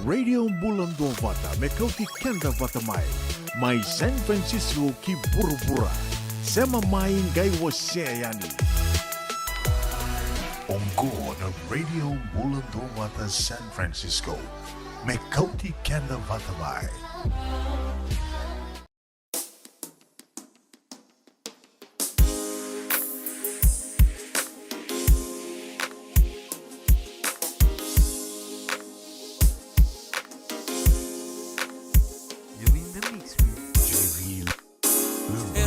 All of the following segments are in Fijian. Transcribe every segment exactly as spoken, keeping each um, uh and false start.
Radio Bula Duavata, me kauti keda vata mai. Mai San Francisco ki vuravura. Sema mai, qai wasea yani. Oqo na Radio Bula Duavata San Francisco, me kauti keda vata mai. You're in the mix with J V Lulu.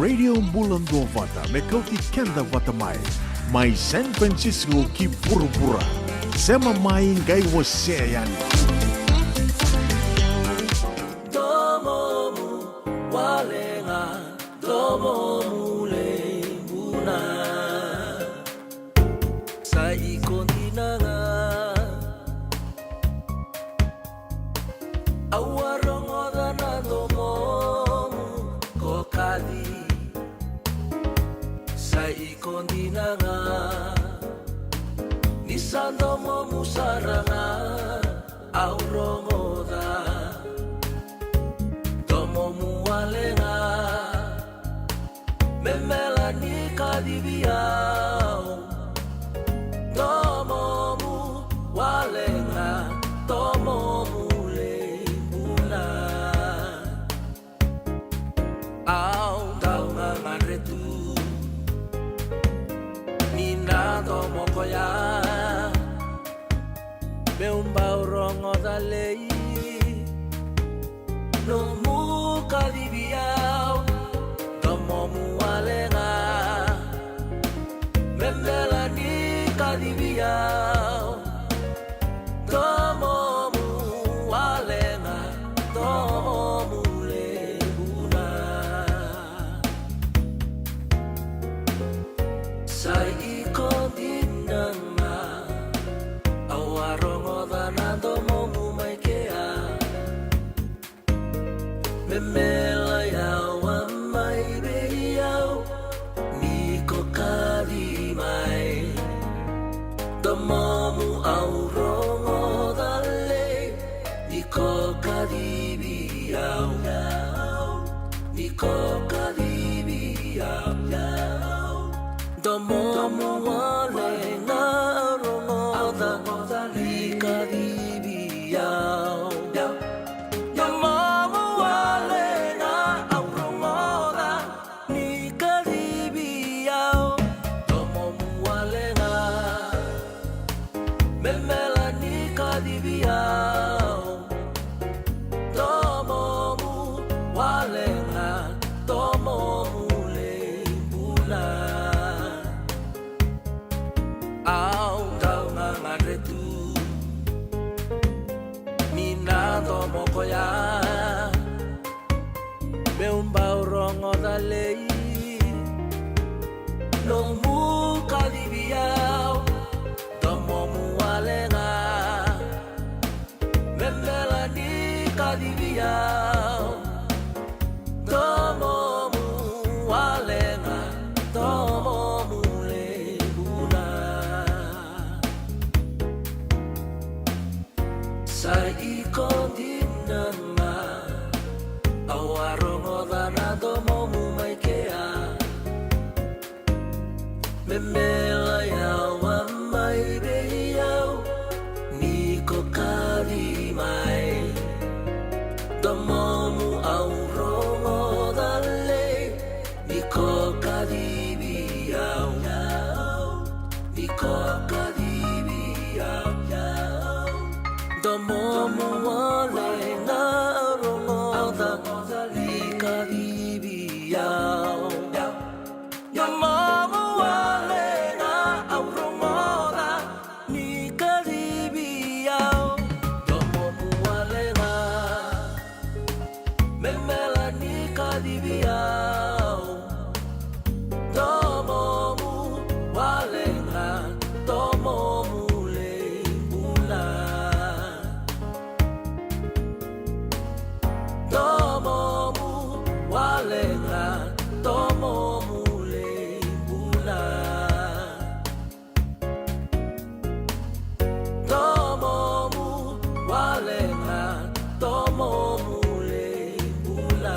Radio Bula Duavata, me kauti keda vata mai. Mai San Francisco ki vuravura. Sema mai, qai wasea yani. Domomu wale ga, domomu levu na. Sa iko dina ga. Au a rogoca na domomu ko kaci. Sa iko dina ga. Ni Sa domomu sara ga au rogoca, domomu wale ga me mela ni kacivi au. Domomu wale ga, domomu levu na. Au dau gagadre tu ni na domo koya, meu bau rogoca lei. Nomu kacivi au, domomu wale ga me mela ni kacivi au. Domomu wale ga, domomu levu na. Sa iko dina ga au a rogoca na domomu mai kea. Me mela yawa mai vei au ni ko kaci mai. Domomu au rogoca lei ni ko kacivi au. Ni ko kacivi au. Domomu wale ga au rogoca ni kacivi au. Domomu wale ga au rogoca ni kacivi au. Domomu wale ga me mela ni kacivi au. Domomu wale ga, domomu levu na. Au dau gagadre tu ni na domo koya, meu bau rogoca lei. Nomu kacivi au, domomu wale ga me mela ni kacivi au. Domomu wale ga, domomu levu na. Sa iko dina ga au a rogoca na domomu mai kea. Me mela yawa mai vei au ni ko kaci mai. Domomu au rogoca lei ni ko kacivi au. Ni ko kacivi au. Domomu wale ga au rogoca ni kacivi au. Domomu wale ga au rogoca ni kacivi au. Domomu wale ga me mela ni kacivi au. Domomu wale ga, domomu levu na. Domomu wale ga, domomu levu na. Domomu wale ga, domomu levu na.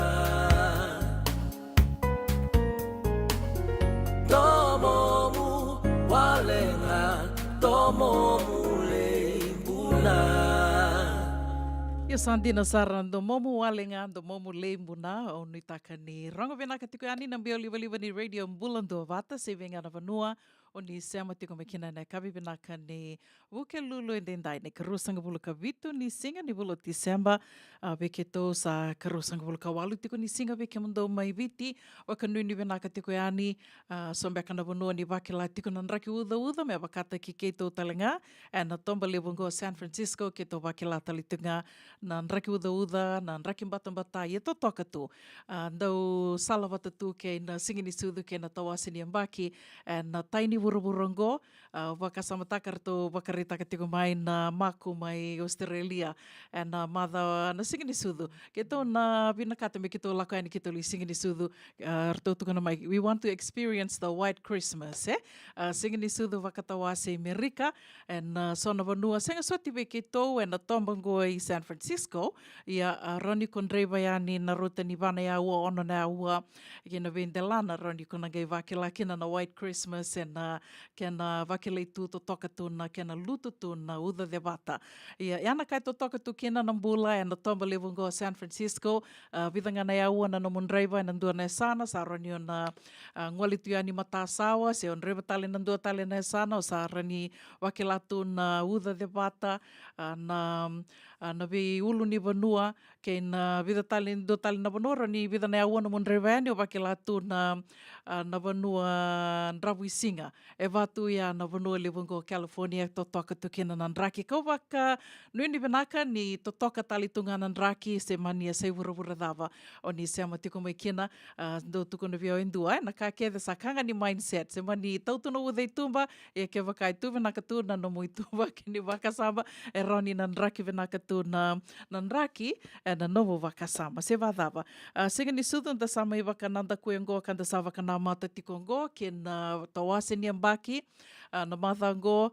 Domomu wale ga, domomu levu na. Io, sa dina sara, domomu wale ga, domomu levu na. Au nuitaka ni rogo vinaka tiko yani na biau livaliva ni Radio Bula Duavata, se vei ga na vanua o ni sema tiko mai kina ena yakavi vinaka ni Vukelulu edaidai, na ikaruasagavulu ka vitu ni siga ni vula o Tiseba. A, vei keitou sa ikaruasagavulu ka walu tiko ni siga vei kemudou mai Viti. Vakanuinui vinaka tiko yani, a, so beka na vanua ni vakila tiko na draki ucauca me vakataki keitou tale ga ena toba levu oqo San Francisco, keitou vakila tale tiko ga na draki ucauca, na draki batabata e totoka tu. A, dau salavata tu kei na siga ni sucu kei na tawase ni yabaki ena tai ni vuravura oqo. A, vakasamataka ratou vakaraitaka tiko mai na Maku mai Australia ena macawa na siga ni sucu. Keitou na vinakata me keitou lako yani keitou lai siga ni sucu. A, ratou tukuna mai, we want to experience the white Christmas, e? A, siga ni sucu vakatawase i Merika, ena so na vanua, sega soti vei keitou ena toba oqo i San Francisco. Ia, a, rawa ni ko draiva yani na rauta ni va na aua, ono na aua, kei na veidelana, rawa ni ko na qai vakila kina na white Christmas, ena kena vakilai tu, totoka tu na kena lutu tu na uca cevata. Ia, ia na ka e totoka tu kina na bula ena toba levu oqo San Francisco. A, vica ga na aua na nomu draiva ena dua na yasana, sa rawa ni o na, a, gole tu yani matasawa, se o draiva tale na dua tale na yasana, o sa rawa ni vakila tu na uca cevata, a, na, a, na veiulu ni vanua, kei na vica tale, dua tale na vanua, rawa ni vica na aua nomu draiva yani, o vakila tu na, a, na vanua dravu i siga. E vatu ia na vanua levu oqo California, e totoka tu kina na draki. Kau vakanuinui vinaka ni totoka tale tu ga na draki, se mani a sai vuravura cava o ni sema tiko mai kina. A, dau tukuna vei au e dua, e, na ka kece sa ka ga ni mindset, se mani tau tu na uca i tuba, ia kevaka e tu vinaka tu na nomu i tuba kei ni vakasama, e rawa ni na draki vinaka tu na, na draki, ena nomu vakasama, se vacava. A, siga ni sucu da sa mai vakanadakui oqo ka da sa vakanamata tiko oqo kei na tawase ni yabaki, a, na macawa oqo,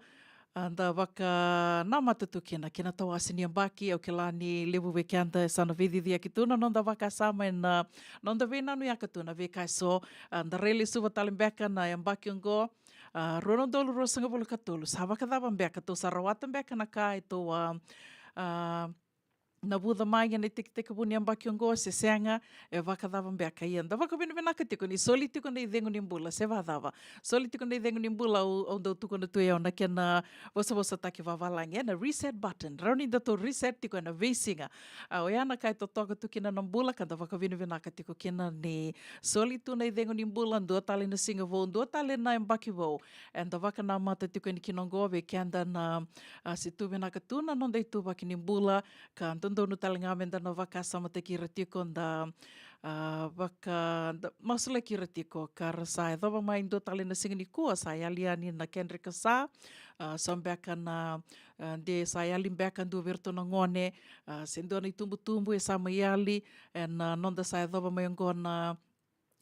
a, da vakanamata tu kina kei na tawase ni yabaki. Au kila ni levu vei keda e sa na veiciciyaki tu na noda vakasama ena noda veinanuyaka tu na veika eso. A, da rai lesuva tale beka na yabaki oqo, a, rua na udolu ruasagavulu ka tolu, sa vakacava beka, tou sa rawata beka na ka e tou a, a, navuca mai ena itekitekivu ni yabaki oqo se sega, e vakacava beka. Ia da vakavinavinaka tiko ni soli tiko na icegu ni bula, se vacava. Soli tiko na icegu ni bula, au, au dau tukuna tu e au na kena vosavosataki vavalagi, ena reset button. Rawa ni datou reset tiko ena veisiga. A, oya na ka e totoka tu kina na bula, ka da vakavinavinaka tiko kina ni soli tu na icegu ni bula, dua tale na siga vou, dua tale na yabaki vou. Eda vakanamata tiko yani kina oqo vei keda na, a, se tu vinaka tu na noda ituvaki ni bula, ka dodonu tale ga meda na vakasamataki ira tiko, da, a, vaka, da masulaki ira tiko, ka ra sa yacova mai dua tale na siga nikua, sa yali yani na kedra ikasa, a, so beka na, a, de sa yali beka dua vei iratou na gone, a, se dua na itubutubu e sa mai yali, ena, a, noda sa yacova mai oqo na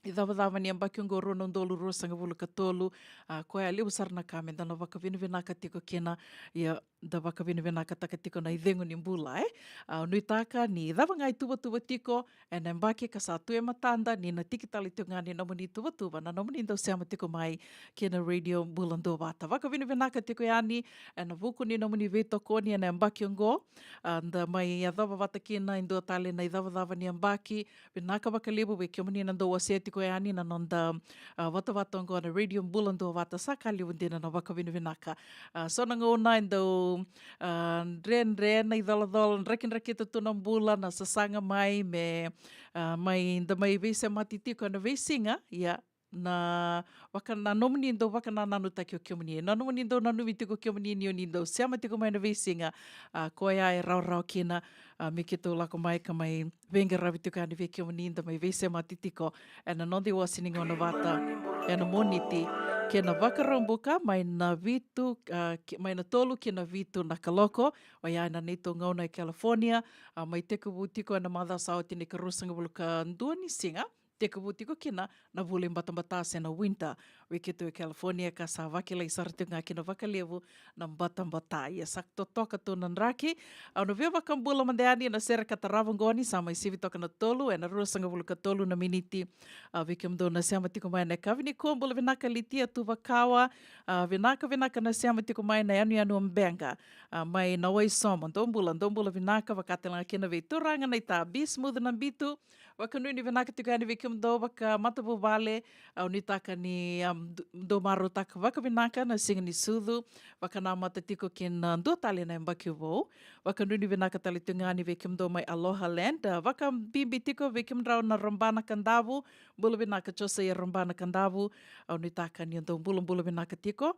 icavacava ni yabaki oqo rua na udolu ruasagavulu ka tolu. A, koya e levu sara na ka meda na vakavinavinaka tiko kina. Ia, da vakavinavinakataka tiko na icegu ni bula, e? A, au nuitaka ni cava ga e tuvatuva tiko ena yabaki ka sa tu e matada, ni na tiki tale tiko ga ni nomuni tuvatuva na nomuni dau sema tiko mai kina Radio Bula Duavata. Vakavinavinaka tiko yani ena vuku ni nomuni veitokoni ena yabaki oqo. A, da mai yacova vata kina e dua tale na icavacava ni yabaki. Vinaka vakalevu vei kemuni na dau wasea tiko yani na noda, a, vatavata oqo na Radio Bula Duavata. Sa ka levu dina na vakavinavinaka. A, so na gauna e dau, a, dredre na icolacola, drakidrakita tu na bula, na sasaga mai me, a, mai, da mai veisemati tiko ena veisiga. Ia, na vaka, na nomuni dau vakanananutaki o kemuni, na nomuni dau nanumi tiko o kemuni ni oni dau sema tiko mai na veisiga. A, koya e rawarawa kina, a, me keitou lako mai ka mai veiqaravi tiko yani vei kemuni, da mai veisemati tiko ena noda iwase ni gauna vata ena Moniti kei na Vakaraubuka, mai na vitu, a, ki, mai na tolu ki na vitu na kaloko. Oya ena neitou gauna e California, a, mai tekivu tiko ena macawa sa oti na ikaruasagavulu ka dua ni siga, tekivu tiko kina na vula i batabata se na winter vei keitou e California, ka sa vakilai sara tiko ga kina vakalevu na batabata. Ia sa totoka tu na draki. Au na via vakabula mada yani na sere ka tarava oqo ni sa mai sivi toka na tolu ena ruasagavulu ka tolu na miniti. A, vei kemudou na sema tiko mai na yakavi nikua, bula vinaka Litia Tuvakawa. A, vinaka, vinaka na sema tiko mai na Yanuyanu Beqa, a, mai na Waisomo. Dou bula, dou bula vinaka, vaka tale ga kina vei turaga na ita Bi Smooth Nabitu. Vakanuinui vinaka tiko yani vei kemudou vakamatavuvale. Au nuitaka ni, am, d-, dou marautaka vakavinaka na siga ni sucu, vakanamata tiko kina dua tale na yabaki vou. Vakanuinui vinaka tale tiko ga yani vei kemudou mai Aloha Land. A, vakabibi tiko vei kemudrau na Rabana Kadavu. Bula vinaka Josaia Rabana Kadavu. Au nuitaka ni o dou bulabula vinaka tiko.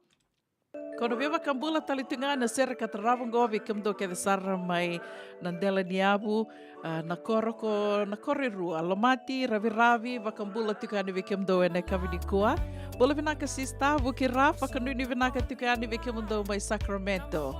Ko na veivakabula tale tu ga na sere ka tarava oqo vei kemudou kece sara mai na dela ni yavu, ah, na koro ko na koro e rua, Lomati, Raviravi, vakabula tiko yani vei kemudou ena yakavi nikua. Bula vinaka sista, vuki ra, vakanuinui vinaka tiko yani vei kemudou mai Sacramento.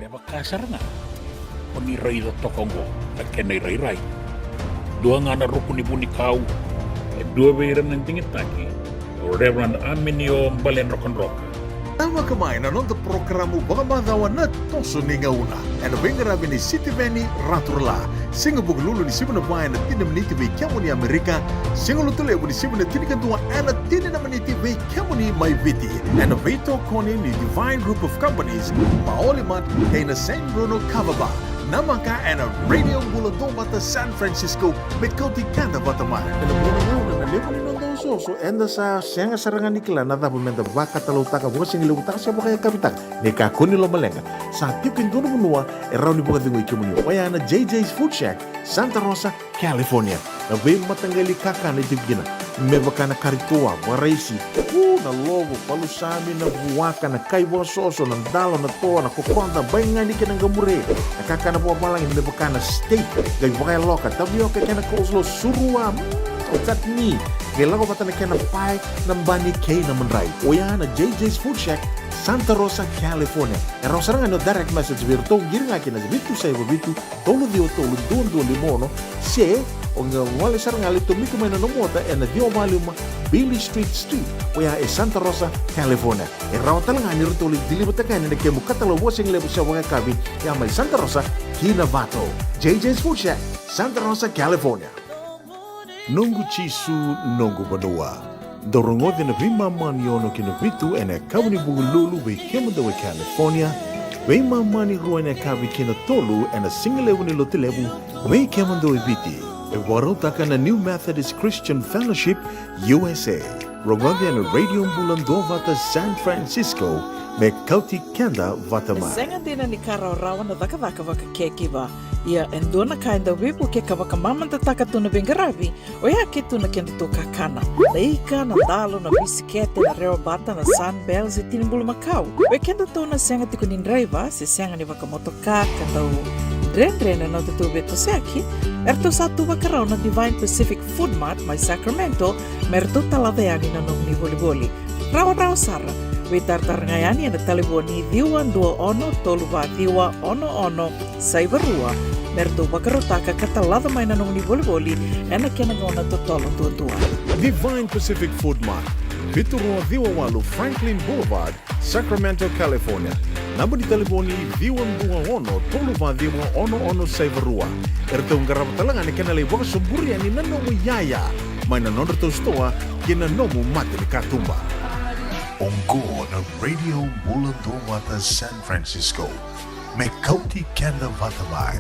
Me vaka sara ga o ni raica toka oqo na kena irairai. Dua ga na ruku ni vunikau, e dua vei ira na digitaki, o Reverend Aminio Baledrokadroka. Tavaka mai na noda porokaramu vakamacawa na Toso ni Gauna, ena veiqaravi ni Sitiveni Raturala. Siga Vukelulu ni sivi na va ena tini na miniti vei kemuni Amerika, Siga Lotulevu ni sivi na tinikadua ena tini na miniti vei kemuni mai Viti, ena veitokoni ni Divine Group of Companies, Maoli Mart kei na San Bruno Kava Bar. Namaka ena Radio Bula Duavata San Francisco, me kauti keda vata mai. Ena vuna gauna na levu ni noda osooso, eda sa sega sara ga ni kila na cava meda vakatalautaka, vakasigalevu taka se vakayakavi taka. Ni kakua ni lomaleqa, sa tiko e dua na vanua e rawa ni vakacegui kemuni, oya na J J's Food Shack, Santa Rosa, California. Na veimataqali kakana e tiko kina, me vaka na kari toa, vakaraisi, u, na lovo, palusami, na vuaka, na kai vakasoso, na dalo, na toa, na kokoda, baigani kei na qamure. Na kakana vakavalagi me vaka na steak, qai vakayaloka, tavioka kei na coleslaw, surua, mm, chutney, qai lako vata na kena pae, na bani kei na madrai. Oya na J J's Food Shack, Santa Rosa, California. E rawa sara ga ni o direct message vei iratou, qiri ga kina vitu saiva vitu, tolu ciwa tolu, dua dua lima ono, se O qai gole sara ga lai tomika mai na nomu ota ena ciwa walu lima Beale Street Suite, oya e Santa Rosa, California. E rawa tale ga ni ratou lai deliver-taka yani na kemu katalau vakasigalevu se vakayakavi, ya mai Santa Rosa ki Novato. J J's Food Shack, Santa Rosa, California. Noqu Jisu, noqu vanua. Dou rogoca na veimama ni ono ki na vitu ena yakavi ni Vukelulu vei kemudou e California, veimama ni rua ena yakavi ki na tolu ena sigalevu ni Lotulevu vei kemudou e Viti. E vakarautaka na New Methodist Christian Fellowship U S A. Rogoca ena Radio Bula Duavata San Francisco, me kauti keda vata mai. Sega dina ni ka rawarawa na cakacaka vakacaregiver. Ia e dua na ka e dau veivuke ka vakamamadataka tu na veiqaravi, oya ke tu na kedatou kakana. Na ika, na dalo, na bisikete, na rewa bata, na Sunbell se tini bulumakau. Vei kedatou na sega tiko ni draiva se sega ni vakamotoka ka dau dredre na nodatou veitosoyaki, eratou sa tu vakarau na Divine Pacific Food Mart mai Sacramento me ratou talaca yani na nomuni volivoli. Rawarawa sara. Veitaratara ga yani ena talevoni ciwa dua ono tolu va ciwa ono ono saiva rua me ratou vakarautaka ka talaca mai na nomuni volivoli ena kena gauna totolo duadua. Divine Pacific Food Mart, vitu rua ciwa walu Franklin Boulevard, Sacramento, California. Naba ni talevoni ciwa dua ono tolu va ciwa ono ono saiva rua. Eratou qarava tale ga na kena lai vakasoburi yani na nomu iyaya mai na nodratou sitoa ki na nomu mata ni katuba. Oqo na Radio Bula Duavata San Francisco, me kauti keda vata mai.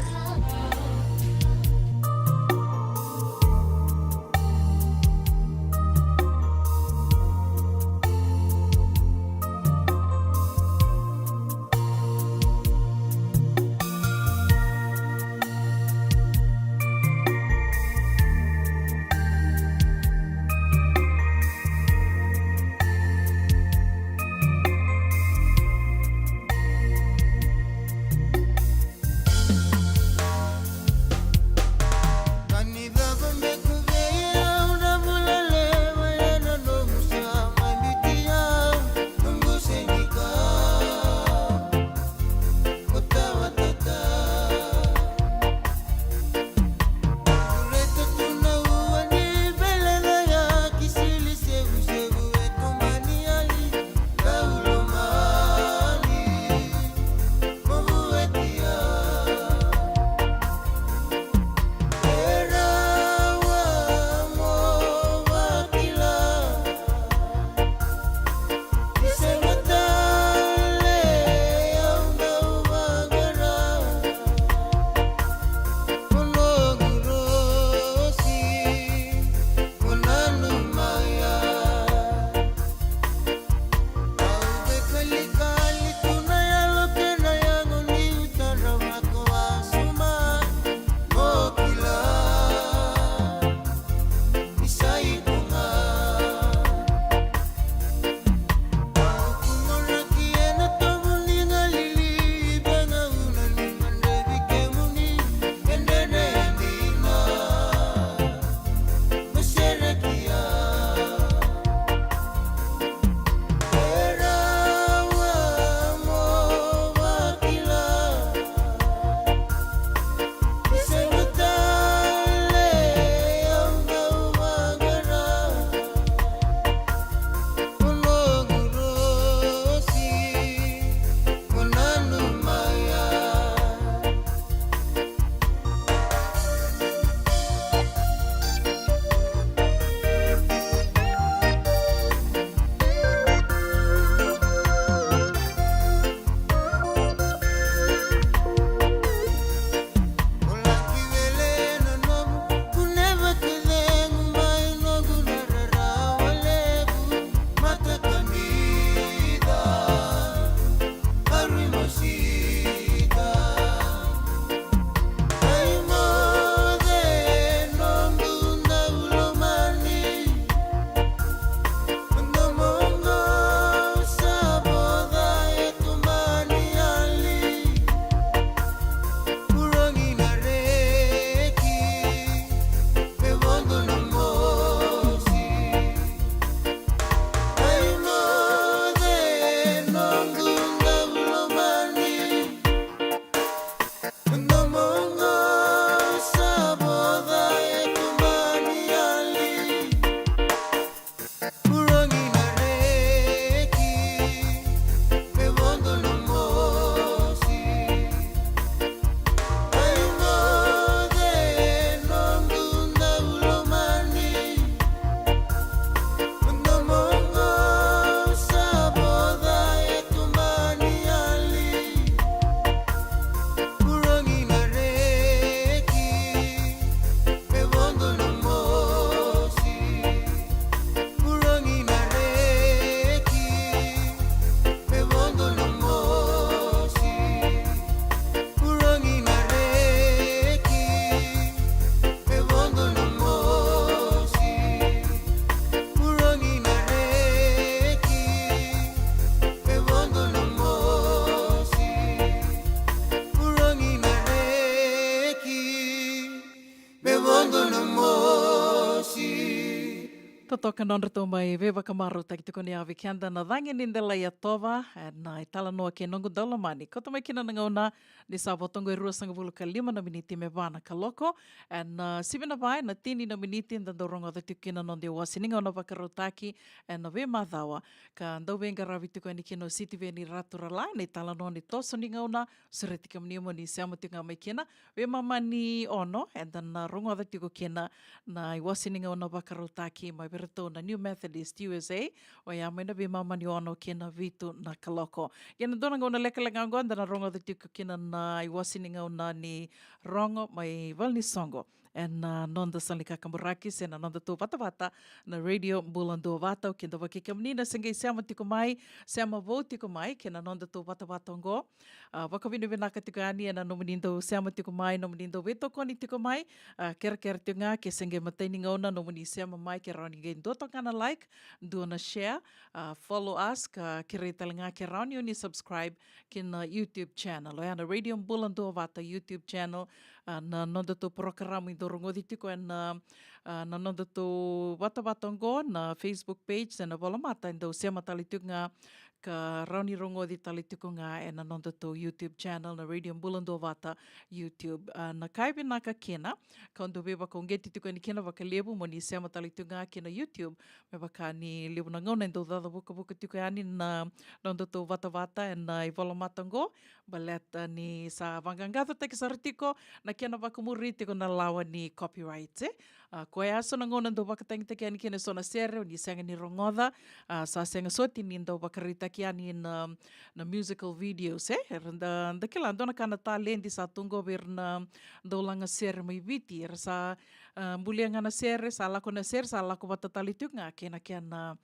Totoka nodratou mai veivakamarautaki tiko ni yavi keda na cagi ni delai yatova, e, na italanoa kei noqu daulomani. Kauta mai kina na gauna ni sa vo toka e ruasagavulu ka lima na miniti me va na kaloko. E, na sivi na va, e na tini na miniti da dau rogoca tiko kina noda iwasi ni gauna vakarautaki, e, na veimacawa. Ka dau veiqaravi tiko yani kina o Sitiveni Raturala, na italanoa ni toso ni gauna, sureti kemuni mo ni sema tiko ga mai kina. Veimama ni ono, eda na rogoca tiko kina na iwasi ni gauna vakarautaki mai vei iratou na New Methodist U S A, oya mai na veimama ni ono kei na vitu na kaloko. Ia na dua na gauna lekaleka oqo, eda na rogoca tiko kina na iwasi ni gauna ni rogo mai valenisoqo. E na noda sala ni kakaburaki, se na noda tou vatavata, na Radio Bula Duavata, o keda vaki kemuni na se qai sema tiko mai, sema vou tiko mai, kei na noda tou vatavata oqo. A, vakavinavinaka tiko yani ena nomuni dau sema tiko mai, nomuni dau veitokoni tiko mai. A, kerekere tiko ga ke se qai matai ni gauna nomuni sema mai ke rawa ni qai dua toka na like, dua na share, a, follow us, ka kerei tale ga ke rawa ni o ni subscribe ki na YouTube channel. Oya na Radio Bula Duavata YouTube channel, a, na noda tou porokaramu e dau rogoci tiko ena, a, na noda tou vatavata oqo, na Facebook page, ena volamata e dau sema tale tiko ga ka rawa ni rogoci tale tiko ga ena noda tou YouTube channel, na Radio Bula Duavata YouTube. A, na ka e vinaka kina, ka dau veivakauqeti tiko yani kina vakalevu mo ni sema tale tiko ga ki na YouTube, me vaka ni levu na gauna e dau caca vukavuka tiko yani na noda tou vatavata ena ivolamata oqo, baleta ni sa vaqaqacotaki sara tiko na kena vakamuri tiko na lawa ni copyright, e. A, koya so na gauna dau vakatagitaki yani kina eso na sere o ni sega ni rogoca, a, sa sega soti ni dau vakaraitaki yani na, na musical videos, e. Era da, da kila dua na ka na taledi sa tu qo vei ira na dau laga sere mai Viti, era sa, a, bulia ga na sere, sa lako na sere, sa lako vata tale tiko ga kei na kena,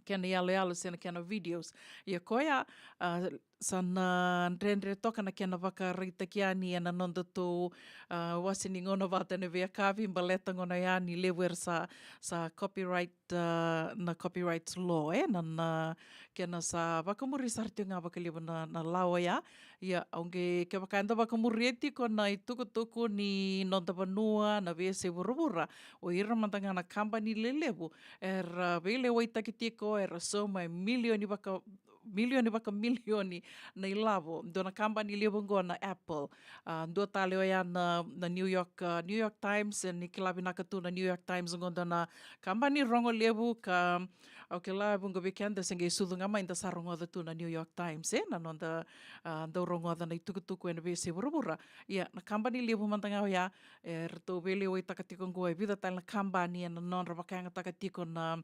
kena iyaloyalo se na kena videos. Ia koya, a, sa na dredre toka na kena vakaraitaki yani ena noda tou, a, wase ni gauna vata ena veiyakavi, baleta gona yani levu era sa, sa copyright, a, na copyright law, e, na, na kena sa vakamuri sara tiko ga vakalevu na, na lawa oya. Ia, au qai kevaka eda vakamuria tiko na itukutuku ni noda vanua, na veiyasai vuravura, o ira mada ga na kabani lelevu era veilewaitaki tiko, era sauma e milioni vaka, milioni vakamilioni na ilavo. Dua na kabani levu oqo na Apple. A, dua tale oya na, na New York, a, New York Times, e, ni kila vinaka tu na New York Times oqo dua na kabani rogo levu ka, au kila e vuqa vei keda se qai sucu ga mai da sa rogoca tu na New York Times, e, na noda, a, dau rogoca na itukutuku ena veiyasai vuravura. Ia, na kabani levu mada ga oya, e, eratou veilewaitaka tiko oqo e vica tale na kabani ena nodra vakayagataka tiko na,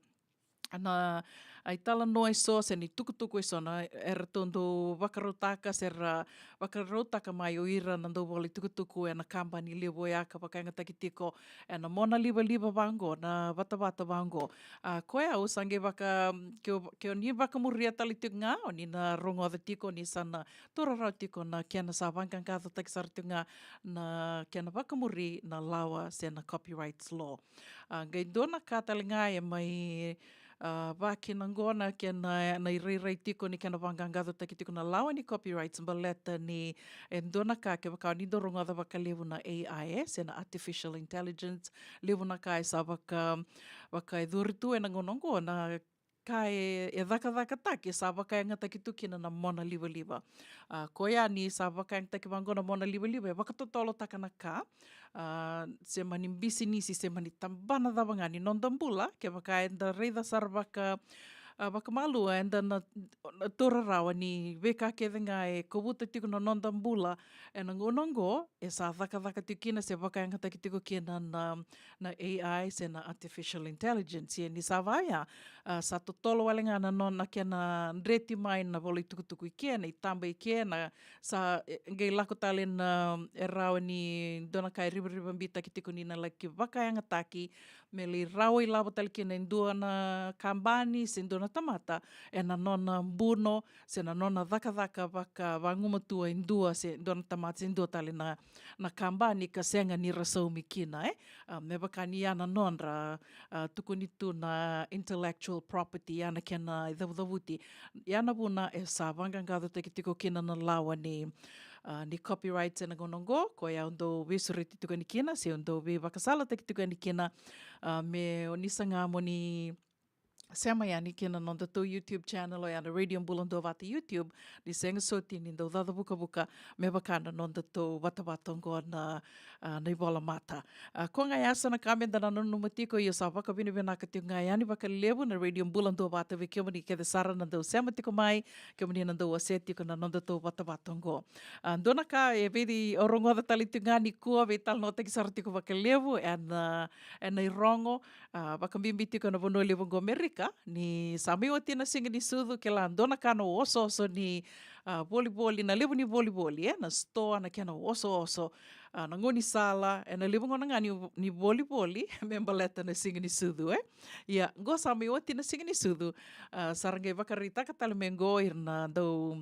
na, a, italanoa eso, se ni tukutuku eso na eratou dau vakarautaka, se ra vakarautaka mai o ira na dau vola itukutuku ena kabani levu oya ka vakayagataki tiko ena mona livaliva vaqo, na vatavata vaqo. A, koya au sa qai vaka, ke o, ke o ni vakamuria tale tiko ga, o ni na rogoca tiko ni sa na taura rawa tiko na kena sa vaqaqacotaki sara tiko ga na kena vakamuri na lawa se na copyrights law. A, qai dua na ka tale ga e mai, a, vakina oqo na kena, na irairai tiko ni kena vaqaqacotaki tiko na lawa ni copyrights, baleta ni e dua na ka kevaka o ni dau rogoca vakalevu na A I, e, se na artificial intelligence, levu na ka e sa vaka, vaka e curu tu ena gauna oqo na ka e, e cakacakataki, sa vakayagataki tu kina na mona livaliva. A, koya ni sa vakayagataki vaqo na mona livaliva, e vakatotolotaka na ka, a, se mani bisinisi, se mani tabana cava ga ni noda bula, kevaka eda raica sara vaka, a, vakamalua, eda na, na taura rawa ni veika kece ga e kovuta tiko na noda bula ena gauna oqo, e sa cakacaka tiko kina se vakayagataki tiko kina na, na A I se na artificial intelligence. Ia ni sa vaya, a, sa totolo wale ga na nona kena dreti mai na vola itukutuku i ke, na itaba i ke, na sa, e, qai lako tale na, e rawa ni dua na ka e rivarivabitaki tiko ni na laki vakayagataki me lai rawa ilavo tale kina e dua na kabani se dua na tamata ena nona buno se na nona cakacaka vakavagumatua e dua se dua na tamata se dua tale na, na kabani ka sega ni ra saumi kina, e. A, me vaka ni ya na nodra, a, tukuni tu na intellectual property, ya na kena icavucavuti. Ya na vuna e sa vaqaqacotaki tiko kina na lawa ni, a, ni copyright ena gauna oqo, koya au dau veisureti tiko yani kina, se au dau veivakasalataki tiko yani kina, a, me o ni saga mo ni sema yani kina nodatou YouTube channel, oya na Radio Bula Duavata YouTube, ni sega soti ni dau caca vukavuka me vaka na nodatou vatavata oqo na, a, na ivola mata. A, ko ga ya sa na ka meda na nanuma tiko, io sa vakavinavinaka tiko ga yani vakalevu na Radio Bula Duavata vei kemuni kece sara na dau sema tiko mai, kemuni na dau wasea tiko na nodatou vatavata oqo. A, dua na ka e vei au rogoca tale tiko ga nikua, veitalanoataki sara tiko vakalevu ena, ena irogo, a, vakabibi tiko na vanua levu oqo Amerika, ni sa mai oti na siga ni sucu, kila dua na ka na osooso ni, a, volivoli, na levu ni volivoli, e, na sitoa na kena osooso, a, na gaunisala, ena levu gona ga ni, ni volivoli me baleta na siga ni sucu, e. Ia, qo sa mai oti na siga ni sucu, a, sa ra qai vakaraitaka tale mai qo ira na dau,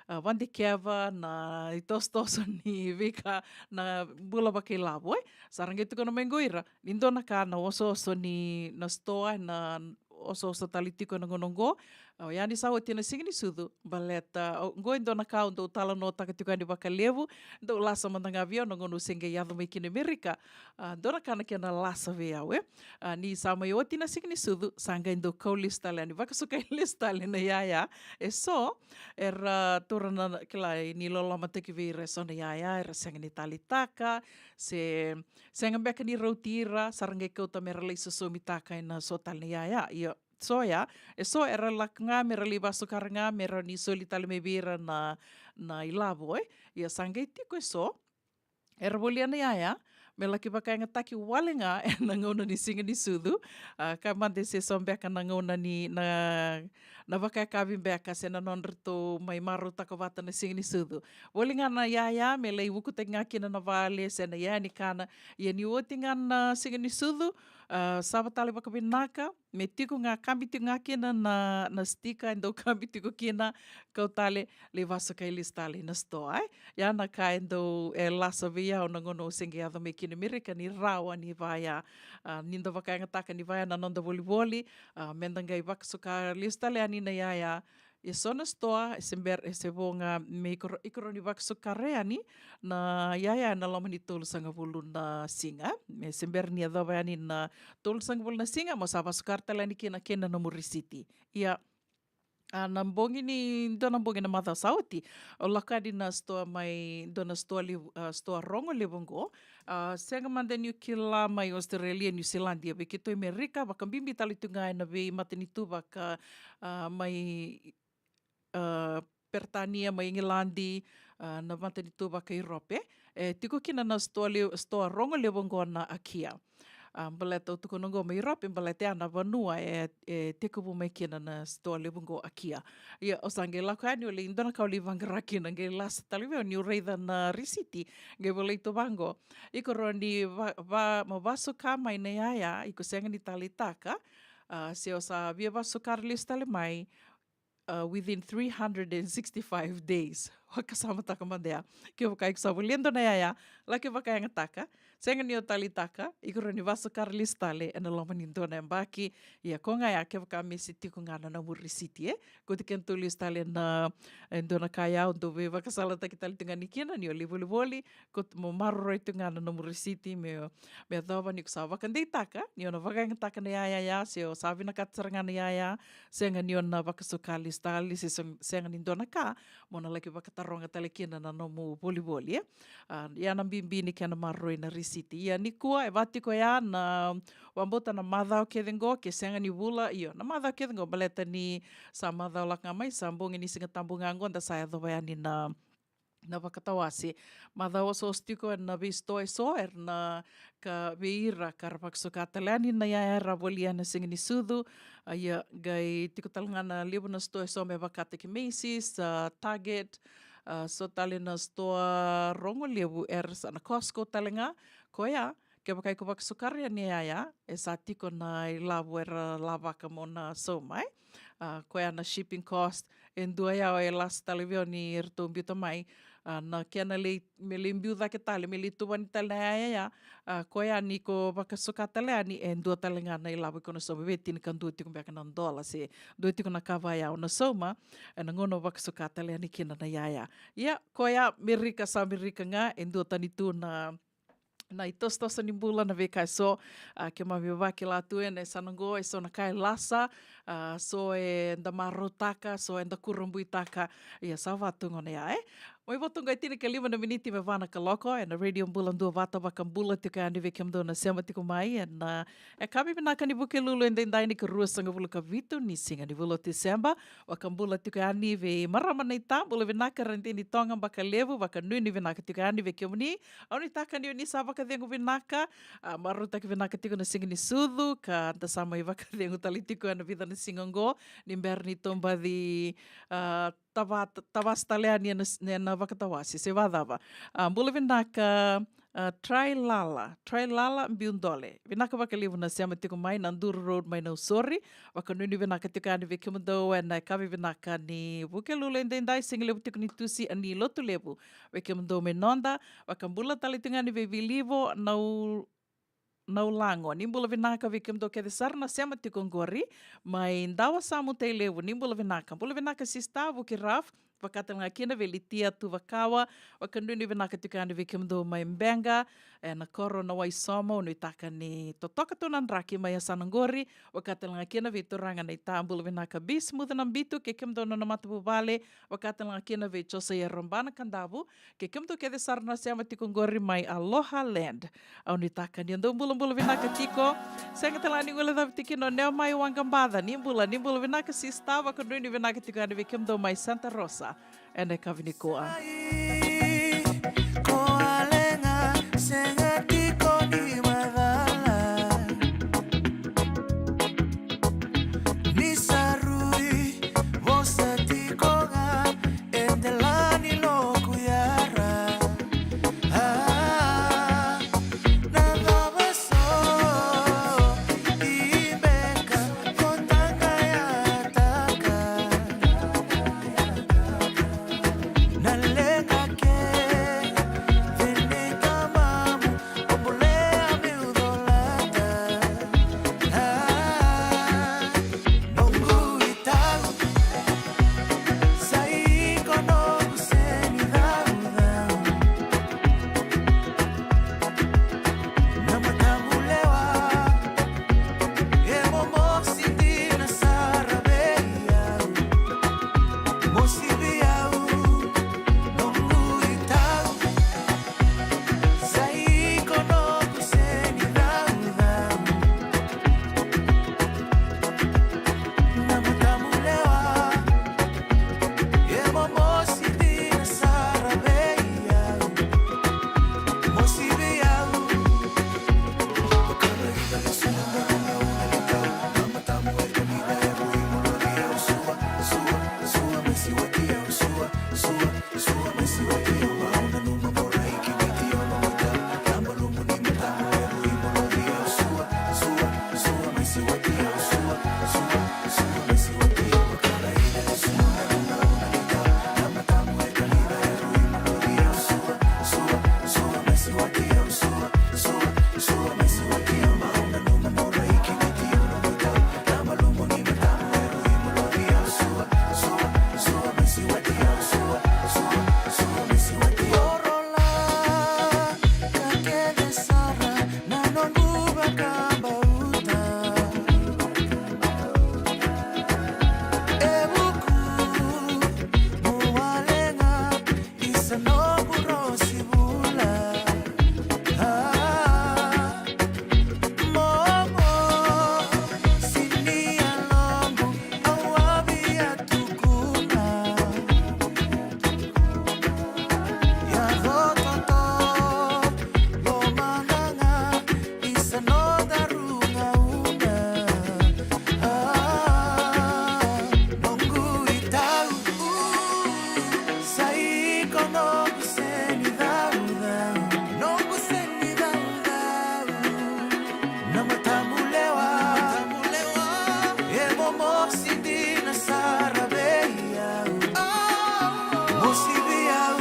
a, vadikeva na itosotoso ni veika na bula vakailavo, e. Sa ra qai tukuna mai qo ira, ni dua na ka na osooso ni na sitoa, na osooso tale tiko ena gauna oqo, a, oya ni sa oti na siga ni sucu, baleta, o, qo e dua na ka au dau talanoataka tiko yani vakalevu, dau lasa mada ga vei au na gauna au se qai yaco mai kina Amerika, a, dua na ka na kena lasa vei au, e. A, ni sa mai oti na siga ni sucu, sa qai dau kau lesu tale yani, vakasukai lesu tale na iyaya, e so, era taura na, kila, ni lolomataki vei ira e so na iyaya, era sega ni taleitaka, se sega beka ni rauti ira, sa ra qai kauta me ra lai sosomitaka ena so tale na iyaya. Ia, so ya, e so era lako ga me ra lai vasukara ga me ra ni soli tale mai vei ira na, na ilavo, e. Ia sa qai tiko e so, era volia na iyaya me laki vakayagataki wale ga ena gauna ni siga ni sucu, a, ka mada se so beka na gauna ni na, na vakayakavi beka se na nodratou mai marautaka vata na siga ni sucu. Voli ga na iyaya me lai vukutaki ga kina na vale se na iyaya ni kana. Ia ni oti ga na siga ni sucu, a, sava tale vakavinaka, me tiko ga, kabi tiko ga kina na, na stika e dau kabi tiko kina, kau tale, lai vasukai lesu tale na sitoa, e. Ia na ka e dau, e lasa vei au na gauna au se qai yaco mai kina Amerika ni rawa ni vaya, a, ni da vakayagataka ni vaya na noda volivoli, a, meda qai vakasuka lesu tale yani na iyaya, e so na sitoa, e se ber-, e se vo ga me iko ra-, iko rawa ni vakasukara yani na iyaya ena loma ni tolusagavulu na siga. Me se bera ni yacova yani na tolusagavulu na siga, mo sa vasukara tale yani kina kei na nomu risiti. Ia, a, na bogi ni, dua na bogi na macawa sa oti, au lako yani na sitoa mai, dua na sitoa levu, a, sitoa rogo levu oqo. A, sega mada niu kila mai Australia, New Zealand, ia vei keitou i Amerika, vakabibi tale tu ga ena veimatanitu vaka, a, mai, a, Peritania, mai Igiladi, a, na matanitu vaka Iurope, e tiko kina na sitoa le-, sitoa rogo levu oqo na IKEA. A, baleta au tukuna oqo mai Iurope, baleta ya na vanua e, e tekivu mai kina na sitoa levu oqo IKEA. Ia, au sa qai lako yani, au lai dua na ka au lai vaqara kina, qai lasa tale vei au niu raica na risiti, qai volai tu vaqo. Iko rawa ni va-, va-, mo vasuka mai na iyaya, iko sega ni taleitaka, a, se o sa via vasukara lesu tale mai, a, within three hundred and sixty-five days. Vakasamataka mada ya. Kevaka iko sa volia dua na iyaya, laki vakayagataka, sega ni o taleitaka, iko rawa ni vasukara lesu tale ena loma ni dua na yabaki. Ia ko ga ya, kevaka me se tiko ga na nomu risiti, e. Kauti kedatou lesu tale na, e, dua na ka ya au dau veivakasalataki tale tu ga ni kina, ni o lai volivoli, ko mo maroroi tu ga na nomu risiti, me, me yacova ni ko sa vakadeitaka ni o na vakayagataka na iyaya ya, se o sa vinakata sara ga na iyaya, sega ni o na vakasuka lesu tale, se seg-, sega ni dua na ka mo na laki vakataroga tale kina na nomu volivoli, e. A, ia na bibi ni kena maroroi na risiti. Ia nikua, e vaka tiko ya na, au vakabauta na macawa kece qo, ke sega ni vula, io, na macawa kece qo, baleta ni sa macawa lako ga mai, sa bogi ni Siga Tabu ga qo, da sa yacova yani na na vakatawase. Macawa osooso tiko ena veisitoa eso, era na ka vei ira ka ra vakasuka tale yani na iyaya era volia ena siga ni sucu. A, ia, qai tiko tale ga na levu na sitoa eso me vakataki Macy's, a, Target, a, so tale na sitoa rogo levu era sa na Costco tale ga. Koya, kevaka iko vakasukara yani na iyaya, e sa tiko na ilavo era lavaka mo na sauma, e. A, koya na shipping cost, e dua ya e lasa tale vei au ni ratou biuta mai, A, na kena lei, me lei biu cake tale, me lei tuvani tale na yaya ya. A, koya ni ko vakasuka tale yani, e dua tale ga na ilavo iko na sauma, vei tinikadua tiko beka na dola, se dua tiko na ka vaya o na sauma, e na gauna o vakasuka tale yani kina na yaya. Ia, koya Merika, sa Merika ga, e dua tani tu na, na itosotoso ni bula na veika e so, a, keimami vakila tu e na yasana qo, e so na ka e lasa, a, so eda marautaka, so eda kurabuitaka, ia sa vatu gona ya, e? Mai votu qo e tinikalima na miniti me va na kaloko, e na Radio Bula Duavata, vakabula tiko yani vei kemudou na sema tiko mai, e na, e, yakavi vinaka ni Vukelulu edaidai ni ka ruasagavulu ka vitu ni siga ni vula o Tiseba, vakabula tiko yani vei marama na ita, bula vinaka Radini Toga Bakalevu, vakanuinui vinaka tiko yani vei kemuni, au nuitaka ni o ni sa vakacegu vinaka, a, marautaki vinaka tiko na siga ni sucu, ka da sa mai vakacegu tale tiko e na vica na siga oqo, ni bera ni tou baci, a, tava-, tavasa tale yani e na s-, e na vakatawasi, se vacava. A, bula vinaka, a, Try Lala, Try Lala Biudole. Vinaka vakalevu na sema tiko mai na Duru Road mai Nausori. Vakanuinui vinaka tiko yani vei kemudou e na yakavi vinaka ni Vukelulu edaidai, siga levu tiko ni tusi, a, ni Lotulevu. Vei kemudou mai noda, vakabula tale tiko yani vei Vilivo, Nau-, Naulago. Ni bula vinaka vei kemudou kece sara na sema tiko qori, mai Dawasamu, Tailevu, ni bula vinaka. Bula vinaka sista Vuki Raf, vaka tale ga kina vei Litia Tuvakawa, vakanuinui vinaka tiko yani vei kemudou mai Beqa, e na koro na Waisomo, au nuitaka ni totoka tu na draki mai yasana qori, vaka tale ga kina vei turaga na ita, bula vinaka Bi Smooth Nabitu, kei kemudou na nona matavuvale, vaka tale ga kina vei Josaia Robana Kadavu, kei kemudou kece sara na sema tiko qori mai Aloha Land. Au nuitaka ni o dou bulabula vinaka tiko. Sega tale ga ni guilecavi tiko kina o Neomai Waqabaca, ni bula, ni bula vinaka sista, vakanuinui vinaka tiko yani vei kemudou mai Santa Rosa e na yakavi nikua. Ko Alega, sega tiko ni macala. Ni sa rui vosa tiko ga e dela ni loku yara. A, na cava so i beka ko taqayataka? Na leqa kece nei tamamu, o bolea meu colata. A, noqu itau, sa iko noqu seni caucau. Na matamu lewa, e momosi dina sara vei au. Mosi vei au, noqu itau, sa iko noqu seni caucau. Na matamu lewa, e momosi dina sara vei au. Mosi vei au. Isa noqu rosi vula. A, momo, sini yaloqu, au a via tukuna. Yaco toto, lomana ga, isa nodaru gauna. A, noqu itau, sa iko noqu seni caucau, noqu seni caucau. Na matamu lewa, e momosi dina sara vei au. Mosi vei au.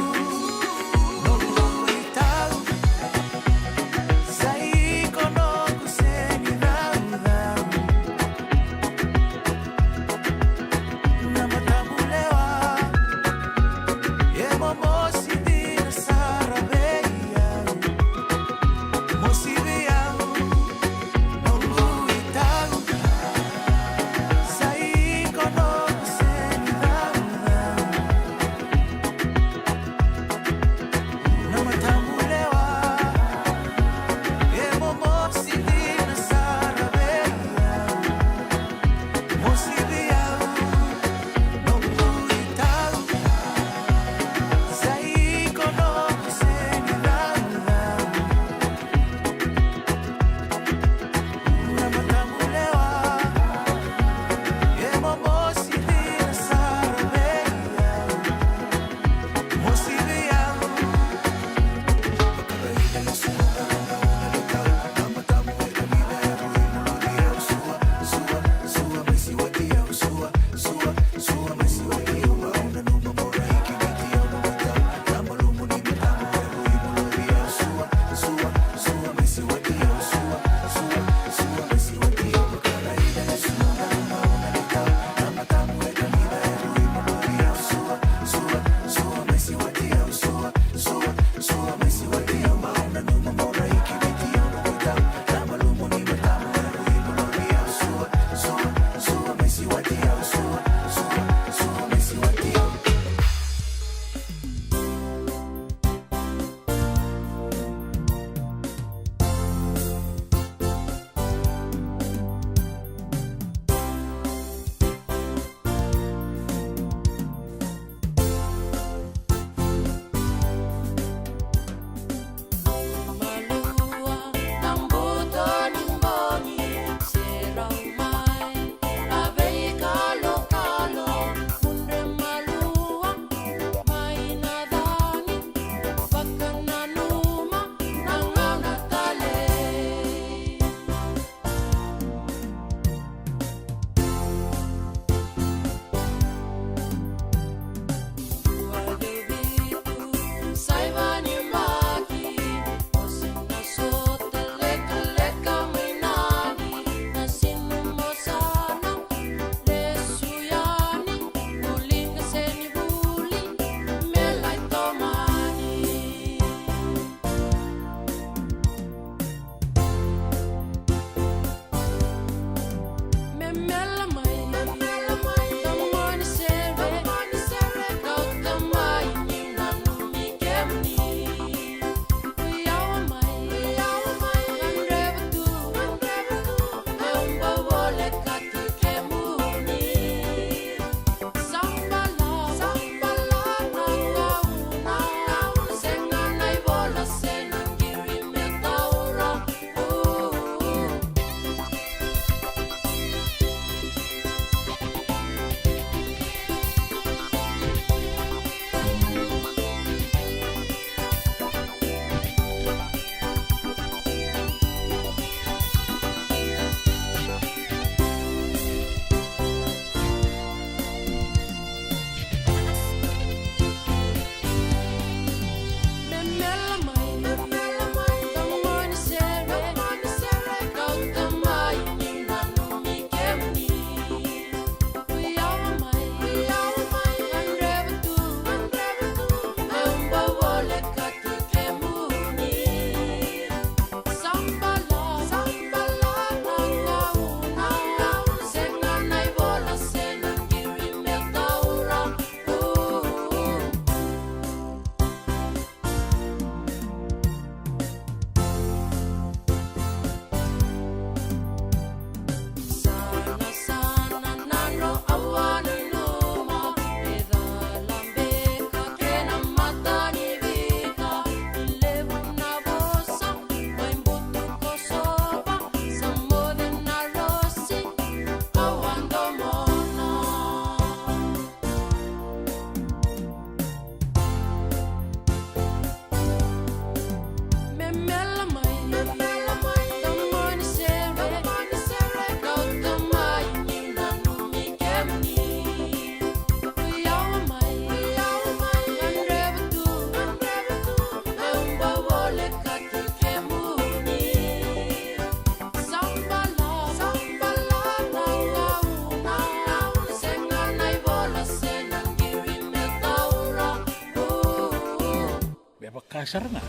Me vaka sara ga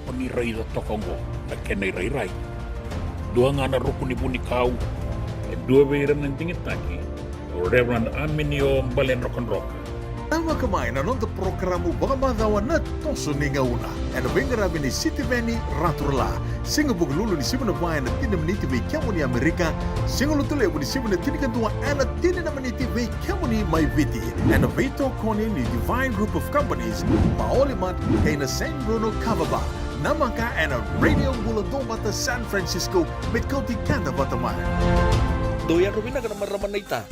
o ni raica toka oqo na kena irairai. Dua ga na ruku ni vunikau, e dua vei ira na digitaki o Reverend Aminio Baledrokadroka. Tavaka mai na noda porokaramu vakamacawa na Toso ni Gauna, ena veiqaravi ni Sitiveni Raturala. Siga Vukelulu ni siga Vakarauwai ena tini na miniti vei kemuni Amerika. Siga Lotulevu ni siga Tinikadua ena tini na miniti vei kemuni mai Viti, ena veitokoni ni Divine Group of Companies, Maoli Mart kei na San Bruno Kava Bar. Namaka ena Radio Bula Duavata San Francisco, me kauti keda vata mai. Dou yadra vinaka na marama naita.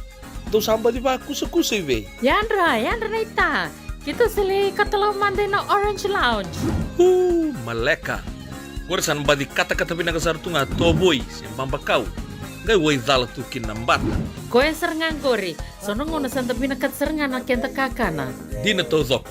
Dou sa baci vakusakusa i vei? Yadra, yadra naita. Keitou sa lai katalau mada ina Orange Lounge. Uu, maleka. Qori sa na baci katakata vinaka sara tu ga tovoi se babakau, qai waicala tu kina na bata. Koya sara ga qori. So na gauna sa da vinakata sara ga na keda kakana. Dina taucoko.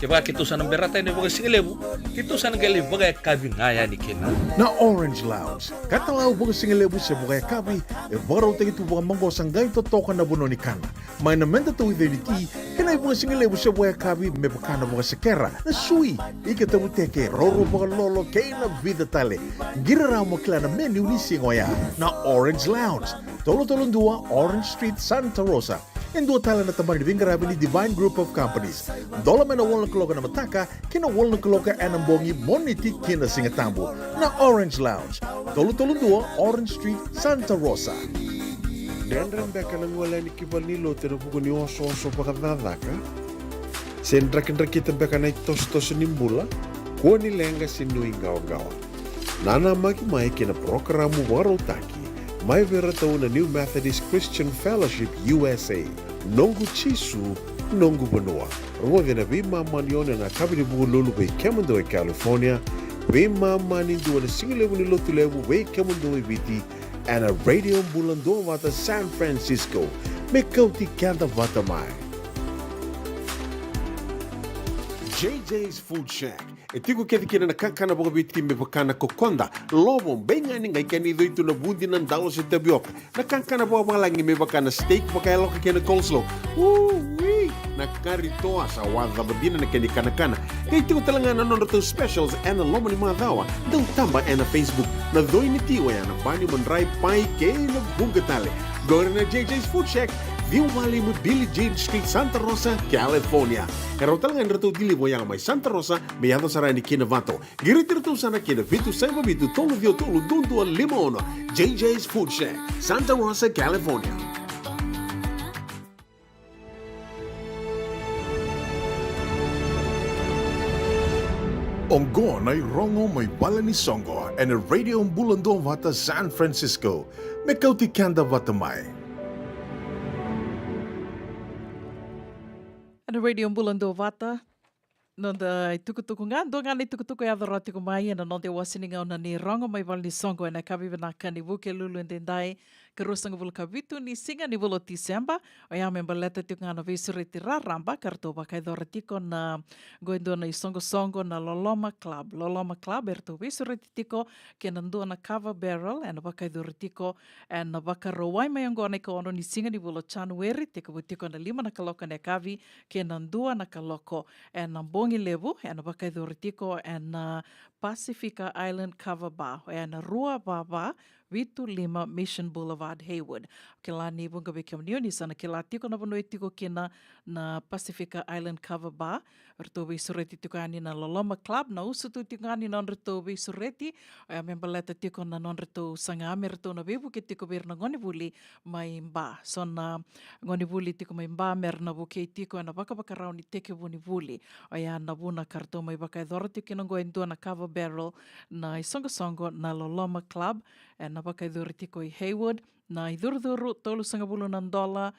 Kevaka keitou sa na berata yani vakasigalevu, keitou sa na qai lai vakayakavi ga yani kina. Na Orange Lounge, katalau vakasigalevu se vakayakavi, e vakarautaki tu vakamaqosa, qai totoka na vanua ni kana. Mai na meda tauica ni ti, kei na ivakasigalevu se vakayakavi me vaka na vakasekera, na sui, ika tavuteke, roro vakalolo kei na vica tale. Qiri rawa mo kila na menu ni siga oya. Na Orange Lounge, tolu tolu dua Orange Street, Santa Rosa. E dua tale na tabana ni veiqaravi ni Divine Group of Companies. Dola mai na walu na kaloko ena mataka ki na walu na kaloko ena bogi, Moniti ki na Sigatabu. Na Orange Lounge, tolu tolu dua Orange Street, Santa Rosa. Dredre beka na gole yani ki valenilotu ena vuku ni osooso vakacakacaka? Se drakidrakita beka na itosotoso ni bula? Kua ni leqa se nuiqawaqawa. Nanamaki mai ki na porokaramu vakarautaki mai vei ratou na New Methodist Christian Fellowship U S A. Noqu Jisu, noqu vanua. Rogoci ena veimama ni ono ena yakavi ni Vukelulu vei kemudou e California, veimama ni dua ena sigalevu ni Lotulevu vei kemudou e Viti, ena Radio Bula Duavata San Francisco. Me kauti keda vata mai. J J's Food Shack. E tiko kece kina na kakana vakaviti me vaka na kokoda, lovo, beigani, qai kena icoi tu na vudi, na dalo se tavioka. Na kakana vakavalagi me vaka na steak vakayaloka kei na coleslaw. Ui! Na kari toa, sa wacava dina na kena ikanakana. Qai tiko tale ga na nodratou specials ena loma ni macawa. Dau taba ena Facebook. Na coi ni ti oya na bani, madrai, pai kei na vuqa tale. Qori na J J's Food Shack, ciwa walu lima Billie Jean Street, Santa Rosa, California. E rawa tale ga ni ratou deliver oya mai Santa Rosa me yaco sara yani ki Novato. Qiriti iratou sara ki na vitu saiva vitu tolu ciwa tolu dua dua lima ono. J J's Food Shack, Santa Rosa, California. Oqo na irogo mai vale ni soqo ena Radio Bula Duavata San Francisco. Me kauti keda vata mai. Ena Radio Bula Duavata, noda itukutuku ga, dua ga na itukutuku e yaco rawa tiko mai ena noda iwase ni gauna ni rogo mai vale ni soqo ena yakavi vinaka ni Vukelulu edaidai, ka ruasagavulu ka vitu ni siga ni vula o Tiseba. Oya me baleta tiko ga na veisureti raraba ka ratou vakayacora tiko na, qo e dua na isoqosoqo na Loloma Club. Loloma Club e ratou veisureti tiko kei na dua na kava barrel ena vakayacori tiko ena Vakarauwai mai oqo na ikaono ni siga ni vula o Janueri, tekivu tiko ena lima na kaloko ena yakavi kei na dua na kaloko ena bogi levu, ena vakayacori tiko ena Pacifica Island Kava Bar, oya na rua va va vitu lima Mission Boulevard, Hayward. Kila ni vuqa vei kemuni oni sa na kila tiko na vanua e tiko kina na Pacifica Island Kava Bar. Ratou veisureti tiko yani na Loloma Club, na usutu tiko yani na nodratou veisureti, oya me baleta tiko na nodratou saga me ratou na veivuke tiko vei ira na gonevuli mai Ba. So na gonevuli tiko mai Ba me ra na vukei tiko ena vakavakarau ni tekivu ni vuli. Oya na vuna ka ratou mai vakayacora tiko kina oqo e dua na kava barrel na isoqosoqo na Loloma Club, ena vakayacori tiko i Hayward. Na icurucuru tolusagavulu na dola,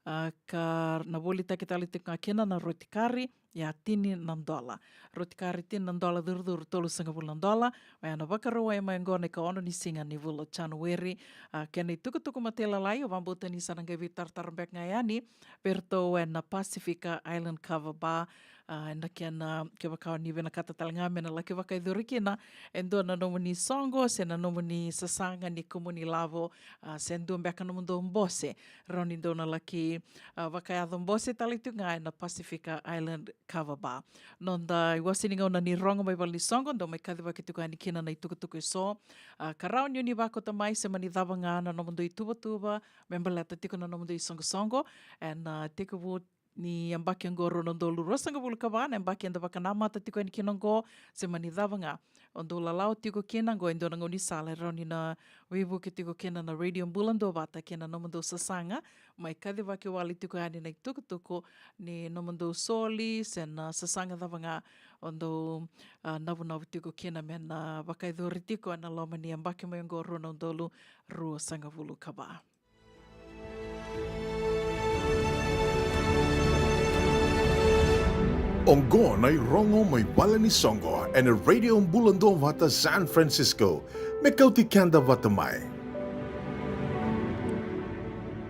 a, ka na volitaki tale tiko ga kina na roti kari, ia tini na dola. Roti kari tini na dola, curucuru tolusagavulu na dola. Oya na Vakarauwai mai oqo na ikaono ni siga ni vula o Janueri. A, kena itukutuku matailalai, au vakabauta ni sa na qai veitaratara beka ga yani vei iratou ena Pacifica Island Kava Bar. A, ena kena, kevaka o ni vinakata tale ga me na laki vakayacori kina e dua na nomuni soqo se na nomuni sasaga ni kumuni lavo, a, se dua beka nomudou bose, rawa ni dou na laki, a, vakayaco bose tale tiko ga ena Pacifica Island Kava Bar. Noda iwase ni gauna ni rogo mai vale ni soqo, dou mai kacivaki tiko yani kina na itukutuku eso. A, ka rawa ni oni vakauta mai se mani cava ga na nomudou ituvatuva me baleta tiko na nomudou isoqosoqo, ena, a, tekivu ni yabaki oqo rua na udolu ruasagavulu ka va, na yabaki eda vakanamata tiko yani kina oqo, se mani cava ga o dou lalawa tiko kina, oqo e dua na gaunisala e rawa ni na veivuke tiko kina na Radio Bula Duavata kei na nomudou sasaga, mai kacivaki wale tiko yani na itukutuku ni nomudou soli se na sasaga cava ga o dou, a, navunavu tiko kina me na vakayacori tiko ena loma ni yabaki mai oqo rua na udolu ruasagavulu ka va. Oqo na irogo mai vale ni soqo ena Radio Bula Duavata San Francisco, me kauti keda vata mai.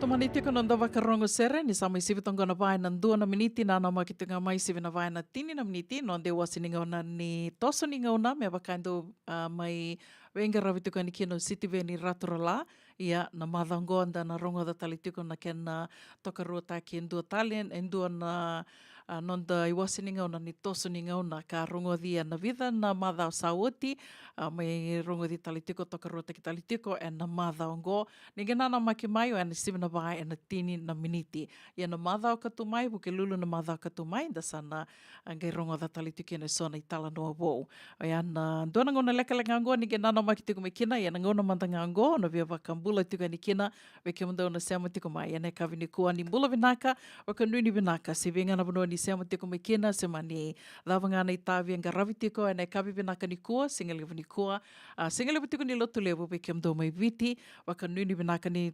Tomani tiko na noda vakarogo sere, ni sa mai sivi toqo na va ena dua na miniti, nanamaki tiko ga mai sivi na va ena tini na miniti, noda iwase ni gauna ni toso ni gauna, me vaka e dau, a, mai veiqaravi tiko yani kina o Sitiveni Raturala. Ia, na macawa oqo da na rogoca tale tiko na kena tokaruataki e dua tale, e dua na, a, noda iwase ni gauna ni toso ni gauna ka rogoci ena vica na macawa sa oti, a, mai rogoci tale tiko, tokaruataki tale tiko ena macawa oqo. Ni qai nanamaki mai, o ena sivi na va ena tini na miniti. Ia na macawa ka tu mai, Vukelulu, na macawa ka tu mai, da sa na, a, qai rogoca tale tiko kina eso na italanoa vou. Oya na dua na gauna lekaleka ga oqo ni qai nanamaki tiko mai kina, ia na gauna mada ga oqo na via vakabula tiko yani kina vei kemudou na sema tiko mai ena yakavi nikua. Ni bula vinaka, vakanuinui vinaka se vei ga na vanua ni sema tiko mai kina, se mani cava ga na itavi e qaravi tiko ena yakavi vinaka nikua, sigalevu nikua, a, sigalevu tiko ni Lotulevu vei kemudou mai Viti, vakanuinui vinaka ni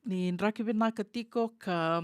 ni draki vinaka tiko ka,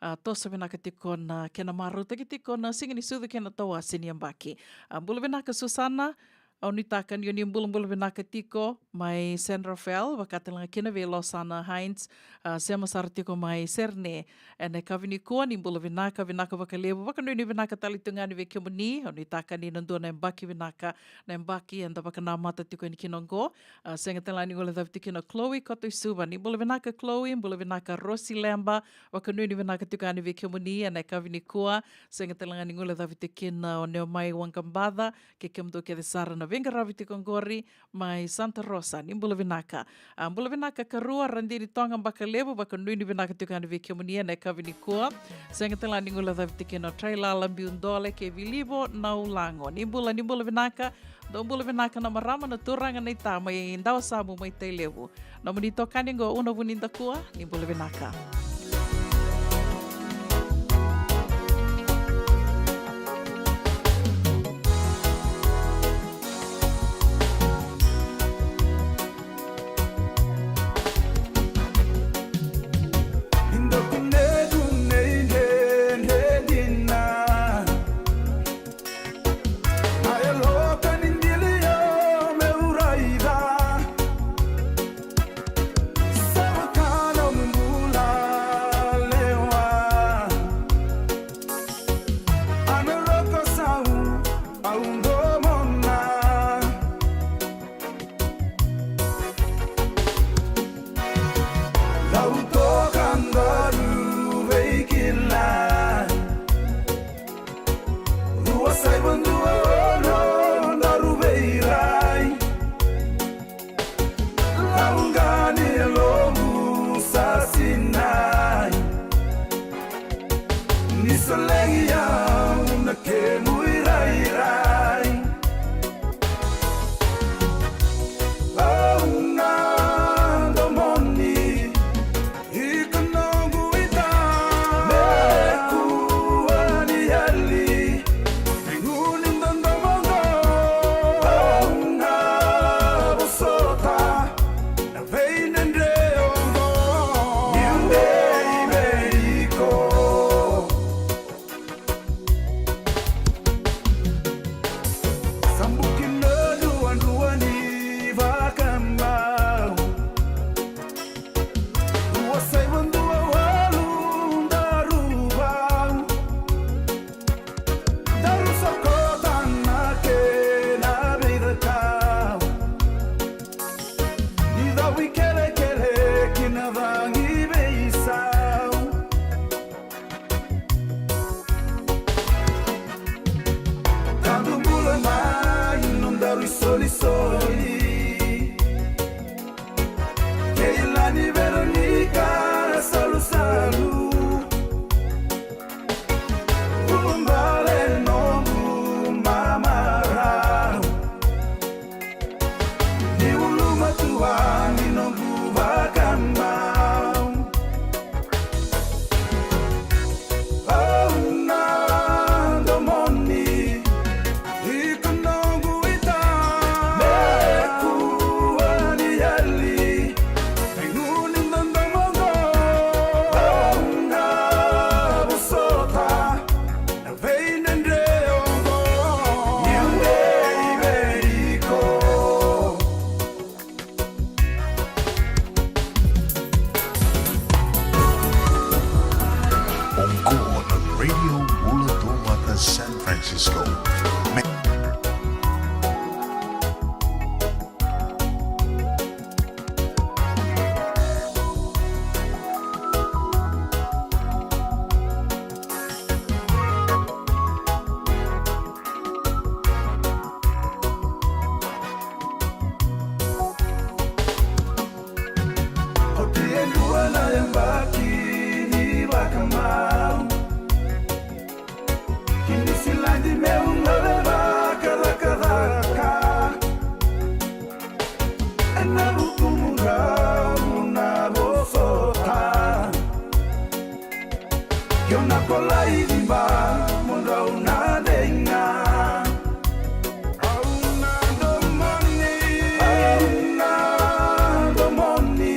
a, toso vinaka tiko na kena marautaki tiko na siga ni sucu kei na tawase ni yabaki. A, bula vinaka Susana, au nuitaka ni o ni bulabula vinaka tiko mai San Rafael, vaka tale ga kina vei Losana Hines, a, sema sara tiko mai Sydney. Ena yakavi nikua ni bula vinaka, vinaka vakalevu, vakanuinui vinaka tale tu ga yani vei kemuni, au nuitaka ni na dua na yabaki vinaka, na yabaki eda vakanamata tiko yani kina oqo. A, sega tale ga ni guilecavi tiko kina Chloe Kotoisuva, ni bula vinaka Chloe, bula vinaka Rosi Lemba, vakanuinui vinaka tiko yani vei kemuni ena yakavi nikua. Sega tale ga ni guilecavi tiko kina o Neomai Waqabaca, kei kemudou kece sara na veiqaravi tiko oqori mai Santa Rosa, ni bula vinaka. A, bula vinaka karua Radini Toga Bakalevu, vakanuinui vinaka tiko yani vei kemuni ena yakavi nikua. Sega tale ga ni guilecavi tiko kina o Trailala Biudole kei Vilivo Naulago, ni bula, ni bula vinaka. Dou bula vinaka na marama, na turaga, na itama, i Dawasamu mai Tailevu. Nomuni itokani oqo Una Vunidakua, ni bula vinaka. Lau toka daru veikilai. Rua saiva dua ono daru veirai. Lau qani lovu sa sinai. Ni solegi au na kemu irairai. Au na domoni iko noqu ita. Me kua ni yali. Guni dodomo qo. Au na vosota. Na veidredre oqo. Niu dei vei iko. Let's go. Oti e dua na yabaki ni vakamau, ki ni siladi meu gole vakacakacaka. Ena vuku mudrau na vosota, io na kolai ciba mudrau na deiga. Au na domoni, au na domoni.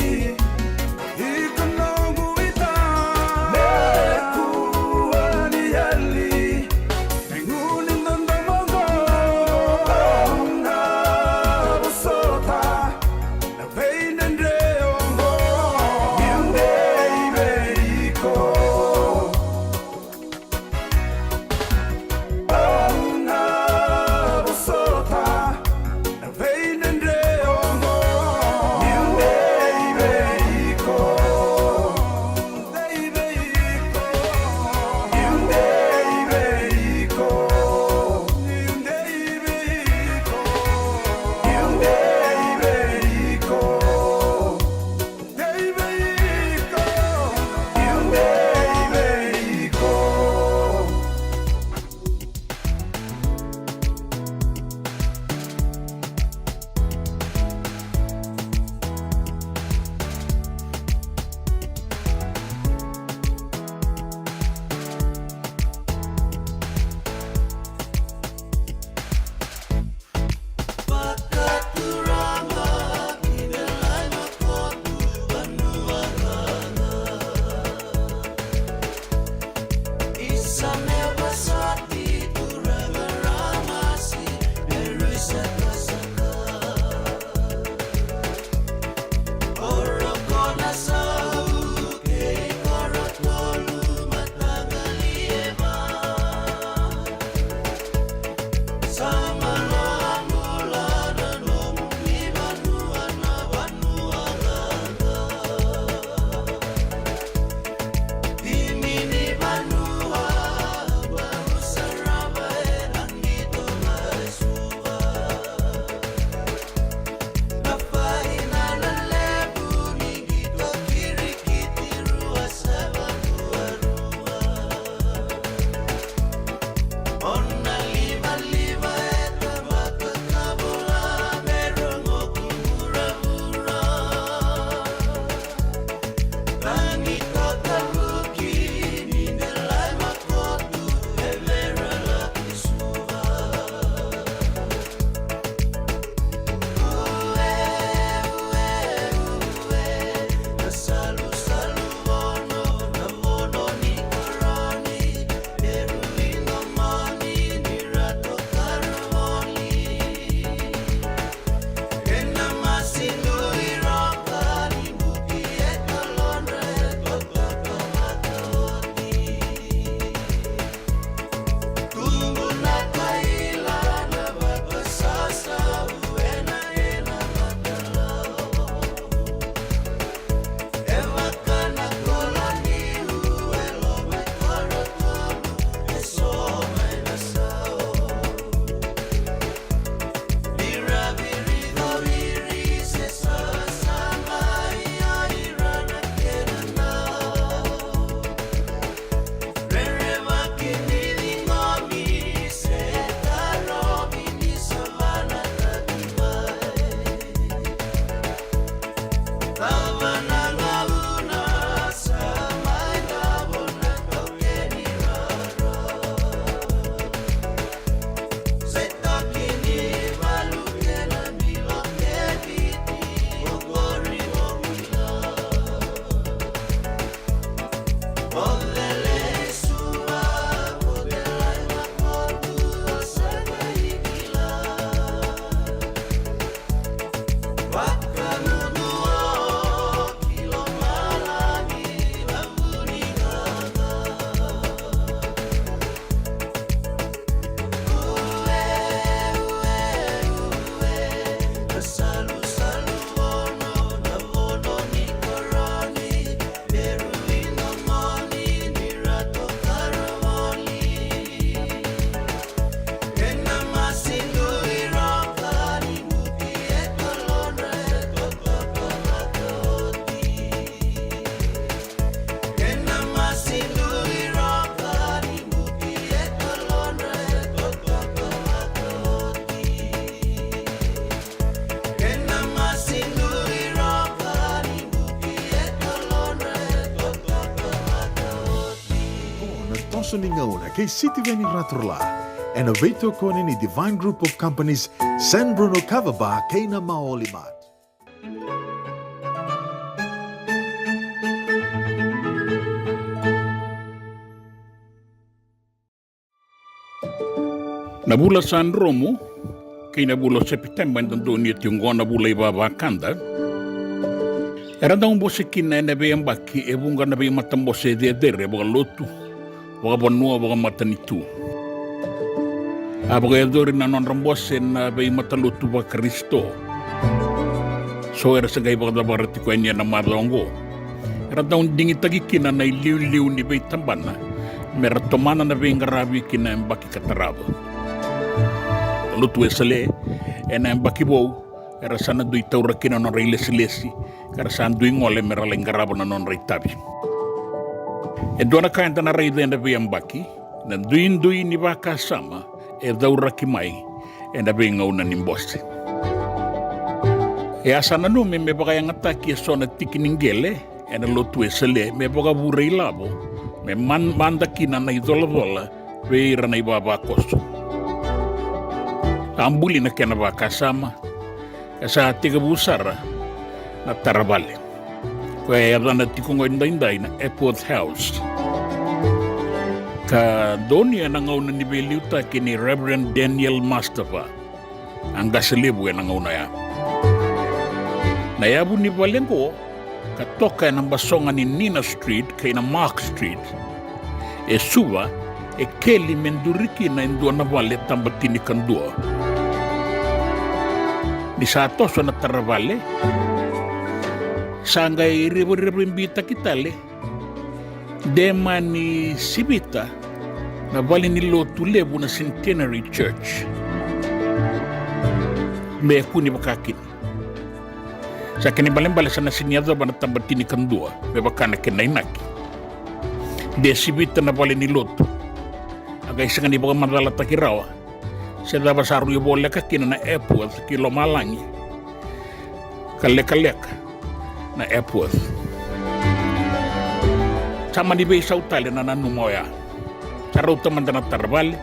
Iko noqu ita, me kua ni yali, me gunu ni dodomo qo. Au na vosota na veidredre oqo, niu dei vei iko. Ni gauna kei Sitiveni Raturla, ena veitokoni ni Divine Group of Companies, San Bruno Kava Bar kei na Maoli Mart. Na vula sa dromu kei na vula o Sepiteba eda donuya tiko oqo, na vula ivavakada, era dau bose kina ena veiyabaki e vuqa na veimatabose cecere vakalotu, vakavanua, vakamatanitu. A vakayacori na nodra bose na veimatalotu vaKarisito. So era se qai vakacavara tiko yani ena macawa oqo. Era dau digitaki kina na iliuliu ni veitabana me ra tomana na veiqaravi ki na yabaki ka tarava. Na Lotu Wesele, ena yabaki vou, era sa na dui taura kina na nodra ilesilesi, ka ra sa dui gole me ra lai qarava na nodra itavi. E dua na ka eda na raica ena veiyabaki, na duidui ni vakasama e cauraki mai ena veigauna ni bose. E a sa nanumi me vakayagataki eso na tiki ni qele ena Lotu Wesele me vakavure ilavo, me man-, mada kina na icolacola vei ira na ivavakoso. A buli na kena vakasama, e sa tekivu sara na taravale, koya e yacana tiko oqo edaidai na Epworth House, ka donuya ena gauna ni veiliutaki nei Reverend Daniel Mustafa, a qase levu ena gauna oya. Na yavu ni vale oqo ka toka ena basoga ni Nina Street kei na Mark Street, e Suva, e keli me duri kina e dua na vale tabatini kadua. Ni sa toso na taravale, sa qai revarevaibitaki tale, de mani sivita na valenilotu levu na Centenary Church me kua ni vaka kina. Sa kena ibalebale sa na sega ni yacova na tabatini kadua me vaka na kena inaki. De sivita na valenilotu. A qai sega ni vakamacalataki rawa se cava sa rui voleka kina na Epworth ki lomalagi, ka lekaleka na Epworth. Sa mani veisau tale na nanuma oya. Sa rauta mada na taravale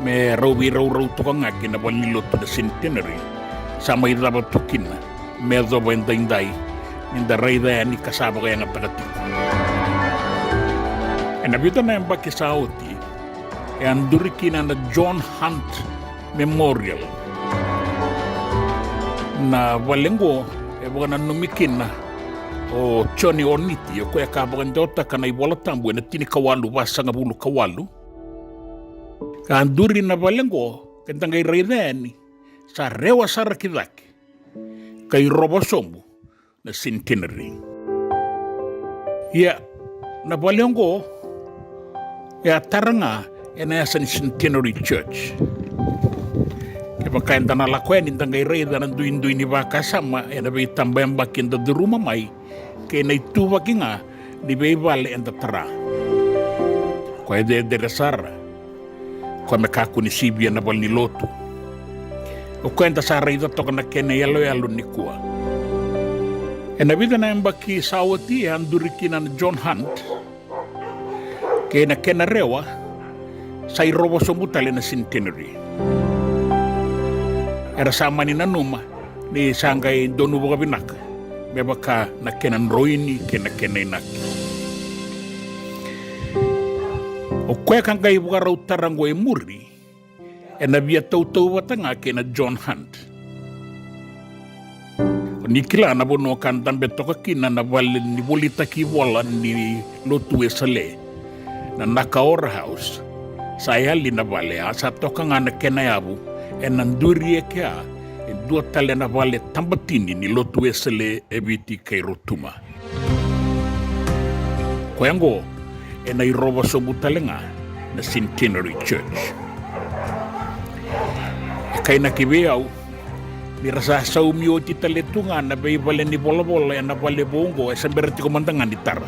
me rau veiraurau toka ga ki na valenilotu na Centenary. Sa mai cava tu kina me yacova edaidai, ni da raica yani ka sa vakayagataka tiko. Ena vica na yabaki sa oti, e a duri kina na John Hunt Memorial. Na vale oqo e vakananumi kina o Johnny Orniti, o koya ka vakadewataka na iVola Tabu ena tinikawalu vasagavulu ka walu. Ka duri na vale oqo, ke da qai raica yani, sa rewa sara ki cake, ka irova sobu na Centenary. Ia, na vale oqo e a tara ga ena yasa ni Centenary Church. Kevaka eda na lako yani, da qai raica na duidui ni vakasama ena veitabayabaki eda curuma mai, kei na ituvaki ga ni veivale eda tara. Koya e cecere sara, koya me kakua ni sivia na valenilotu. O koya eda sa raica toka na kena iyaloyalo nikua. Ena vica na yabaki sa oti, e a duri kina na John Hunt, kei na kena rewa sa irova sobu tale na Centenary. Era sa mani nanuma ni sa qai donu vakavinaka me vaka na kena droini kei na kena inaki. O koya ka qai vakarau tara oqo e muri, ena via tautauvata ga kei na John Hunt. O ni kila na vanua ka dabe toka kina na vale ni volitaki ivola ni Lotu Wesele, na Nakaora House. Sa yali na vale, a sa toka ga na kena yavu ena duri e kea e dua tale na vale tabatini ni Lotu Wesele e Viti kei Rotuma. Koya oqo ena irova sobu tale ga na Centenary Church. E kainaki vei au ni ra sa saumi oti tale tu ga na veivale ni volavola ena vale vou oqo, e se bera tiko mada ga ni tara.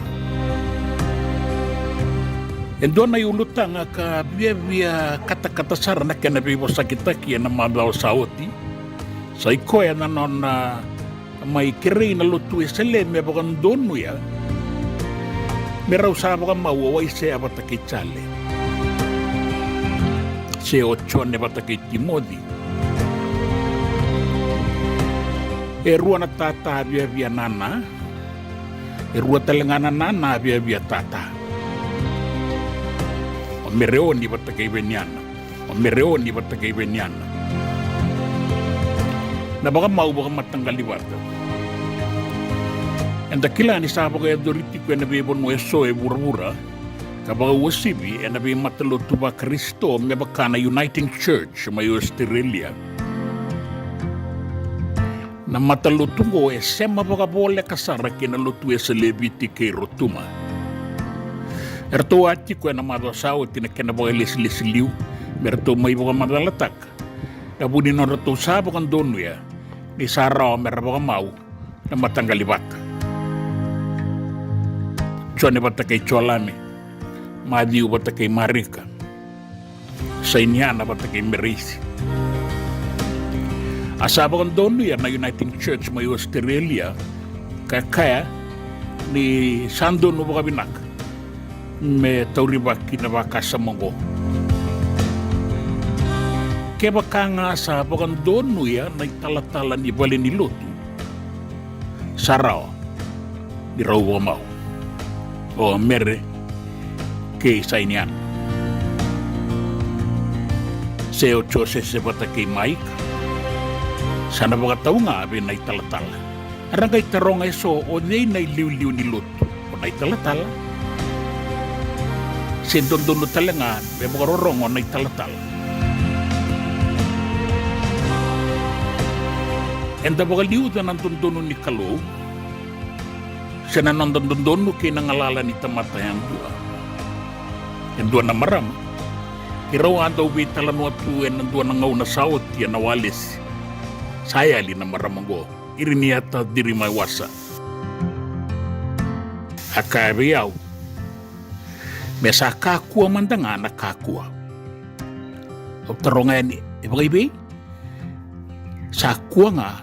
E dua na iulutaga ka viavia katakata sara na kena veivosakitaki ena macawa sa oti, sa i koya na nona mai kerei na Lotu Wesele me vakadonuya me rau sa vakamau o Waisea vata kei Jale. Se o Jone vata kei Timoci. E rua na tata viavia nana. E rua tale ga na nana viavia tata. O Mereoni vata kei Veniana. O Mereoni vata kei Veniana. Na vakamau vakamataqali vata. Eda kila ni sa vakayacori tiko ena veivanua eso e vuravura ka vakauasivi ena veimatalotu vaKarisito me vaka na Uniting Church mai Ositerelia. Na matalotu oqo e sema vakavoleka sara kei na Lotu Wesele e Viti kei Rotuma. Eratou a tiko ena macawa sa oti na kena vakailesilesi liu me ratou mai vakamacalataka na vu ni nodratou sa vakadonuya ni sa rawa me ra vakamau na mataqali vata. Jone vata kei Jolame, Maciu vata kei Marika, Sainiana vata kei Mereisi. A sa vakadonuya na Uniting Church mai Ositerelia ka kaya ni sa donu vakavinaka me taurivaki na vakasama oqo. Kevaka ga sa vakadonuya na italatala ni valenilotu, sa rawa ni rau vakamau. O Mere kei Sainiana. Se o Josese vata kei Maika. Sa na vakatau ga vei na italatala. Era qai taroga eso o cei na iliuliu ni lotu, o na italatala. Se dodonu tale ga me vakarorogo na italatala. Eda vakaliuca na dodonu ni Kalou se na noda dodonu kei na galala ni tamata yadua. E dua na marama, keirau a dau veitalanoa tu ena dua na gauna sa oti ena walesi. Sa yali na marama oqo, Iriniata Dirimaiwasa. A kaya vei au, me sa kakua mada ga na kakua. Au taroga yani, e vakaivei? Sa kua ga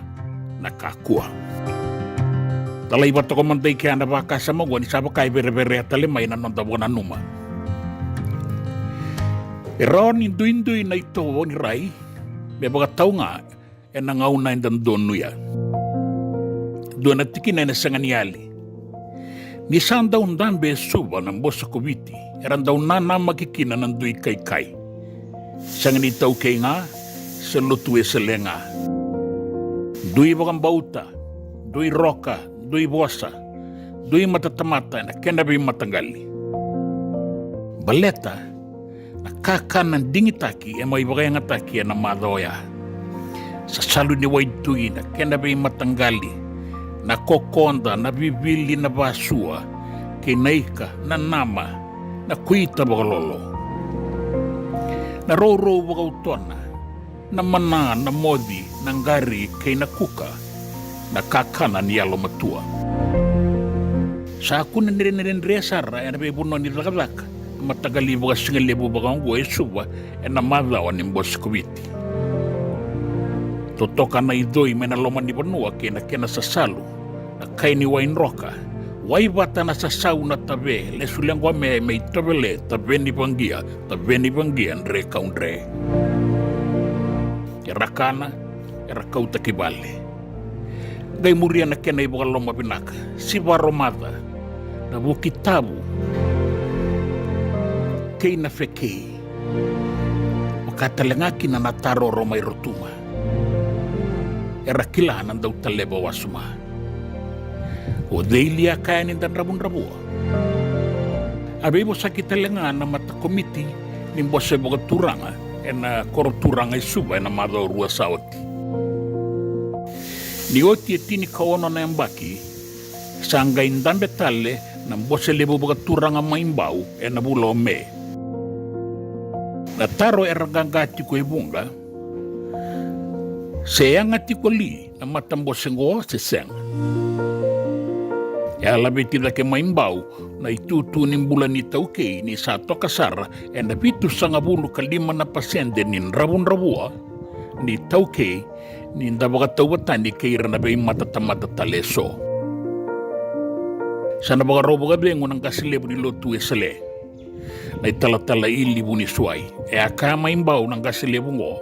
na kakua. Talai vata ko mada i kea na vakasama oqo ni sa vaka e vereverea tale mai na noda vakananuma. E rawa ni duidui na itovo ni rai me vakatau ga ena gauna eda donuya. Dua na tikina ena sega ni yali. Ni sa dau dabe e Suva na Bose ko Viti, era dau nanamaki kina na dui kaikai. Sega ni taukei ga se Lotu Wesele ga. Dui vakabauta, dui roka, dui vosa, dui matatamata ena kena veimataqali. Baleta na kakana digitaki e mai vakayagataki ena macawa oya. Sasalu ni waitui, na kena veimataqali, na kokoda, na vivili, na vasua, kei na ika, na nama, na kuita vakalolo, na rourou vakautona, na mana, na moci, na qari kei na kuka, na kakana ni yalomatua. Sa kune ni dredredre sara ena veivanua ni cakacaka na mataqali vakasigalevu vakaoqo e Suva ena macawa ni Bose ko Viti. Totoka na icoi mai na loma ni vanua kei na kena sasalu, na kai ni waidroka, wai vata na sasau, na tave, lesu leqome me itovele, tave ni vaqia, tave ni vaqia, dre kau dre. Era kana, era kauta ki vale. Qai muria na kena ivakaloma vinaka, sivaro maca, na vuki tavu kei na fekei. Vaka tale ga kina na taroro mai Rotuma. Era kila na dau taleva wasoma. O cei li a kaya ni da dravudravua? A veivosaki tale ga na matakomiti ni bose vakaturaga ena koro turaga e Suva ena macawa rua sa oti. Ni oti e tinikaono na yabaki, sa qai dabe tale na bose levu vakaturaga mai Bau ena vula o Me. Na taro era qaqa tiko e vuqa, se yaga tiko li na matabose oqo se sega. E a laveti cake mai Bau na itutu ni bula ni taukei ni sa toka sara ena vitusagavulu ka lima na pasede ni dravudravua ni taukei ni da vakatauvatani kei ira na veimatatamata tale eso. Sa na vakarau vakacegu na qase levu ni Lotu Wesele. Na italatala Ili Vunisuai, e a kaya mai Bau na qase levu oqo.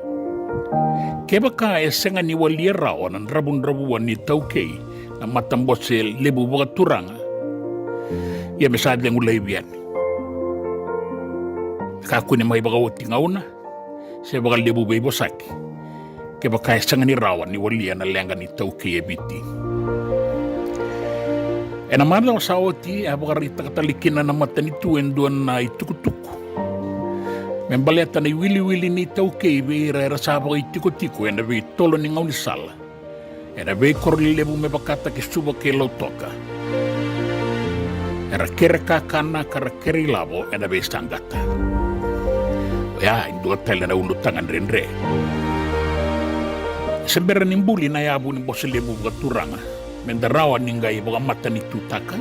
Kevaka e sega ni walia rawa na dravudravua ni taukei na matabose levu vakaturaga, ia me sa cegu laivi yani. Kakua ni mai vakaoti gauna se vakalevu veivosaki kevaka e sega ni rawa ni walia na leqa ni taukei e Viti. Ena macawa sa oti, e a vakaraitaka tale kina na matanitu e dua na itukutuku me baleta na iwiliwili ni taukei vei ira era sa vakaitikotiko ena veitolo ni gaunisala ena veikoro lelevu me vakataki Suva kei Lautoka. Era kere kakana ka ra kere ilavo ena veisaqata. Oya e dua tale na ulutaga dredre. Se bera ni buli na yavu ni bose levu vakaturaga, me da rawa ni qai vakamatanitutaka,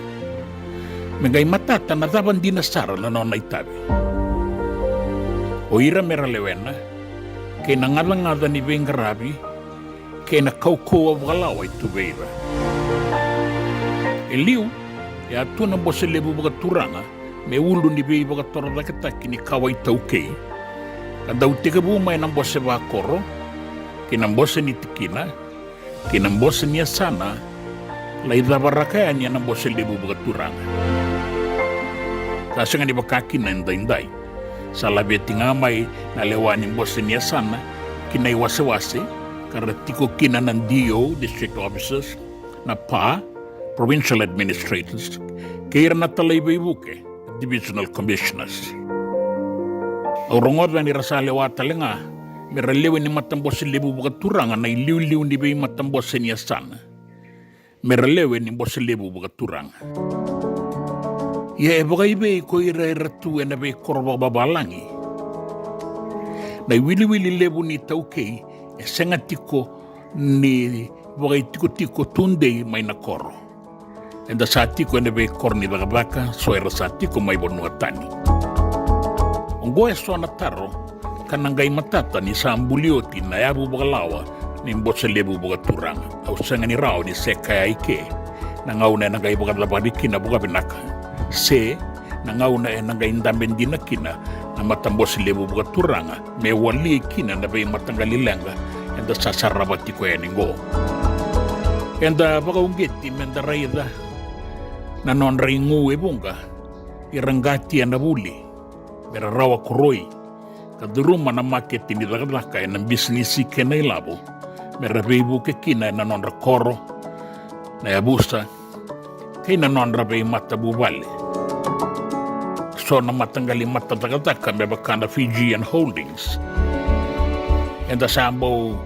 me qai matata na cava dina sara na nona itavi. O ira me ra lewena, kei na gacagaca ni veiqaravi, kei na kaukauwa vakalawa e tu vei ira. E liu, e a tu na bose levu vakaturaga me ulu ni veivakatorocaketaki ni kawa itaukei, ka dau tekivu mai na bose vakoro, kei na bose ni tikina, kei na bose ni yasana, lai cavaraka yani ena bose levu vakaturaga. Sa sega ni vaka kina edaidai. Sa laveti ga mai na lewa ni bose ni yasana ki na iwasewase, ka ra tiko kina na D O, District Officers, na P A, Provincial Administrators, kei ira na talai veivuke, Divisional Commissioners. Au rogoca ni ra sa lewa tale ga me ra lewe ni matabose levu vakaturaga na iliuliu ni veimatabose ni yasana me ra lewe ni bose levu vakaturaga. Ia e vakaivei ko ira era tu ena veikoro vakavavalagi? Na iwiliwili levu ni taukei e sega tiko ni vakaitikotiko tudei mai na koro. Eda sa tiko ena veikoro ni cakacaka, so era sa tiko mai vanua tani. Oqo e so na taro ka na qai matata ni sa buli oti na yavu vakalawa ni bose levu vakaturaga. Au sega ni rawa ni se kaya i ke na gauna ena qai vakacavari kina vakavinaka, se na gauna ena qai dabe dina kina na matabose levu vakaturaga me wali kina na veimataqali leqa eda sa sarava tiko yani oqo. Eda vakauqeti me da raica na nodra igu e vuqa, ira qati ena vuli, me ra rawa koroi ka curuma na maketi ni cakacaka ena bisinisi kei na ilavo, me ra veivuke kina ena nodra koro, na yavusa, kei na nodra veimatavuvale. So na mataqali matacakacaka me vaka na Fijian Holdings, eda sa bau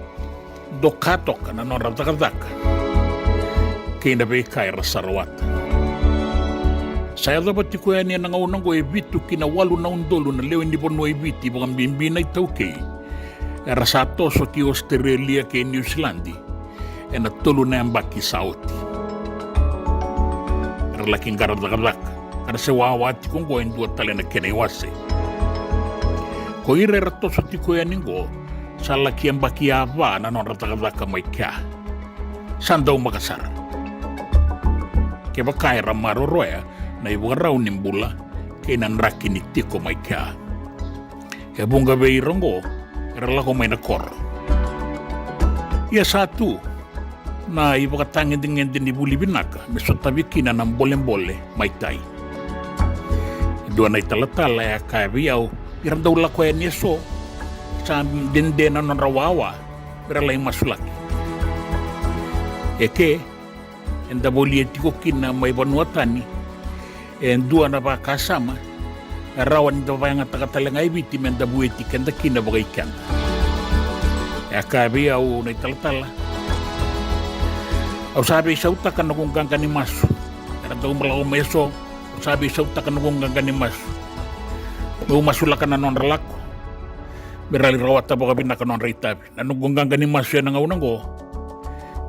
doka toka na nodra cakacaka kei na veika era sa rawata. Sa yacova tiko yani ena gauna oqo e vitu ki na walu na udolu na lewe ni vanua i Viti, vakabibi na iTaukei, era sa toso ki Ositerelia kei Niusiladi ena tolu na yabaki sa oti. Era laki qara cakacaka, ka ra se wawa tiko oqo e dua tale na kena iwase. Ko ira era toso tiko yani oqo, sa laki yabaki yava na nodra cakacaka mai kea. Sa daumaka sara. Kevaka era maroroya na ivakarau ni bula kei na draki ni tiko mai kea. E vuqa vei ira oqo era lako mai na koro. Ia sa tu na ivakatagedegede ni vuli vinaka me sotavi kina na bolebole mai tai. E dua na italatala e a kaya vei au, ira dau lako yani e so, sa dede na nodra wawa me ra lai masulaki. E ke, eda volia tiko kina mai vanua tani e dua na vakasama e rawa ni da vakayagataka tale ga e Viti me da vueti keda kina vakaikeda. E a kaya vei au na italatala, au sa veisautaka noqu qaqa ni masu. Era dau lako mai e so, au sa veisautaka noqu qaqa ni masu. Meu masulaka na nodra lako me ra lai rawata vakavinaka nodra itavi. Na noqu qaqa ni masu ena gauna oqo,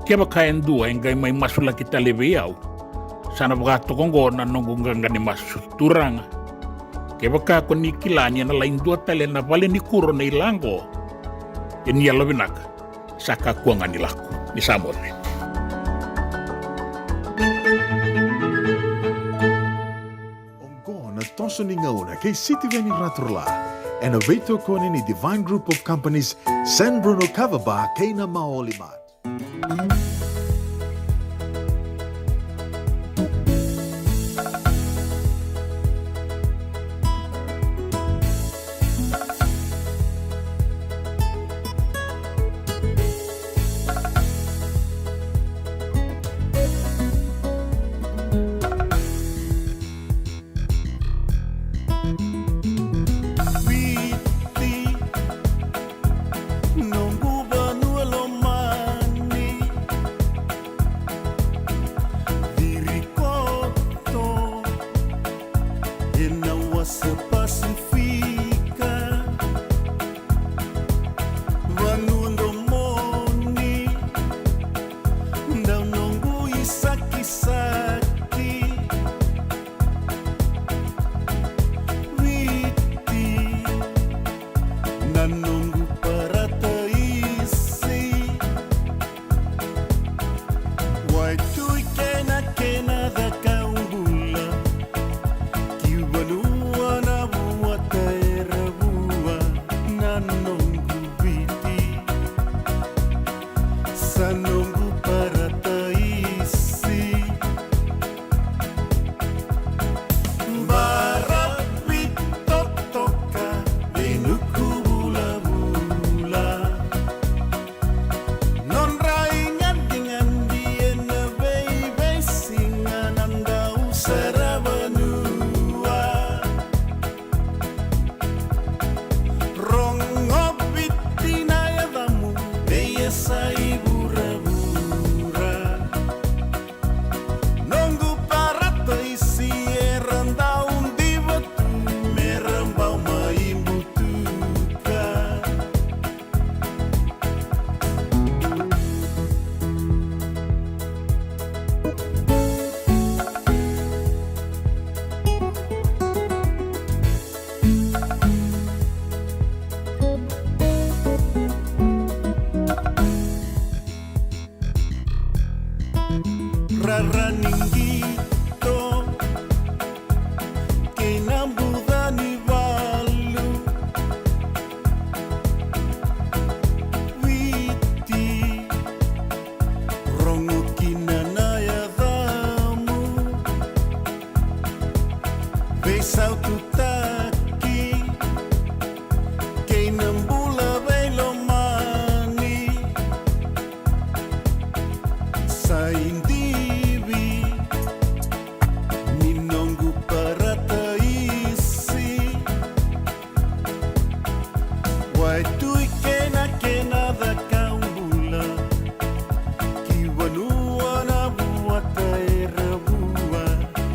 kevaka e dua e qai mai masulaki tale vei au, sa na vakatoka oqo na noqu qaqa ni masu. Turaga, kevaka ko ni kila ni ena lai dua tale na valenikuro na ila oqo, e ni yalovinaka, sa kakua ga ni lako. Ni sa moce. Na toso ni gauna kei Sitiveni Raturla. Ena veitokoni ni Divine Group of Companies, San Bruno Kava Bar kei na Maoli Mart. Viti, noqu vanua lomani, ciri koto ena wasa Pasifika, vanua domoni, dau noqu isakisaki. Viti, na noqu parataisi. Waitui kena, kena cakau bula, ki vanua na vuata era vua, na noqu Viti. Sa noqu parataisi. Baravi totoka, veinuku vulavula. Nodra igadingadi ena veiveisiga na dau saravanua. Rogo Viti na yacamu, vei yasa i vuravura. Noqu parataisi era dau diva tu, me ra bau mai butuka. Rara ni qito kei na buca ni valu. Viti, rogo kina na yacamu, veisaututaki kei na bula veilomani. Sa idivi ni noqu parataisi. Waitui kena, kena cakau bula, ki vanua na vuata era vua,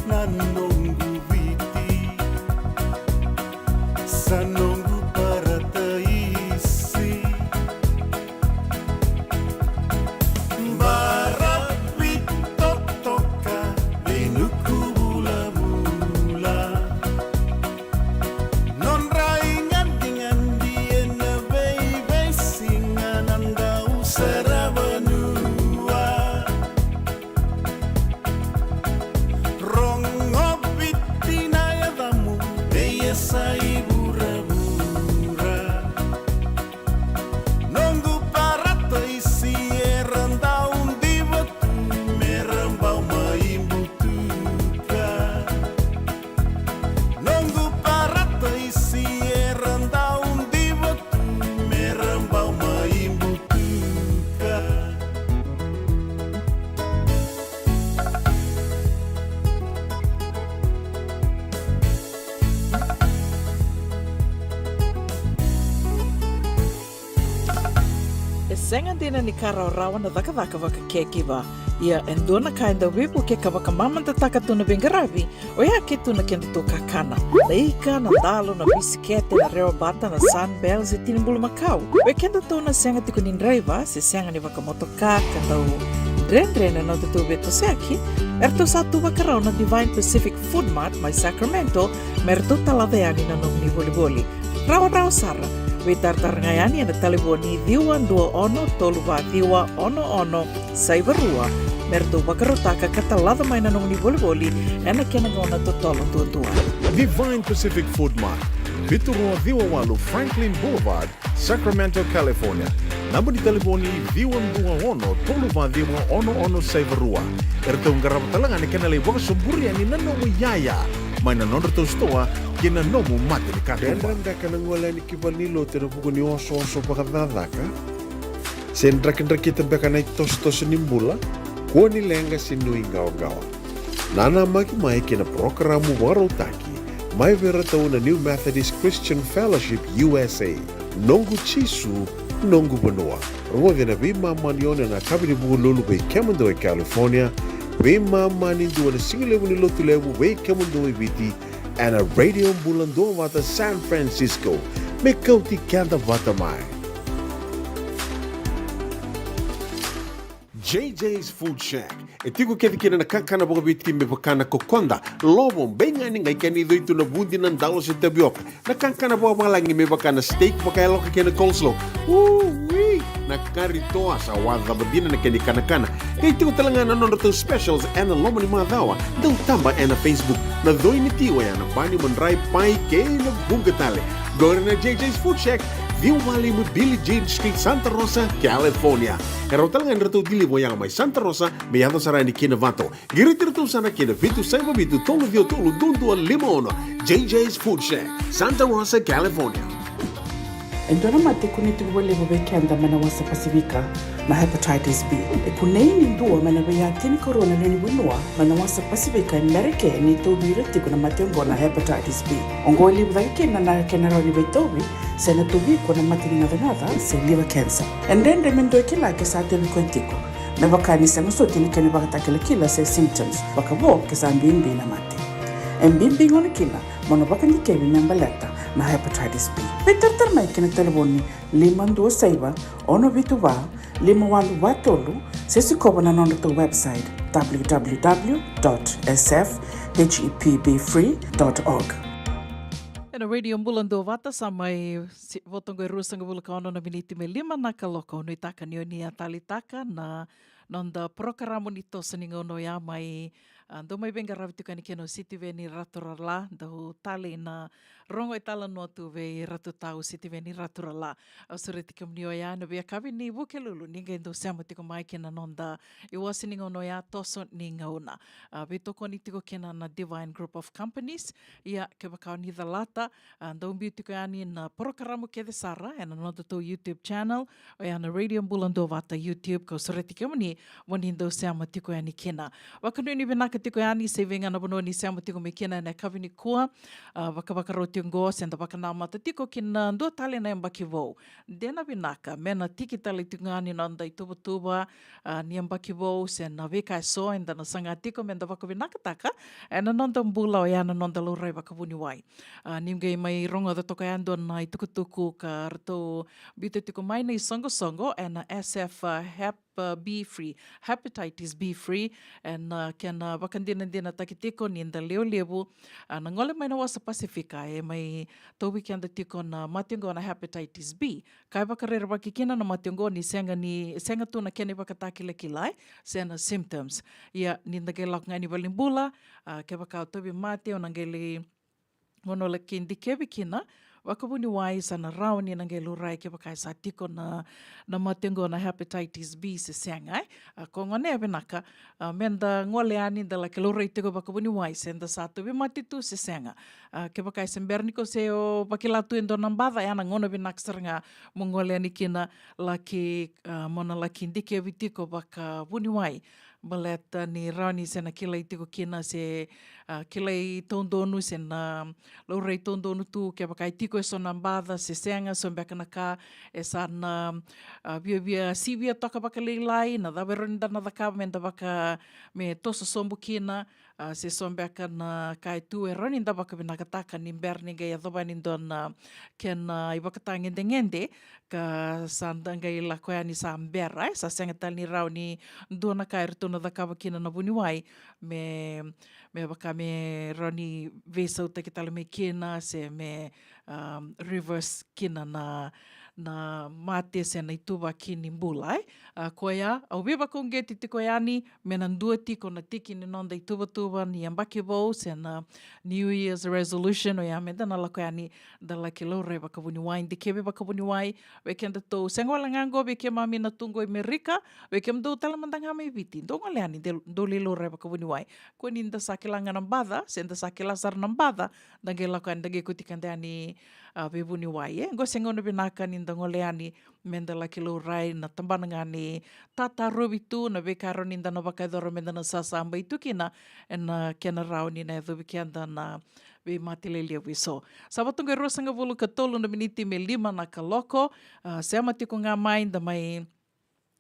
na noqu Viti. Sa noqu parataisi. Baravi totoka, veinuku vulavula. Nodra igadingadi ena veiveisiga na dau saravanua. Rogo Viti na yacamu, vei yasa i vuravura. Noqu parataisi era dau diva tu, me ra bau mai butuka. Noqu parataisi era dau diva tu, me ra bau mai butuka. E sega dina ni ka rawarawa na cakacaka vakacaregiver. Ia e dua na ka e dau veivuke ka vakamamadataka tu na veiqaravi, oya ke tu na kedatou kakana. Na ika, na dalo, na bisikete, na rewabata, na Sunbell se tini bulumakau. Vei kedatou na sega tiko ni draiva se sega ni vakamotoka ka dau dredre na nodatou veitosoyaki, eratou sa tu vakarau na Divine Pacific Food Mart mai Sacramento me ratou talaca yani na nomuni volivoli. Rawarawa sara. Veitaratara ga yani ena talevoni ciwa dua ono tolu va ciwa ono ono saiva rua me ratou vakarautaka ka talaca mai na nomuni volivoli ena kena gauna totolo duadua. Divine Pacific Food Mart, vitu rua ciwa walu Franklin Boulevard, Sacramento, California. Naba ni talevoni ciwa dua ono tolu va ciwa ono ono saiva rua. Eratou qarava tale ga na kena lai vakasoburi yani na nomu iyaya mai na nodratou sitoa kei na nomu mata ni katuba. Dredre beka na gole yani ki valenilotu ena vuku ni osooso vakacakacaka? Se drakidrakita beka na itosotoso ni bula? Kua ni leqa se nuiqawaqawa. Nanamaki mai kei na parokaramu vakarautaki mai vei iratou na New Methodist Christian Fellowship U S A, Noqu Jisu, Noqu Vanua. Rogoci ena veimama ni ono ena yakavi ni Vukelulu vei kemudou e California, veimama ni dua ena sigalevu ni Lotulevu vei kemudou e Viti, ena Radio Bula Duavata San Francisco. Me kauti keda vata mai. J J's Food Shack. E tiko kece kina na kakana vakaviti me vaka na kokoda, lovo, beigani, qai kena icoitu, na vudi, na dalo se tavioka. Na kakana vakavalagi me vaka na steak vakayaloka kei na coleslaw. Ui! Na kari toa, sa wacava dina na kena ikanakana. Qai tiko tale ga na nodratou specials ena loma ni macawa. Dau taba ena Facebook. Na coi ni ti oya na bani, madrai, pai kei na vuqa tale. Qori na J J's Food Shack, ciwa va lima Billie Jean Street, Santa Rosa, California. E rawa tale ga ni ratou deliver oya mai Santa Rosa me yaco sara yani ki Novato. Qiriti iratou sara ki na vitu saiva vitu tolu ciwa tolu dua dua lima ono. J J's Food Shack, Santa Rosa, California. E dua na mate e kunei tiko vakalevu vei keda mai na wasa Pasifika, na hepatitis B. E kunei ni dua mai na veiyaya tinikarua na lewe ni vanua mai na wasa Pasifika e Merika e tauvi ira tiko na mate oqo na hepatitis B. Oqo e levu cake kina na kena rawa ni veitauvi se na tauvi iko na mate ni gacagaca se liver cancer. E dredre me dua e kila ke sa tauvi koya tiko, me vaka ni sega soti na kena ivakatakilakila se symptoms, vakavo ke sa bibi na mate. E bibi gona kina mo na vakadikevi me baleta na hepatitis B. Veitaratara mai ki na talevoni lima dua saiva ono vitu va lima walu va tolu, se sikova na nodratou website, w w w dot s f h e p b free dot org. Ena Radio Bula Duavata, sa mai si-, vo toka e ruasagavulu ka ono na miniti me lima na kaloko. Nuitaka ni o ni a taleitaka na noda porokaramu ni toso ni gauna oya mai, a, dau mai veiqaravi tiko yani kina o Sitiveni Raturala, dau talei na rogo italanoa tu vei Ratu Tau, Sitiveni Raturala. Au sureti kemuni oya na veiyakavi ni Vukelulu, ni qai dau sema tiko mai ki na noda iwase ni gauna oya, toso ni gauna. A, veitokoni tiko kina na Divine Group of Companies. Ia, kevaka o ni calata, a, dau biu tiko yani na porokaramu kece sara ena nodatou YouTube channel, oya na Radio Bula Duavata YouTube, kau sureti kemuni mo ni dau sema tiko yani kina. Vakanuinui vinaka tiko yani, se vei ga na vanua ni sema tiko mai kina ena yakavi nikua, a, vakavakarau tiko oqo, se da vakanamata tiko ki na dua tale na yabaki vou. De na vinaka me na tiki tale tiko ga ni noda ituvatuva, a, ni yabaki vou se na veika eso eda na saga tiko me da vakavinakataka ena noda bula, oya na noda laurai vakavuniwai. A, ni qai mai rogoca toka ya e dua na itukutuku ka ratou biuta tiko mai na isoqosoqo ena S F, a, Hep, a, B free, hepatitis B free, ena, a, kena vakadinadinataki tiko ni da lewe levu, a, na gole mai na wasa Pasifika e mai tauvi keda tiko na mate oqo na hepatitis B. Ka e vakarerevaki kina na mate oqo ni sega ni, sega tu na kena ivakatakilakila, e, se na symptoms. Ia, ni da qai lako ga yani valenibula, a, kevaka o tauvi mate, o na qai lai, o na laki dikevi kina vakavuniwai, sa na rawa ni na qai laurai kevaka e sa tiko na, na mate oqo na hepatitis B se sega, e. A, ko gone e vinaka, a, me da gole yani da laki laurai tiko vakavuniwai se da sa tauvi mate tu se sega. A, kevaka e se bera ni ko se o vakila tu e dua na baca, ya na gauna vinaka sara ga mo gole yani kina, laki, a, mo na laki dikevi tiko vakavuniwai. Baleta ni rawa ni se na kilai tiko kina se, a, kilai taudonu se na laurai taudonu tu kevaka e tiko eso na baca se sega, so beka na ka e sa na, a, viavia sivia toka vakalailai, na cava e rawa ni da na cakava me da vaka, me toso sobu kina, A, se so beka na ka e tu e rawa ni da vakavinakataka ni bera ni qai yacova yani e dua na kena ivakatagedegede, ka sa da qai lako yani sa bera, e, sa sega tale ni rawa ni dua na ka eratou na cakava kina na vuniwai, me, me vaka me rawa ni veisautaki tale mai kina, se me, um, reverse kina na, na mate se na ituvaki ni bula, e. A, koya, au veivakauqeti tiko yani, me na dua tiko na tiki ni noda ituvatuva ni yabaki vou, se na New Year's resolution, oya me da na lako yani, da laki laurai vakavuniwai, dikevi vakavuniwai, vei kedatou, sega wale ga qo vei keimami na tu qo i Merika, vei kemudou tale mada ga mai Viti, dou gole yani, de-, dou lai laurai vakavuniwai. Kua ni da sa kila ga na baca, se da sa kila sara na baca, da qai lako yani, da qai kauti keda yani, a, veivuniwai, e. Qo se gauna vinaka ni da gole yani, me da laki laurai na tabana ga ni tatarovi tu, na veika e rawa ni da na vakayacora me da na sasabai tu kina, ena kena rawa ni na yacovi keda na veimate lelevu e so. Sa vata qo e ruasagavulu ka tolu na miniti me lima na kaloko, a, sema tiko ga mai, da mai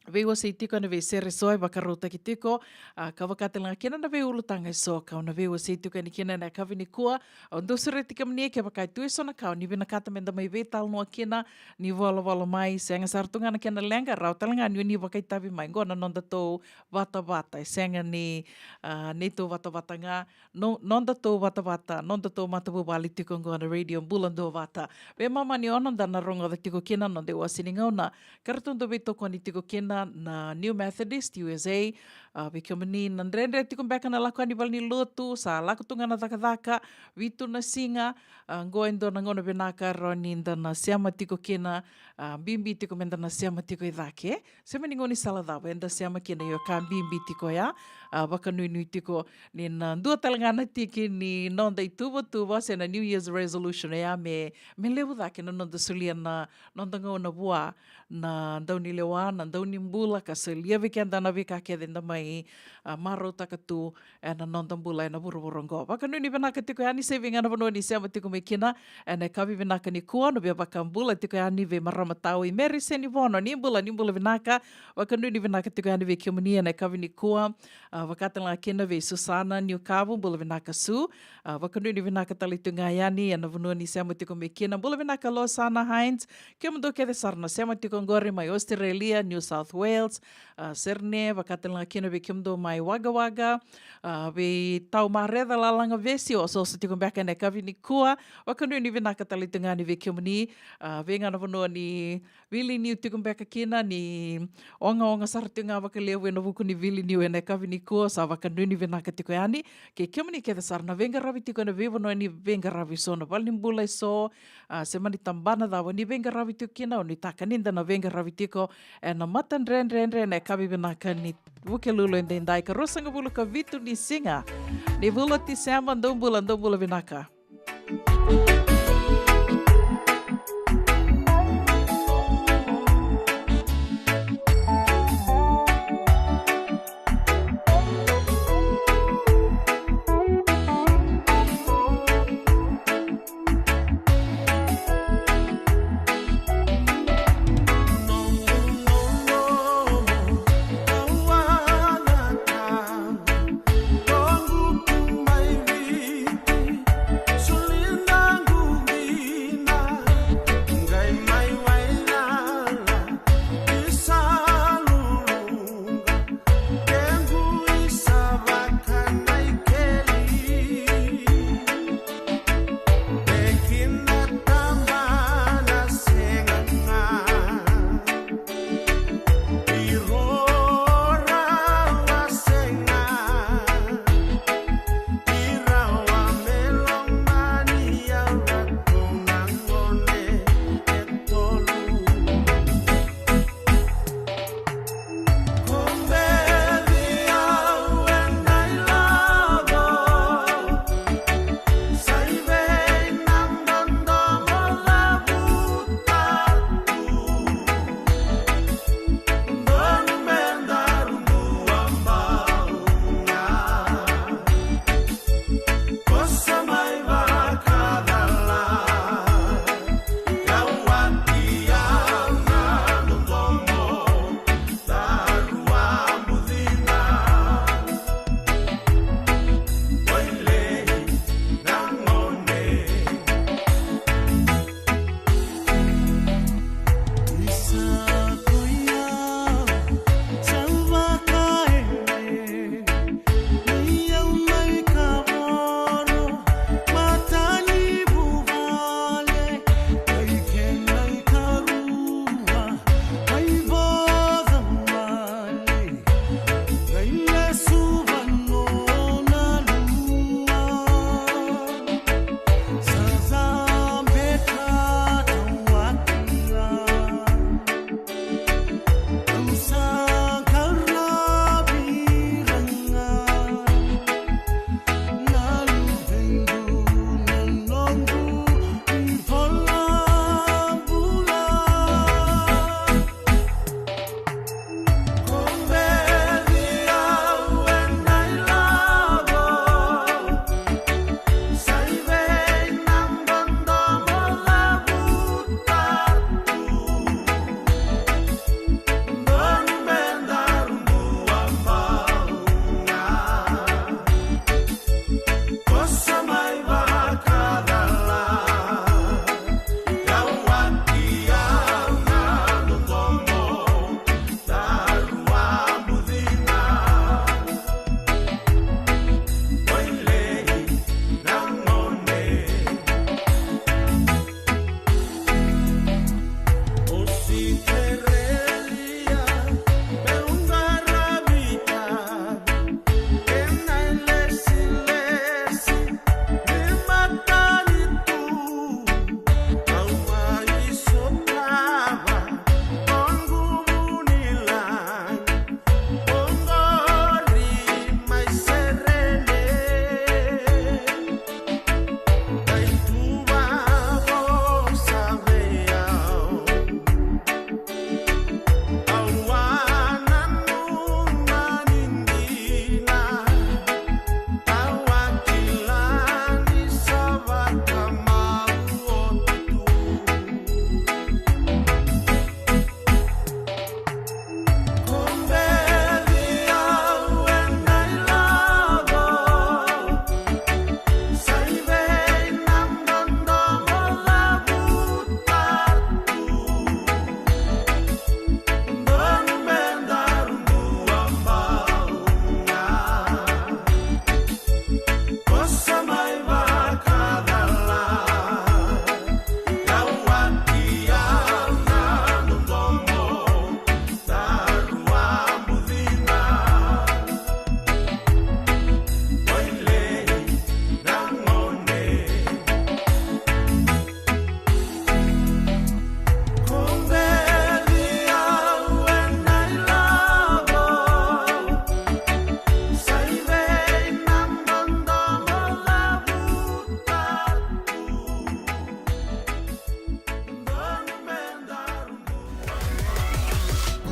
veiwasei tiko ena veisere e so e vakarautaki tiko, a, ka vaka tale ga kina na veiulutaga e so, kau na veiwasei tiko yani kina ena yakavi nikua. Au dau sureti kemuni kevaka e tu e so na ka o ni vinakata me da mai veitalanoa kina, ni volavola mai, sega sara tu ga na kena leqa, rawa tale ga ni o ni vakaitavi mai. Qo na nodatou vatavata, e sega ni, a, neitou vatavata ga, no-, nodatou vatavata, nodatou matavuvale tiko qo na Radio Bula Duavata. Veimama ni ono da na rogoca tiko kina na noda iwase ni gauna, ka ratou dau veitokoni tiko kina na New Methodist U S A, a, vei kemuni na dredre tiko beka na lako yani valenilotu, sa lako tu ga na cakacaka, vitu na siga, a, qo e dua na gauna vinaka e rawa ni da na sema tiko kina, a, bibi tiko me da na sema tiko i cake. Sema ni gaunisala cava eda sema kina, io ka bibi tiko ya, a, vakanuinui tiko ni na dua tale ga na tiki ni noda ituvatuva se na New Year's resolution ya me, me levu cake na noda solia na noda gauna vua na daunilewa, na daunibula, ka solia vei keda na veika kece eda mai, a, marautaka tu ena noda bula ena vuravura oqo. Vakanuinui vinaka tiko yani se vei ga na vanua ni sema tiko mai kina ena yakavi vinaka nikua. Au via vakabula tiko yani vei marama tau i Mary Senivono, ni bula, ni bula vinaka. Vakanuinui vinaka tiko yani vei kemuni ena yakavi nikua. A, vaka tale ga kina vei Susana Niukavu, bula vinaka Su. A, vakanuinui vinaka tale tu ga yani ena vanua ni sema tiko mai kina. Bula vinaka Losana Hines, kemudou kece sara na sema tiko qori mai Australia, New South Wales, a, Serne, vaka tale ga kina vei kemudou mai Wagga Wagga, a, vei Tau Mareca Lalaga Vesi, osooso tiko beka ena yakavi nikua. Vakanuinui vinaka tale tu ga yani vei kemuni, a, vei ga na vanua ni vili niu tiko beka kina, ni ogaoga sara tiko ga vakalevu ena vuku ni vili niu ena yakavi nikua, sa vakanuinui vinaka tiko yani. Kei kemuni kece sara na veiqaravi tiko ena veivanua ni veiqaravi e so, na valenibula e so, a, se mani tabana cava ni veiqaravi tiko kina, au nuitaka ni da na veiqaravi tiko ena matadredredre ena yakavi vinaka ni Vukelulu edaidai, ka ruasagavulu ka vitu ni siga ni vula o Tiseba. Dou bula, dou bula vinaka.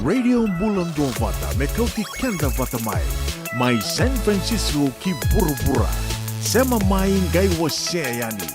Radio Bula Duavata, me kauti keda vata mai. Mai San Francisco ki vuravura. Sema mai, qai wasea yani.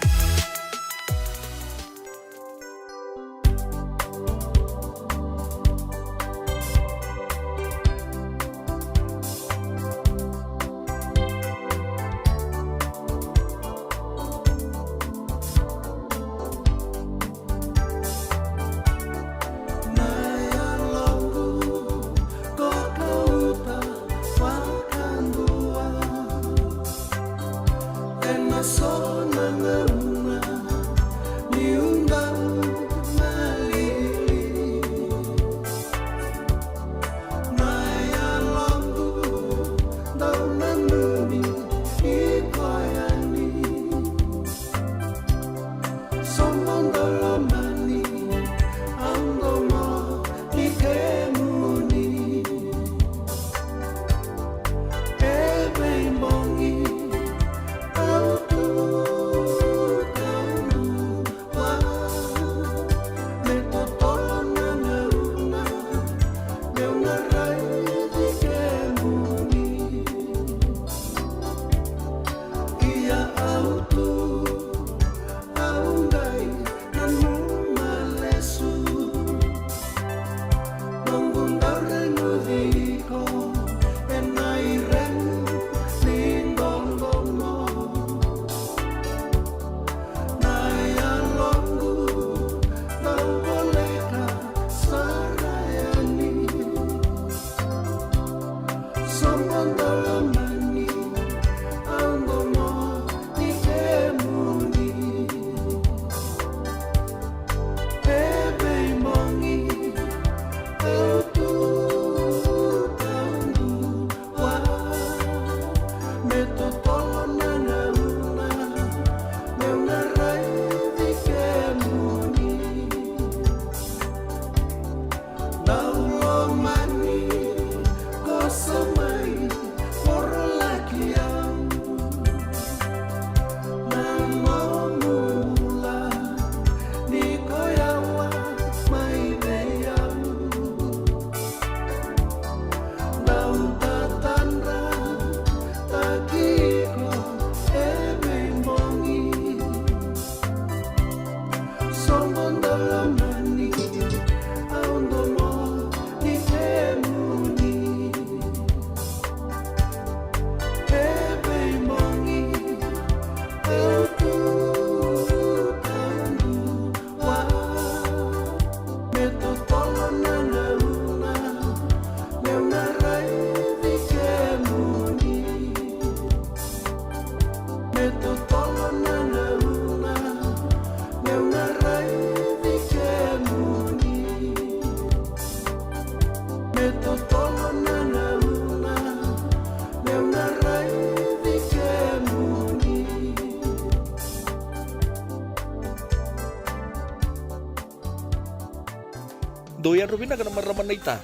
Dou yadra vinaka na marama naita.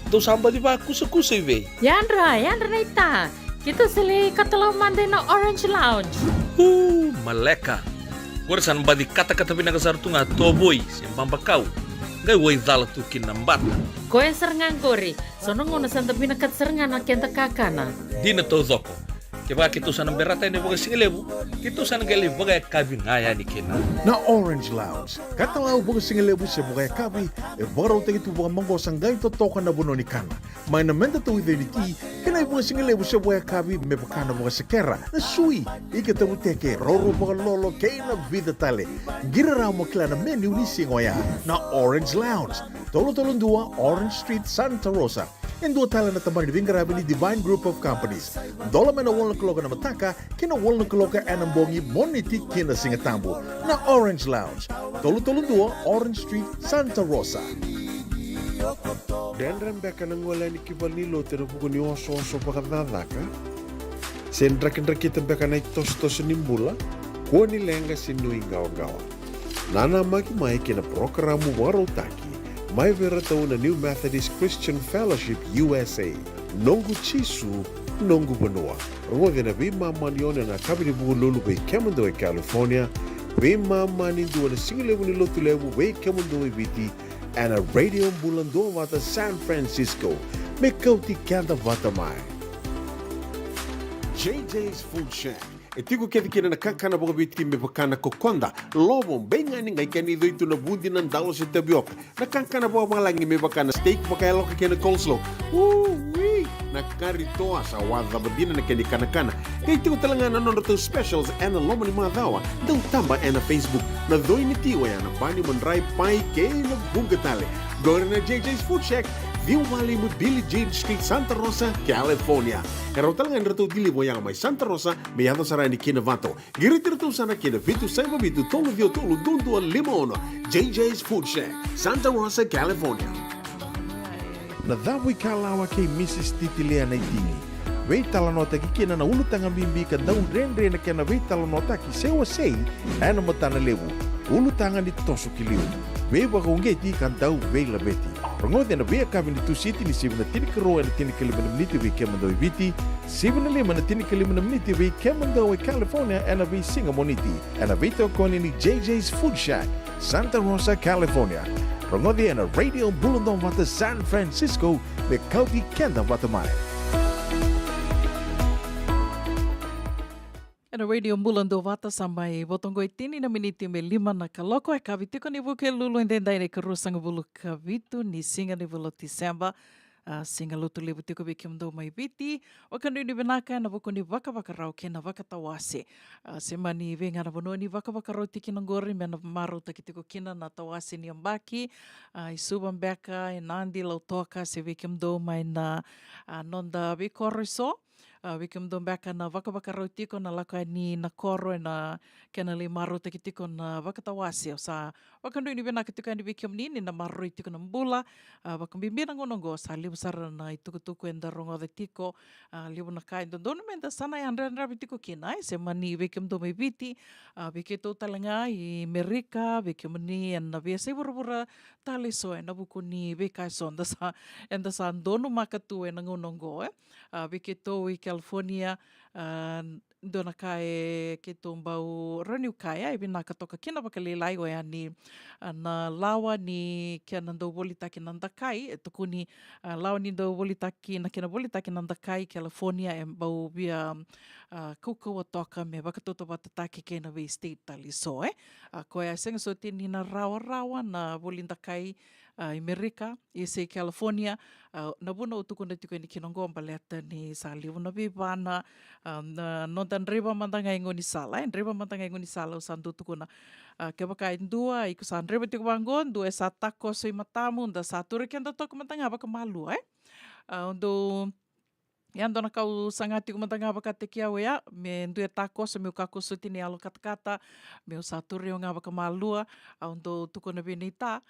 Dou sa baci vakusakusa i vei? Yadra, yadra naita. Keitou sa lai katalau mada ina Orange Lounge. U, maleka. Qori sa na baci katakata vinaka sara tu ga tovoi se babakau. Qai waicala tu kina na bata. Koya sara ga qori. So na gauna sa da vinakata sara ga na keda kakana. Dina taucoko. Kevaka keitou sa na berata yani vakasigalevu, keitou sa na qai lai vakayakavi ga yani kina. Na Orange Lounge, katalau vakasigalevu se vakayakavi, e vakarautaki tu vakamaqosa qai totoka na vanua ni kana. Mai na meda tauica ni ti, kei na ivakasigalevu se vakayakavi me vaka na vakasekera, na sui, ika tavuteke, roro vakalolo, kei na vica tale. Qiri rawa mo kila na menu ni siga oya. Na Orange Lounge, tolu tolu dua Orange Street, Santa Rosa. E dua tale na tabana ni veiqaravi ni Divine Group of Companies. Dola mai na walu na kaloko ena mataka ki na walu na kaloko ena bogi, Moniti ki na Sigatabu. Na Orange Lounge, tolu tolu dua Orange Street, Santa Rosa. Dredre beka na gole yani ki valenilotu ena vuku ni osooso vakacakacaka? Se drakidrakita beka na itosotoso ni bula? Kua ni leqa se nuiqawaqawa. Nanamaki mai ki na parokaramu vakarautaki mai vei iratou na New Methodist Christian Fellowship U S A, Noqu Jisu, Noqu Vanua. Rogoci ena veimama ni ono ena yakavi ni Vukelulu vei kemudou e California, veimama ni dua ena sigalevu ni Lotulevu vei kemudou e Viti, Ena Radio Bula Duavata San Francisco, me kauti keda vata mai. J J's Food Shack. E tiko kece kina na kakana vakaviti me vaka na kokoda, lovo, beigani, qai kena icoitu na vudi, na dalo se tavioka. Na kakana vakavalagi me vaka na steak vakayaloka kei na coleslaw. Ui! Na kari toa, sa wacava dina na kena ikanakana. Qai tiko tale ga na nodratou specials ena loma ni macawa. Dau taba ena Facebook. Na coi ni ti oya na bani, madrai, pai kei na vuqa tale. Qori na J J's Food Shack, ciwa walu lima Billie Jean Street, Santa Rosa, California. E rawa tale ga ni ratou deliver oya mai Santa Rosa me yaco sara yani ki Novato. Qiriti ratou sara ki na vitu saiva vitu tolu ciwa tolu dua dua lima ono. J J's Food Shack, Santa Rosa, California. Na cavu ikalawa kei Mrs Titilia Naitini. Veitalanoataki kina na ulutaga bibi ka dau dredre na kena veitalanoataki se wasei ena matana levu. Ulutaga ni toso ki liu. Veivakauqeti ka dau veilaveti. Rogoci ena veiyakavi ni Tusiti ni sivi na tinikarua ena tinikalima na miniti vei kemudou e Viti, sivi na lima na tinikalima na miniti vei kemudou e California ena veisiga Moniti, ena veitokoni ni J J's Food Shack, Santa Rosa, California. Rogoci ena Radio Bula Duavata San Francisco, me kauti keda vata mai. Ena Radio Bula Duavata, sa mai voto oqo e tini na miniti me lima na kaloko, e kavi tiko ni Vukelulu, edaidai na ikaruasagavulu ka vitu ni siga ni vula o Tiseba. A, siga Lotulevu tiko vei kemudou mai Viti. Vakanuinui vinaka ena vuku ni vakavakarau kei na vakatawase. A, se mani vei ga na vanua ni vakavakarau tiko kina oqori, me na marautaki tiko kina na tawase ni yabaki. A, i Suva beka, i Nadi, Lautoka, se vei kemudou mai na, a, noda veikoro eso. A, vei kemudou beka na vakavakarau tiko, na lako yani na koro ena kena lai marautaki tiko na vakatawase. Au sa vakanuinui vinaka tiko yani vei kemuni ni na maroroi tiko na bula. A, vakabibi na gauna oqo sa levu sara na itukutuku eda rogoca tiko. A, levu na ka e dodonu meda sa na yadrayadravi tiko kina, e, se mani vei kemudou mai Viti. A, vei keitou tale ga i Merika, vei kemuni ena veiyasai vuravura tale eso, ena vuku ni veika eso eda sa, eda sa donumaka tu ena gauna oqo, e. A, vei keitou i California, a, dua na ka e keitou bau rawa niu kaya e vinaka toka kina vakalailai, oya ni, a, na lawa ni kena dau volitaki na dakai, e tukuni, a, lawa ni dau volitaki, na kena volitaki na dakai California e bau via, a, kaukauwa toka me vakatautauvatataki kei na vei state tale eso, e. A, koya e sega soti ni na rawarawa na voli dakai, a, i Merika, e se i California. A, na vuna au tukuna tiko yani kina oqo baleta ni sa levu na veivana, a, na noda draiva mada ga i gaunisala, e, draiva mada ga i gaunisala, au sa dau tukuna. A, kevaka e dua, iko sa draiva tiko vaqo, dua e sa takoso i matamu, da sa turi keda toka mada ga vakamalua, e. A, au dau Ia dua na ka au saga tiko mada ga vakataki au oya, me dua e takoso, meu kakua soti ni yalo katakata, meu sa turi au ga vakamalua. Au dau tukuna vei naita,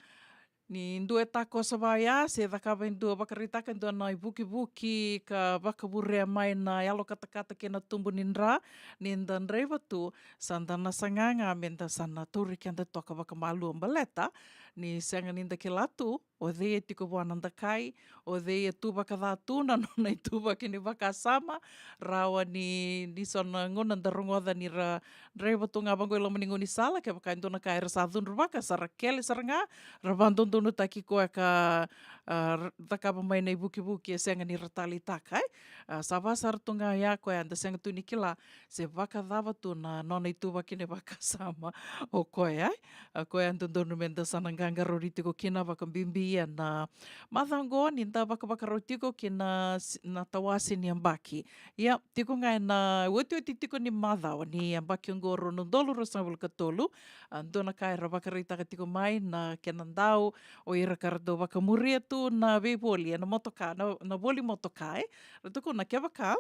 ni dua e takoso vaya se cakava e dua, vakaraitaka e dua na ivukivuki ka vakavurea mai na yalo katakata kei na tubu ni dra, ni da draiva tu, sa da na saga ga me da sa na tauri keda toka vakamalua baleta ni sega ni da kila tu o cei e tiko vua na dakai, o cei e tu vakaca tu na nona ituvaki ni vakasama. Rawa ni, ni so na gauna da rogoca ni ra draiva tu ga vaqo i loma ni gaunisala, kevaka e dua na ka era sa cudruvaka, sa ra kele sara ga, ra vadodonutaki koya ka, a, ra cakava mai na ivukivuki e sega ni ra taleitaka, e. A, sa va sara tu ga ya koya, da sega tu ni kila se vakacava tu na nona ituvaki ni vakasama o koya, e. A, koya e dodonu me da sa na qaqarauni tiko kina vakabibi ena macawa oqo ni da vakavakarau tiko kina s-, na tawase ni yabaki. Ia, tiko ga ena otioti tiko ni macawa ni yabaki oqo rua na udolu ruasagavulu ka tolu, a, dua na ka era vakaraitaka tiko mai na kena dau o ira ka ra dau vakamuria tu na veivoli ena motoka, na, na voli motoka, e. Ra tukuna kevaka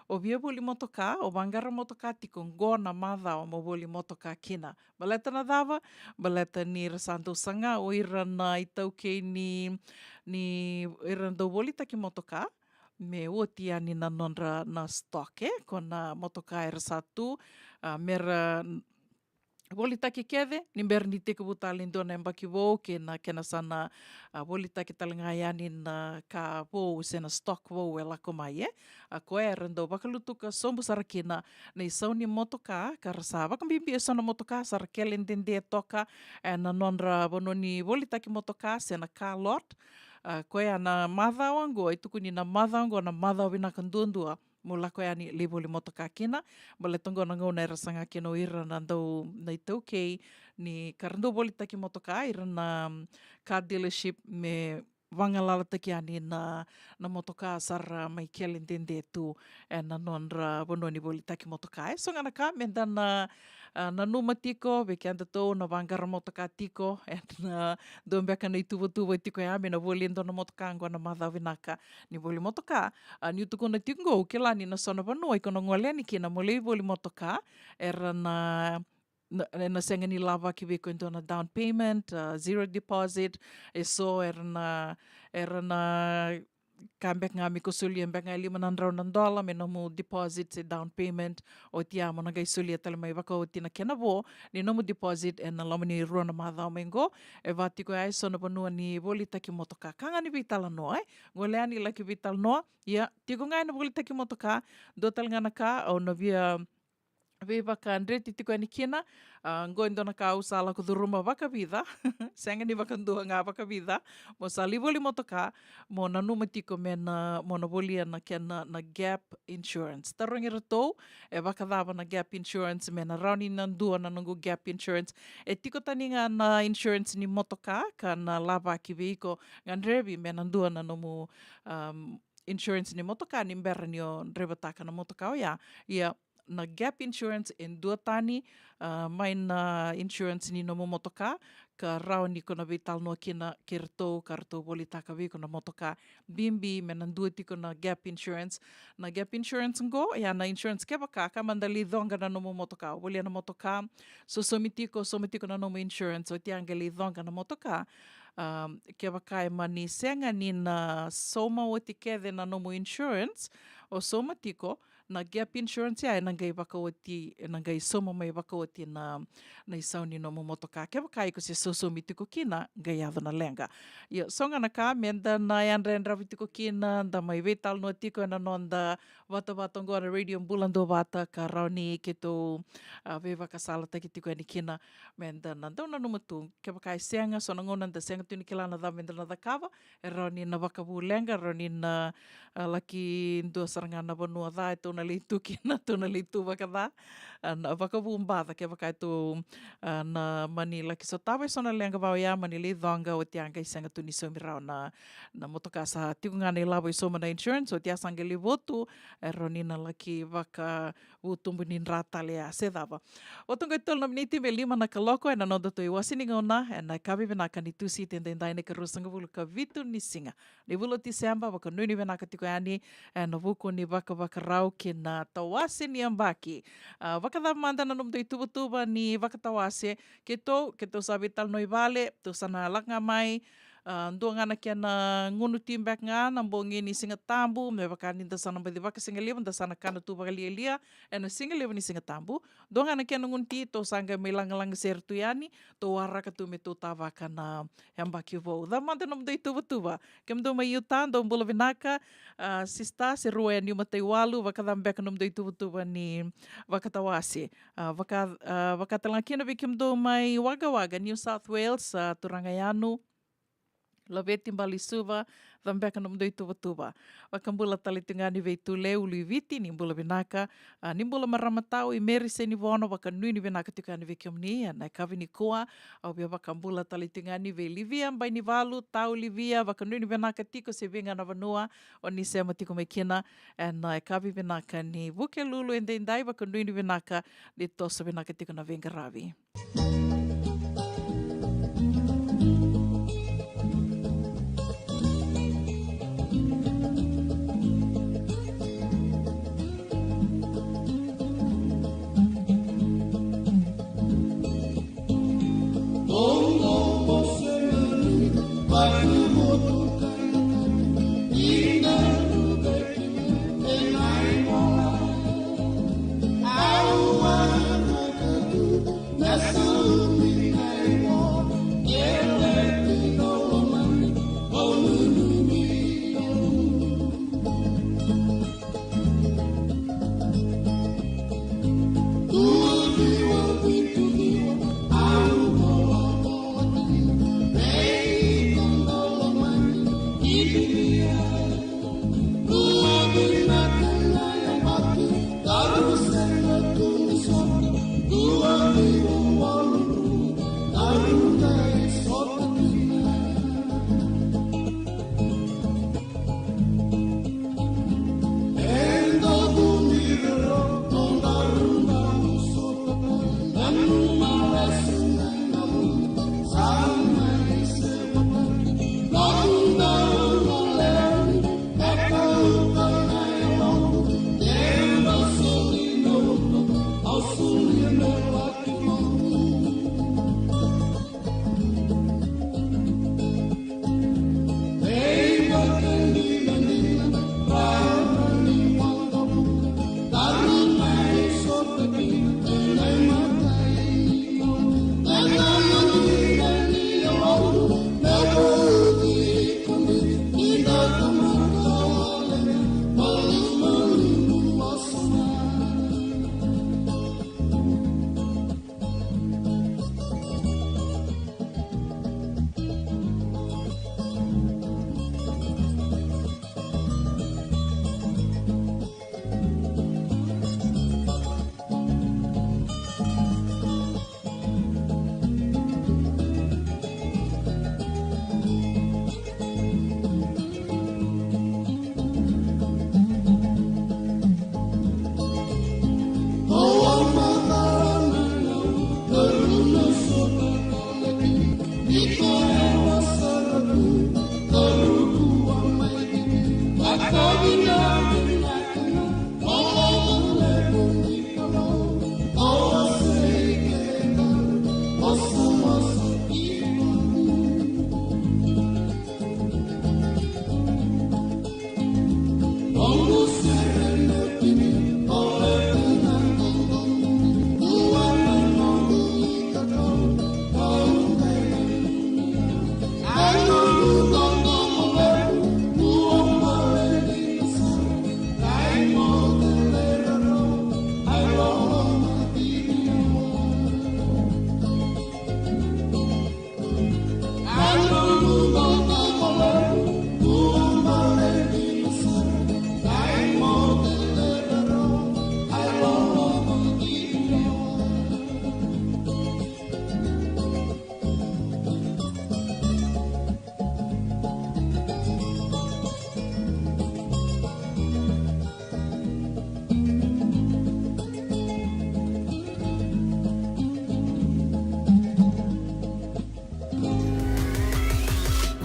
o via voli motoka, o vaqara motoka tiko, qo na macawa mo voli motoka kina. Baleta na cava? Baleta ni ra sa dau saga o ira na itaukei ni, ni ira na dau volitaki motoka, me oti yani na nodra na stock, e, ko na motoka era sa tu, a, mera volitaki kece ni bera ni tekivu tale e dua na yabaki vou kei na kena sa na, a, volitaki tale ga yani na ka vou se na stock vou e lako mai, e. A, koya era dau vakalutuka sobu sara kina na isau ni motoka, ka ra sa vakabibi e so na motoka sa ra kele dede toka ena nodra vanua ni volitaki motoka se na car lot. A, koya na macawa oqo, e tukuni na macawa oqo na macawa vinaka duadua mo lako yani lai voli motoka kina. Baleta oqo na gauna era saga kina o ira na dau, na itaukei ni ka ra dau volitaki motoka, ira na, mm, car dealership, me vagalalataki yani na, na motoka sa ra mai kele dede tu ena nodra vanua ni volitaki motoka. E so ga na ka meda na, a, nanuma tiko vei kedatou na vaqara motoka tiko, ena dua beka na ituvatuva tiko ya me na voli e dua na motoka oqo na macawa vinaka ni voli motoka. A, niu tukuna tiko oqo, au kila ni na so na vanua iko na gole yani kina mo lai voli motoka, era na, na, na sega ni lavaki vei iko e dua na down payment, a, zero deposit. E so era na, era na kaya beka ga me iko solia beka ga e lima na drau na dola me nomu deposit se down payment. Oti ya mo na qai solia tale mai vakaoti na kena vo ni nomu deposit ena loma ni rua na macawa mai oqo. E vaka tiko ya e so na vanua ni volitaki motoka. Ka ga ni veitalanoa, e. Gole yani laki veitalanoa. Ia, tiko ga ena volitaki motoka, dua tale ga na ka au na via veivakadreti tiko yani kina. A, oqo e dua na ka au sa lako curuma vakavica. Sega ni vakadua ga, vakavica. Mo sa lai voli motoka, mo nanuma tiko me na, mo na volia na kena na gap insurance. Tarogi iratou e vakacava na gap insurance, me na rawa ni na dua na noqu gap insurance. E tiko tani ga na insurance ni motoka ka na lavaki vei iko, gadrevi me na dua na nomu, um, insurance ni motoka ni bera ni o draivataka na motoka oya. Ia, na gap insurance e duatani, a, mai na insurance ni nomu motoka, ka rawa ni ko na veitalanoa kina kei ratou, ka ratou volitaka vei iko na motoka bibi me na dua tiko na gap insurance. Na gap insurance oqo, ia na insurance kevaka ka mada lai coqa na nomu motoka, o volia na motoka, sosomi tiko, sauma tiko na nomu insurance, oti ya qai lai coqa na motoka. A, kevaka e mani sega ni na sauma oti kece na nomu insurance, o sauma tiko, na gap insurance ya ena qai vakaoti, ena qai sauma mai vakaoti na, na isau ni nomu motoka. Kevaka iko se sosomi tiko kina, qai yaco na leqa. Ia, so ga na ka meda na yadrayadravi tiko kina, da mai veitalanoa tiko ena noda vatavata oqo na Radio Bula Duavata, ka rawa ni keitou, a, veivakasalataki tiko yani kina, meda na dau nanuma tu. Kevaka e sega, so na gauna da sega tu ni kila na cava meda na cakava, e rawa ni na vakavu leqa, e rawa ni na, a, laki dua sara ga na vanua ca e tou na lai tu kina, tou na lai tu vakaca. A, na vakavu baca, kevaka e tou, a, na mani laki sotava e so na leqa vaka oya, mani lai coqa, oti ya qai sega tu ni saumi rawa na, na motoka, sa tiko ga na ilavo e sauma na insurance, oti ya sa qai lai votu, e rawa ni na laki vaka vu tubu ni dra tale ya se cava. Oti oqo e tolu na miniti me lima na kaloko ena nodatou iwase ni gauna ena yakavi vinaka ni Tusiti edaidai, na ikaruasagavulu ka vitu ni siga ni vula o Tiseba. Vakanuinui vinaka tiko yani ena vuku ni vakavakarau kei na tawase ni yabaki. A, vakacava mada na nomudou ituvatuva ni vakatawase? Keitou, keitou sa veitalanoa i vale, tou sa na lako ga mai, a, dua ga na kena gunu ti beka ga na bogi ni Siga Tabu, me vaka ni da sa na baci vakasigalevu, da sa na kana tu vakalialia ena sigalevu ni Siga Tabu. Dua ga na kena gunu ti, tou sa qai mai lagalaga sere tu yani, tou waraka tu me tou tavaka na yabaki vou. Cava mada na nomudou ituvatuva? Kemudou mai Utah, dou bula vinaka, a, sista, se rua e niu matai walu, vakacava beka na nomudou ituvatuva ni vakatawase? A, vaka, a, vaka tale ga kina vei kemudou mai Wagga Wagga, New South Wales, a, turaga Yanu, Laveti, Bale i Suva, cava beka na nomudou ituvatuva? Vakabula tale tu ga ni vei Tule, Uluiviti, ni bula vinaka. A, ni bula marama Tau, i Meri Senivono, vakanuinui vinaka tiko yani vei kemuni ena yakavi nikua. Au via vakabula tale tu ga ni vei Livia Bainivalu, Tau Livia, vakanuinui vinaka tiko se vica na vanua o ni sema tiko mai kina ena yakavi vinaka ni Vukelulu edaidai, vakanuinui vinaka ni toso vinaka tiko na veiqaravi.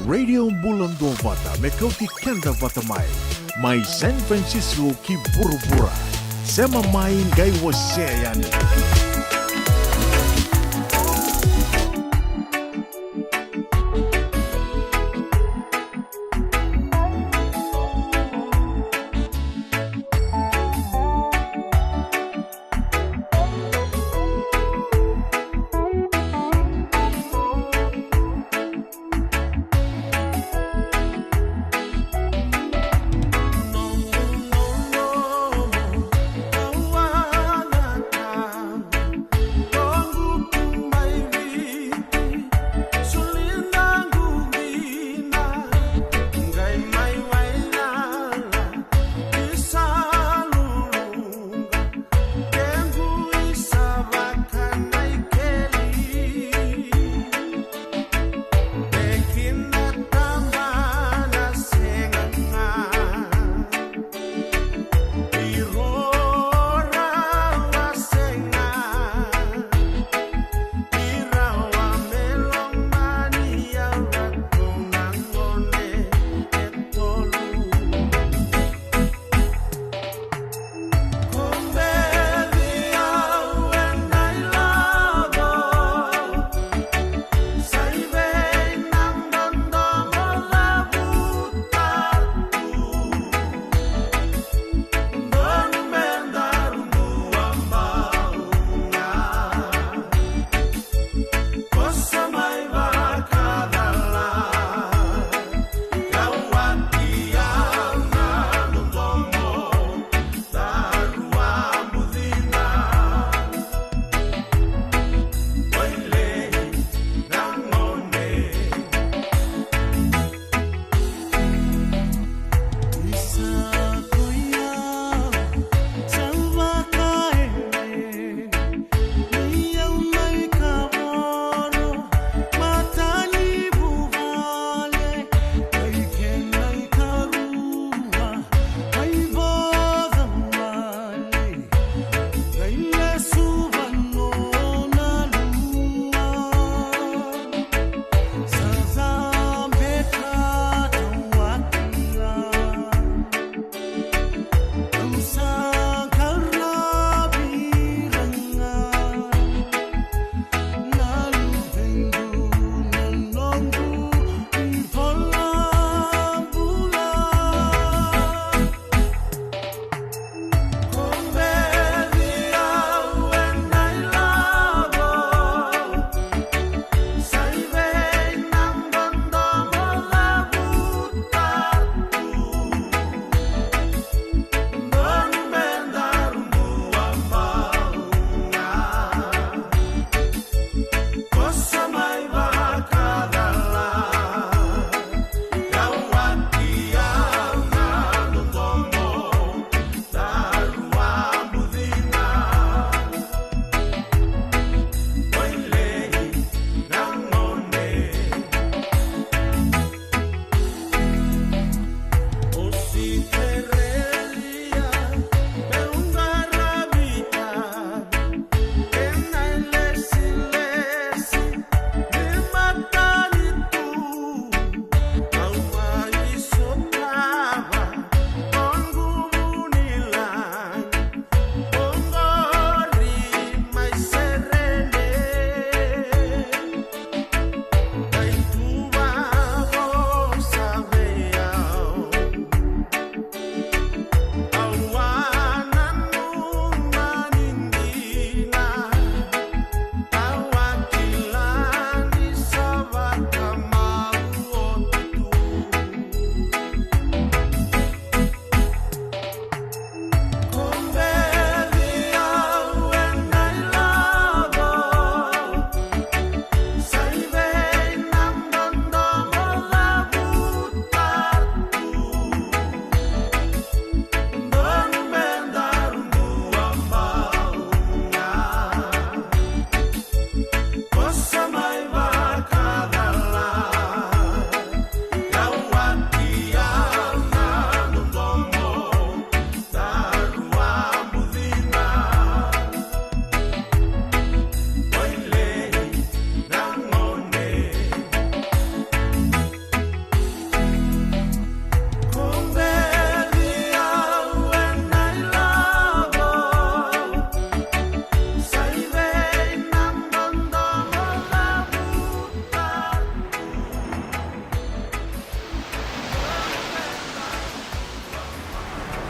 Radio Bula Duavata, me kauti keda vata mai. Mai San Francisco ki vuravura. Sema mai, qai wasea yani.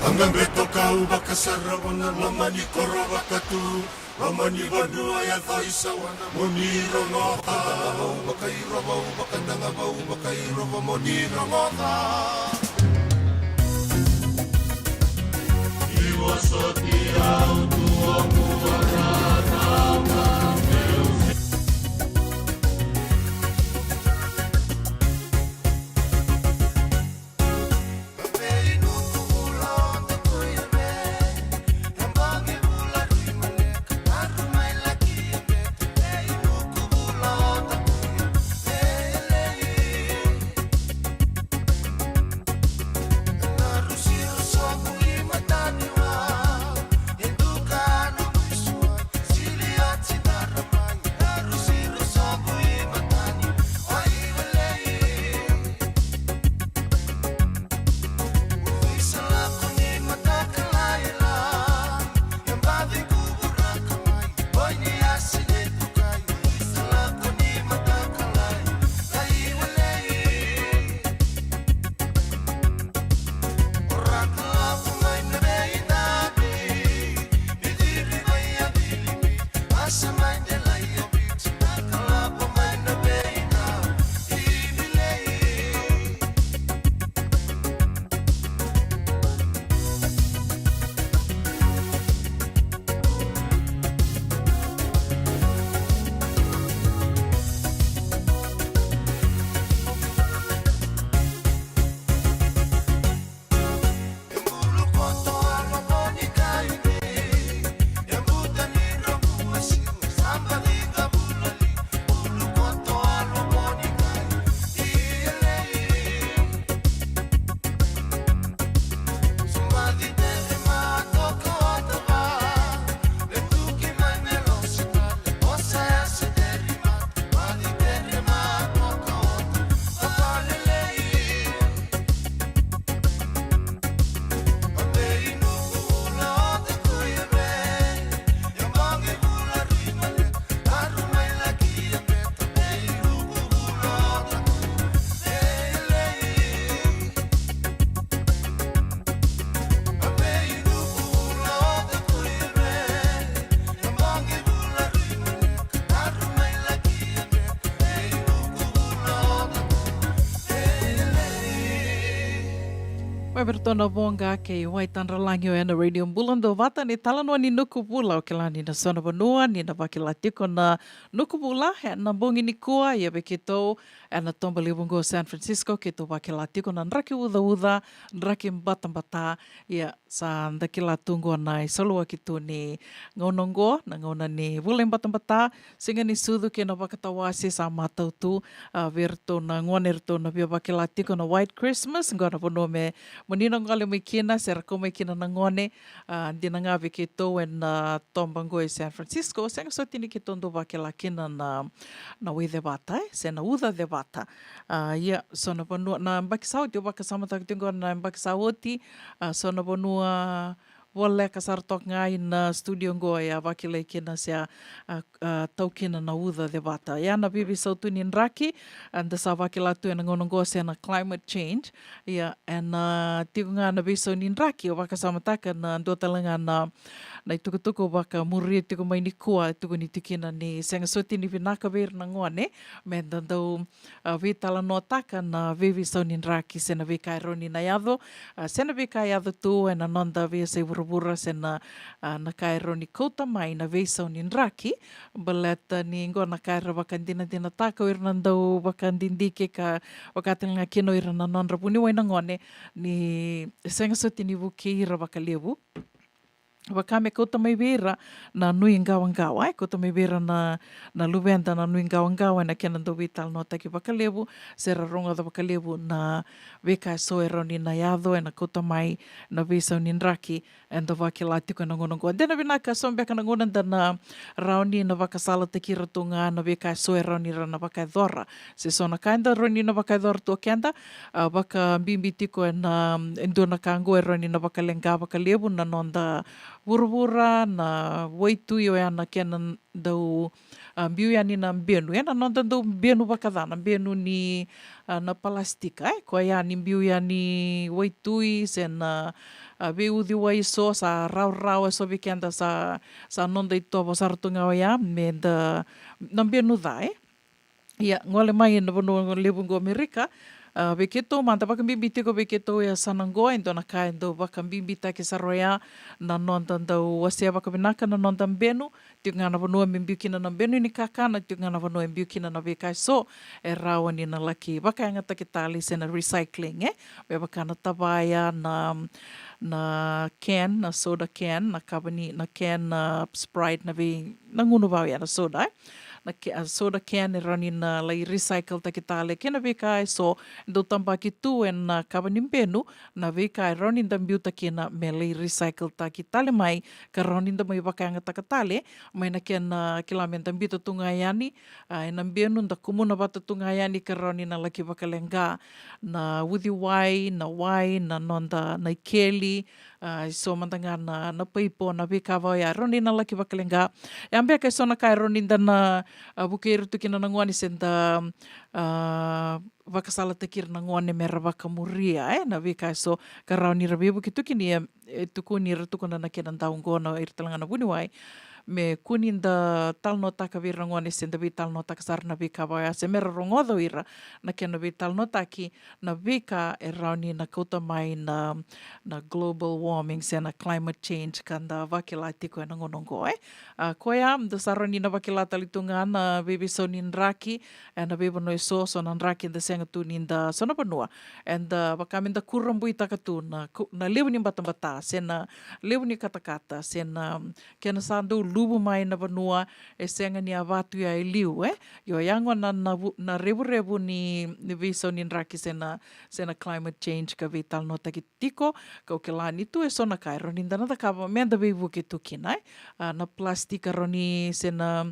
Aga beto kau vakasara vana loma ni koro vakatu. Loma ni vanua ya thoi sawana mo ni rogoca. Vau vakairova, vau vakadaga, vau vakairova mo ni rogoca. Iwa soti au tu oku arana meu. Vei iratou na Voqa kei Waitadralagi o ya na Radio Bula Duavata, ni talanoa ni Nuku Vula. O kila ni na so na vanua ni na vakila tiko na Nuku Vula ena bogi nikua. Ia vei keitou ena toba levu qo San Francisco, keitou vakila tiko na draki ucauca, draki batabata. Ia sa da kila tu qo na isaluaki tu ni gauna qo, na gauna ni vula i batabata, siga ni sucu kei na vakatawase sa matau tu, a, vei iratou na gone, iratou na via vakila tiko na White Christmas, qo na vanua me, mo ni na gole mai kina, se ra kau mai kina na gone, a, dina ga vei keitou ena, a, toba qo e San Francisco, sega soti ni keitou dau vakila kina na, na wai cevata, e, se na uca cevata. A, ia, so na vanua, na yabaki sa oti, au vakasamataka tiko qo na yabaki sa oti, a, so na vanua voleka sara toka ga ina studio qo e a vakilai kina se a, a, a, tau kina na uca cevata. Ia na veiveisau tu ni draki, a, da sa vakila tu ena gauna qo se na climate change. Ia, ena, a, tiko ga na veisau ni draki, au vakasamataka na dua tale ga na, na itukutuku vakamuria tiko mai nikua, e tukuni tiko kina ni sega soti ni vinaka vei ira na gone me da dau, a, veitalanoataka na veiveisau ni draki se na veika e rawa ni na yaco, a, se na veika e yaco tu ena noda veiyasai vuravura se na, a, na ka e rawa ni kauta mai na veisau ni draki. Baleta ni qo na ka era vakadinadinataka o ira na dau vakadidike ka vaka tale ga kina o ira na nodra vuniwai na gone ni sega soti ni vukei ira vakalevu. Vaka me kauta mai vei ira na nuiqawaqawa, e kauta mai vei ira na, na luveda na nuiqawaqawa ena kena dau veitalanoataki vakalevu, se ra rogoca vakalevu na veika eso e rawa ni na yaco ena kauta mai na veisau ni draki eda vakila tiko ena gauna oqo. De na vinaka, so beka na gauna da na rawa ni na vakasalataki ira tu ga na veika eso e rawa ni ra na vakayacora. Se so na ka eda rawa ni na vakayacora tu o keda, a, vakabibi tiko ena, e dua na ka oqo e rawa ni na vakaleqa vakalevu na noda vuravura, na waitui, oya na kena dau, a, biu yani na benu, ena noda dau benu vakaca, na benu ni, a, na palastika, e, koya yani biu yani waitui, se na, a, veiuciwai eso, sa rawarawa eso vei keda, sa, sa noda itovo sara tu ga oya, me da, na benu ca, e. Ia, gole mai na vanua levu qo Amerika, a, vei keitou mada vakabibi tiko vei keitou e yasana qo, e dua na ka e dau vakabibitaki sara oya, na noda dau wasea vakavinaka na noda benu, tiko ga na vanua me biu kina na benu ni kakana, tiko ga na vanua e biu kina na veika eso, e rawa ni na laki vakayagataki tale se na recycling, e? Me vaka na tavaya, na, na can, na soda can, na kava ni, na can, na Sprite, na vei, na gunu vau ya na soda, e? Na ke-, a soda can e rawa ni na lai recycle taki tale, kei na veika eso, dau tabaki tu ena kava ni benu, na veika e rawa ni da biuta kina me lai recycle taki tale mai, ka rawa ni da mai vakayagataka tale, mai na kena kila me da biuta tu ga yani, a, ena benu da kumuna vata tu ga yani ka rawa ni na laki vakaleqa, na uciwai, na wai, na noda, na ikeli, a, eso mada ga na, na paipo, na veika vau ya, rawa ni na laki vakaleqa. Ya beka eso na ka e rawa ni da na, a, vukei ira tu kina na gone se da, a, vakasalataki ira na gone me ra vakamuria, e, na veika eso ka rawa ni ra veivuke tu kina, e, e tukuni ira, tukuna na kena dau qo na ira tale ga na vuniwai. Me kua ni da talanoataka vei ira na gone se da veitalanoataka sara na veika vau ya, se me ra rogoca o ira na kena veitalanoataki na veika e rawa ni na kauta mai na, na global warming se na climate change ka da vakila tiko ena gauna oqo, e. A, koya, da sa rawa ni na vakila tale tu ga na veiveisau ni draki, ena veivanua eso, so na draki da sega tu ni da, so na vanua eda vaka me da kurabuitaka tu na ku-, na levu ni batabata, se na levu ni katakata, se na kena sa dau luvu mai na vanua, e sega ni a vatu ya e liu, e? Io, ya gona na, na vu-, na revurevu ni, ni veisau ni draki se na, se na climate change ka veitalanoataki tiko, kau kila ni tu eso na ka e rawa ni da na cakava me da veivuke tu kina, e? A, na plastic e rawa ni se na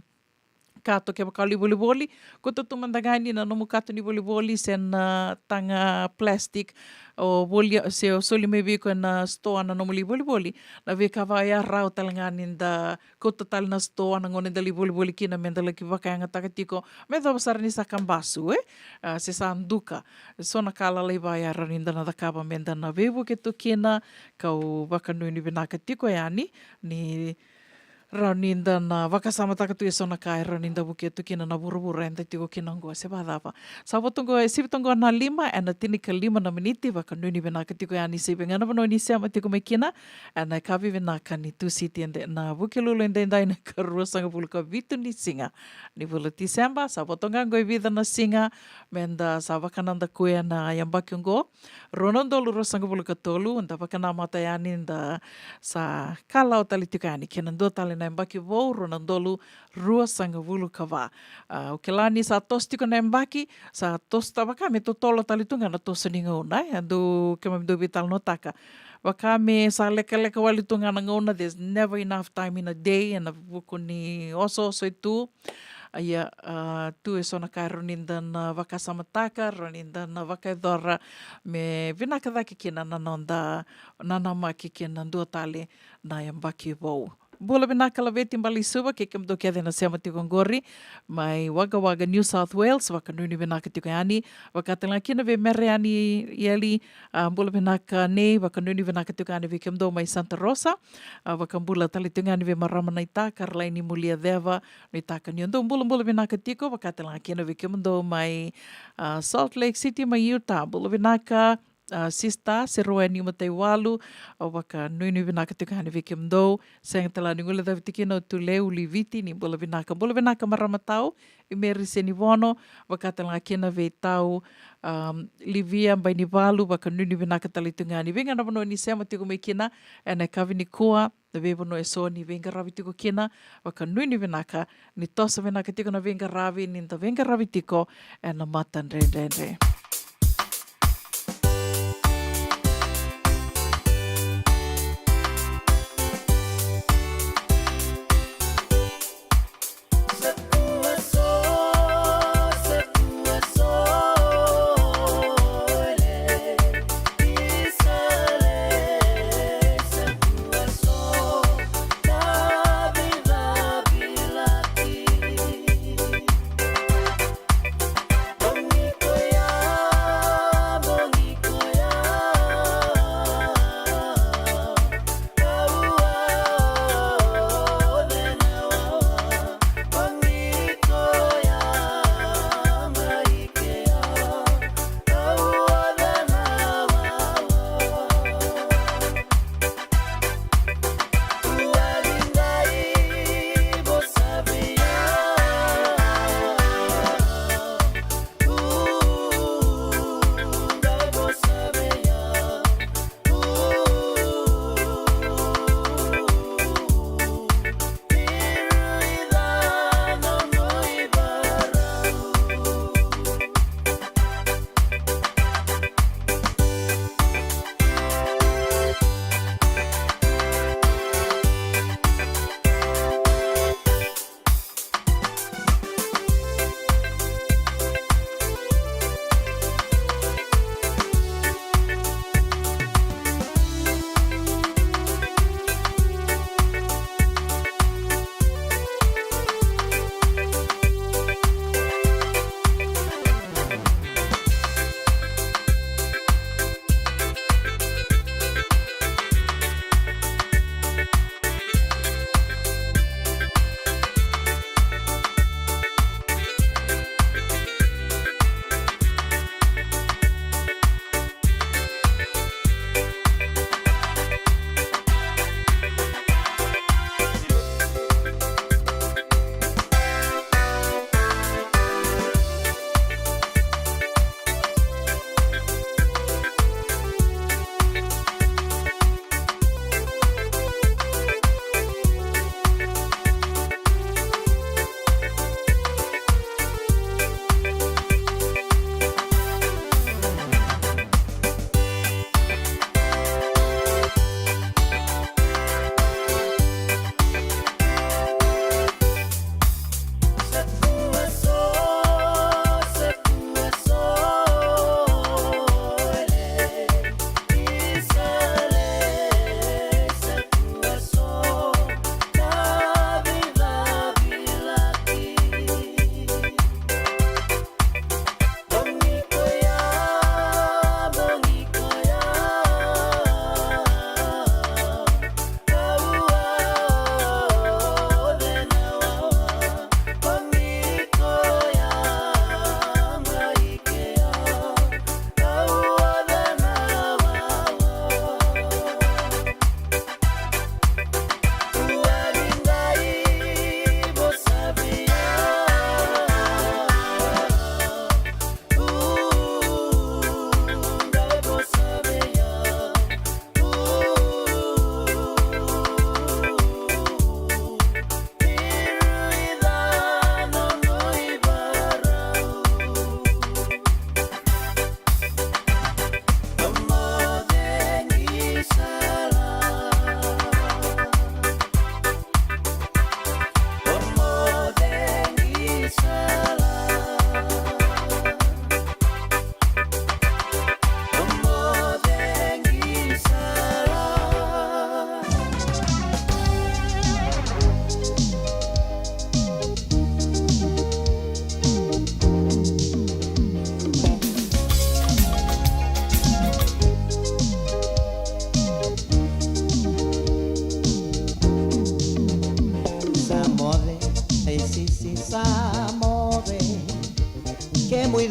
kato kevaka o lai volivoli, kauta tu mada ga yani na nomu kato ni volivoli, se na taga plastic, o volia, se o soli mai vei iko ena sitoa na nomu lai volivoli, na veika vaya rawa tale ga ni da kauta tale na sitoa na gauna da lai volivoli kina me da laki vakayagataka tiko, me yacova sara ni sa kabasu, e? A, se sa duka. So na ka lalai vaya rawa ni da na cakava me da na veivuke tu kina, kau vakanuinui vinaka tiko yani, ni rawa ni da na vakasamataka tu eso na ka e rawa ni da vukea tu kina na vuravura eda tiko kina oqo se vacava. Sa vo tu oqo, e sivi tu oqo na lima, ena tinikalima na miniti, vakanuinui vinaka tiko yani se vei ga na vanua ni sema tiko mai kina, ena yakavi vinaka ni Tusiti eda, na Vukelulu edaidai na ikaruasagavulu ka vitu ni siga ni vula Tiseba, sa vo tu ga oqo e vica na siga, me da sa vakanadakuya na yabaki oqo, rua na udolu ruasagavulu ka tolu, da vakanamata yani da sa kalawa tale tiko yani kei na dua tale na yabaki vou, rua na udolu ruasagavulu ka va. A, au kila ni sa toso tiko na yabaki, sa toso ta vaka me totolo tale tu ga na toso ni gauna, e, a dau keimami dau veitalanoataka. Vaka me sa lekaleka wale tu ga na gauna, there's never enough time in a day, ena vuku ni osooso e tu. A, ia, a, tu eso na ka e rawa ni da na vakasamataka, rawa ni da na vakayacora, me vinaka cake kina na noda nanamaki kina dua tale na yabaki vou. Bula vinaka Laveti Baleisuva, kei kemudou kece na sema tiko oqori mai Wagga Wagga, New South Wales, vakanuinui vinaka tiko yani. Vaka tale ga kina vei Mere yani Yeli, a, bula vinaka nei, vakanuinui vinaka tiko yani vei kemudou mai Santa Rosa. A, vakabula tale tiko yani vei marama naita, Caroline Muliaceva, naitaka ni o dou bulabula vinaka tiko, vaka tale ga kina vei kemudou mai, a, Salt Lake City, mai Utah, bula vinaka, a, sista Serueni Mataiwalu, au vakanuinui vinaka tiko yani vei kemudou, sega tale ga ni guilecavi tiko kina o Tulei Uliviti, ni bula vinaka, bula vinaka marama tau, i Meri Senivono, vaka tale ga kina vei tau, a, Livia Bainivalu, vakanuinui vinaka tale tiko ga yani vei ga na vanua ni sema tiko mai kina, ena yakavi nikua, na veivanua eso ni veiqaravi tiko kina, vakanuinui vinaka, ni toso vinaka tiko na veiqaravi, ni da veiqaravi tiko, ena matadredredre.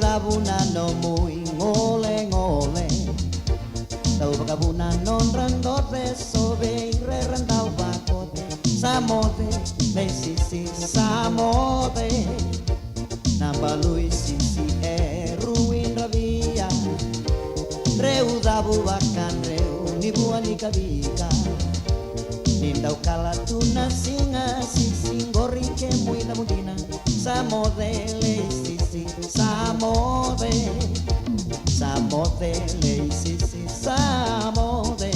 Cavu na nomu igolegole. Dau vakavuna nodra doce, sovei rera dau vakote. Sa moce, leisisi, sa moce. Na balu i sisi e rui dravia. Dreu cavu vakadreu ni vua ni kavika. Ni dau kala tu na siga, sisi qori kemui cavu dina. Sa moce leisisi, sa moce. Sa moce leisisi, sa moce.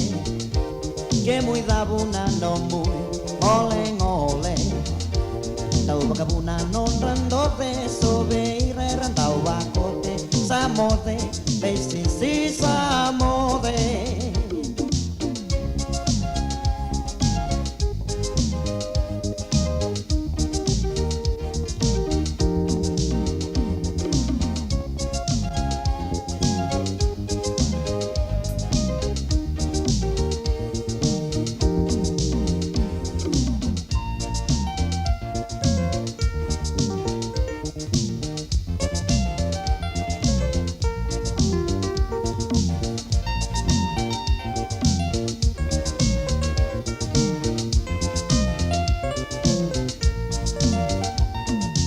Kemui cavu na nomu igolegole. Dau vakavuna nodra doce, sovei rera dau vakote. Sa moce leisisi, sa moce.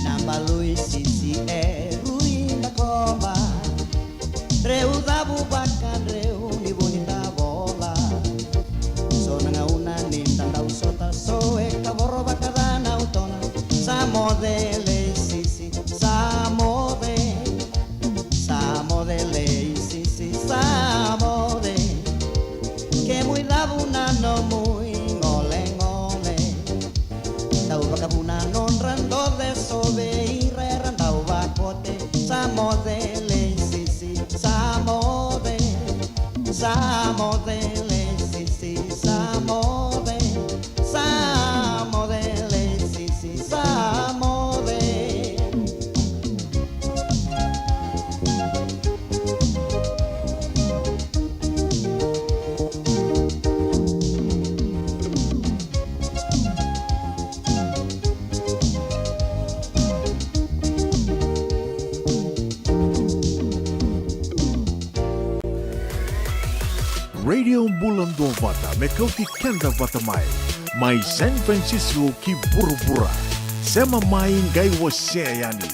Na balu i sisi e rui da koba. Dreu cavu vakadreu ni vua ni tavola. So na gauna ni da dau sota, so e kavoro vakaca na utona. Sa moce leisisi, sa moce. Sa moce leisisi, sa moce. Kemui cavu na nomu igolegole. Dau vakavuna nodra doce, sovei rera dau vakote. Sa moce leisisi, sa moce. Sa moce leisisi, sa moce. Sa moce leisisi, sa moce. Radio Bula Duavata, me kauti keda vata mai. Mai San Francisco ki vuravura. Sema mai qai wasea yani.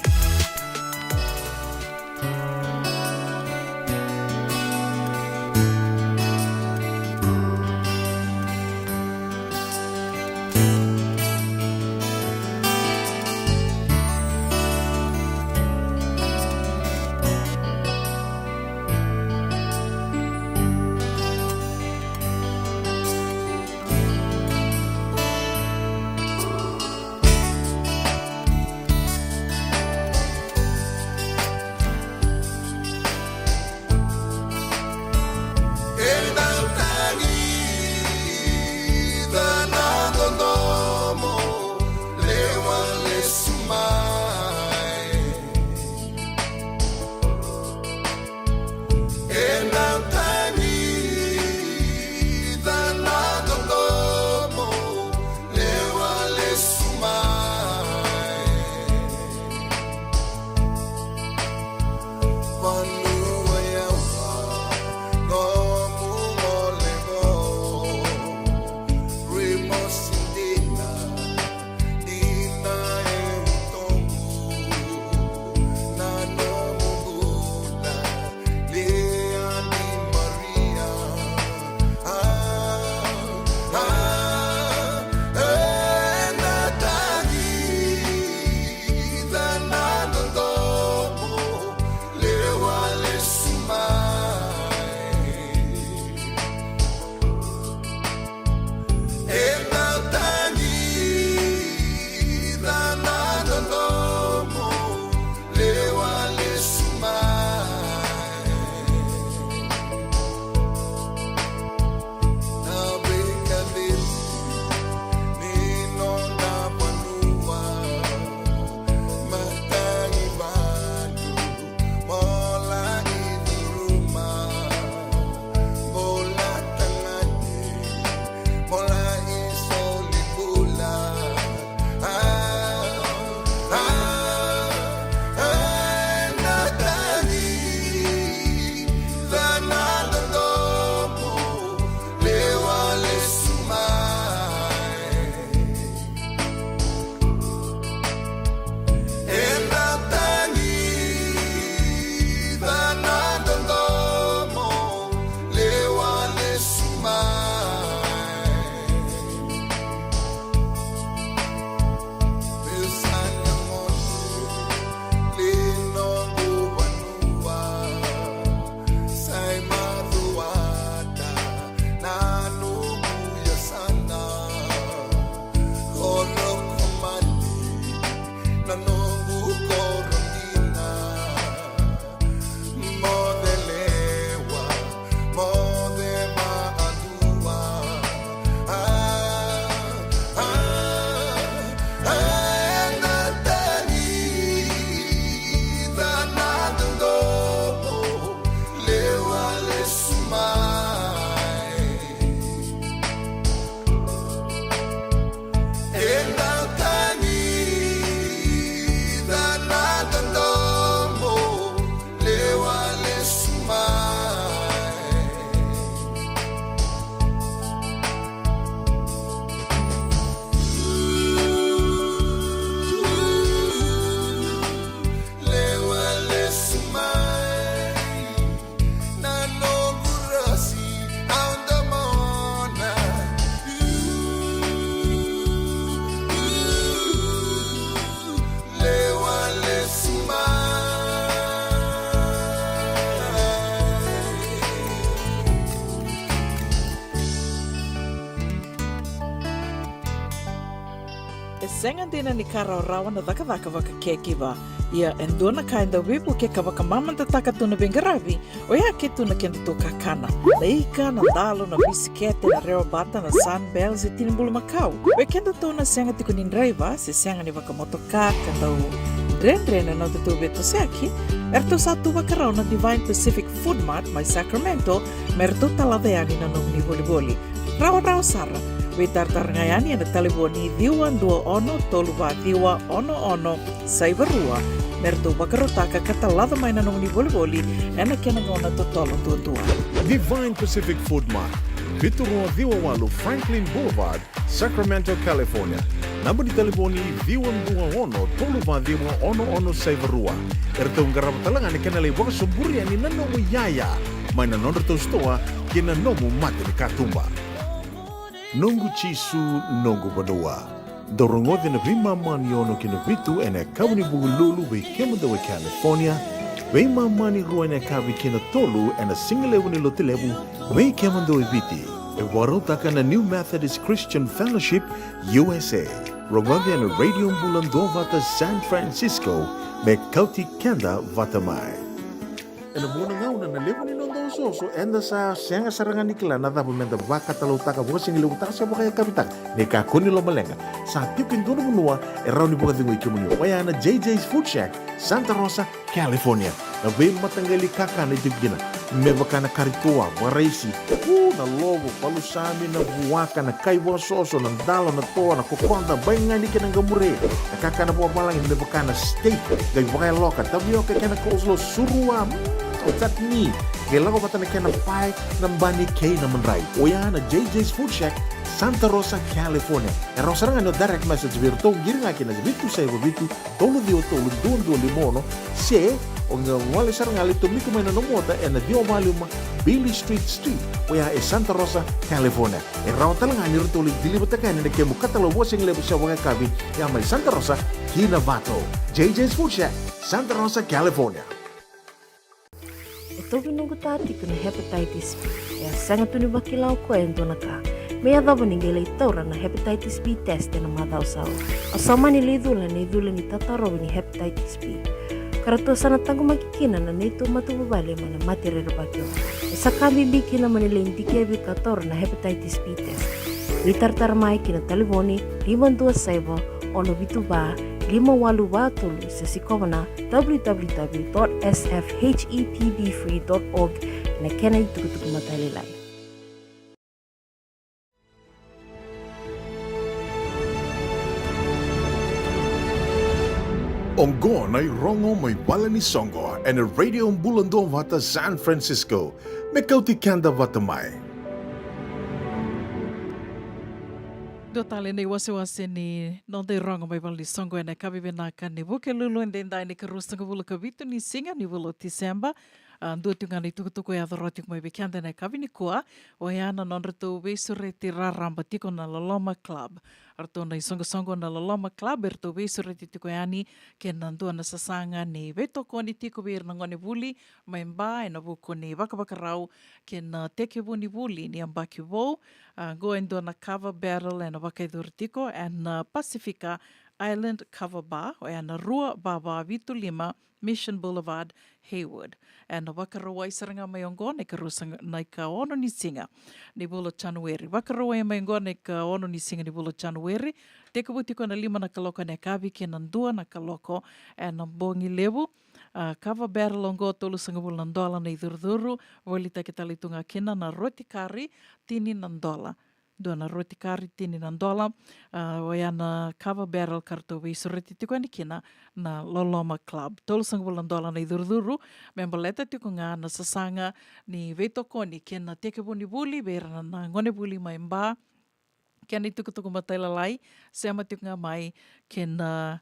Sega dina ni ka rawarawa na cakacaka vaka caregiver. Ia e dua na ka e dau veivuke ka vakamamadataka tu na veiqaravi, oya ke tu na kedatou kakana. Na ika, na dalo, na bisikete, na rewa bata, na Sunbell se tini bulumakau. Vei kedatou na sega tiko ni draiva se sega ni vakamotoka ka dau dredre na nodatou veitosoyaki, eratou sa tu vakarau na Divine Pacific Food Mart mai Sacramento me ratou talaca yani na nomuni volivoli. Rawarawa sara. Veitaratara ga yani ena talevoni ciwa dua ono tolu va ciwa ono ono saiva rua me ratou vakarautaka ka talaca mai na nomuni volivoli ena kena gauna totolo duadua. Divine Pacific Food Mart, vitu rua ciwa walu Franklin Boulevard, Sacramento, California. Naba ni talevoni ciwa dua ono tolu va ciwa ono ono saiva rua. Eratou qarava tale ga na kena lai vakasoburi yani na nomu iyaya mai na nodratou sitoa ki na nomu mata ni katuba. Noqu Jisu, noqu vanua. Dou rogoca na veimama ni ono ki na vitu ena yakavi ni Vukelulu vei kemudou e California, veimama ni rua ena yakavi ki na tolu ena sigalevu ni Lotulevu vei kemudou e Viti. E vakarautaka na New Methodist Christian Fellowship, U S A. Rogoca ena Radio Bula Duavata San Francisco me kauti keda vata mai. Ena vuqa na gauna na levu ni noda osooso, eda sa sega sara ga ni kila na cava meda vakatalautaka, vakasigalevu taka se vakayakavi taka. Ni kakua ni lomaleqa, sa tiko e dua na vanua e rawa ni vakacegui kemuni, oya na J J's Food Shack, Santa Rosa, California. Na veimataqali kakana e tiko kina, me vaka na kari toa, vakaraisi, u, na lovo, palusami, na vuaka, na kai vakasoso, na dalo, na toa, na kokoda, baigani kei na qamure, na kakana vakavalagi me vaka na steak, qai vakayaloka, tavioka kei na coleslaw, surua, mm, o chutney, qai lako vata na kena pae, na bani kei na madrai. Oya na J J's Food Shack, Santa Rosa, California. E rawa sara ga ni o direct message vei iratou, qiri ga kina vitu saiva vitu, tolu ciwa tolu, dua dua lima ono, se o qai gole sara ga lai tomika mai na nomu ota ena ciwa va lima Beale Street Suite, oya e Santa Rosa, California. E rawa tale ga ni ratou lai deliver-taka yani na kemu katalau vakasigalevu se vakayakavi, ya mai Santa Rosa ki Novato. J J's Food Shack, Santa Rosa, California. E tauvi noqu ta tiko na hepatitis B. E a sega tu ni vakila o koya e dua na ka. Me yacova ni qai lai taura na hepatitis B test ena macawa sa oti. Au sa mani lai cula na icula ni tatarovi ni hepatitis B, ka ratou sa na taqomaki kina na neitou matavuvale mai na mate rerevaki oqo. E sa ka bibi kina mo ni lai dikevi ka taura na hepatitis B test. Veitaratara mai ki na talevoni lima dua saiva, ono vitu va, lima walu va tolu, se sikova na w w w dot s f h e p b free dot org ena kena itukutuku matailalai. Oqo na irogo mai vale ni soqo ena Radio Bula Duavata San Francisco, me kauti keda vata mai. Dua tale na iwasewase ni noda irogo mai vale ni soqo ena yakavi vinaka ni Vukelulu edaidai, na ikaruasagavulu ka vitu ni siga ni vula o Tiseba. A, dua tiko ga na itukutuku e yaco rawa tiko mai vei keda ena yakavi nikua, oya na nodratou veisureti raraba tiko na Loloma Club. Ratou na isoqosoqo na Loloma Club, eratou veisureti tiko yani kei na dua na sasaga ni veitokoni tiko vei ira na gonevuli mai Ba ena vuku ni vakavakarau kei na tekivu ni vuli ni yabaki vou. A, qo e dua na kava barrel ena vakayacori tiko ena, a, Pasifika Island Kava Bar, oya na rua va va vitu lima Mission Boulevard, Hayward. Ena Vakarauwai sara ga mai oqo na ikaruasaga, na ikaono ni siga ni vula o Janueri. Vakarauwai mai oqo na ikaono ni siga ni vula o Janueri. Tekivu tiko ena lima na kaloko ena yakavi kei na dua na kaloko ena bogi levu. A, kava barrel oqo tolusagavulu na dola na icurucuru, volitaki tale tu ga kina na roti kari, tini na dola. Dua na roti kari, tini na dola. A, oya na kava barrel ka ratou veisureti tiko yani kina na Loloma Club. Tolusagavulu na dola na icurucuru, me baleta tiko ga na sasaga ni veitokoni kei na tekivu ni vuli vei ira na, na gonevuli mai Ba. Kena itukutuku matailalai, sema tiko ga mai kei na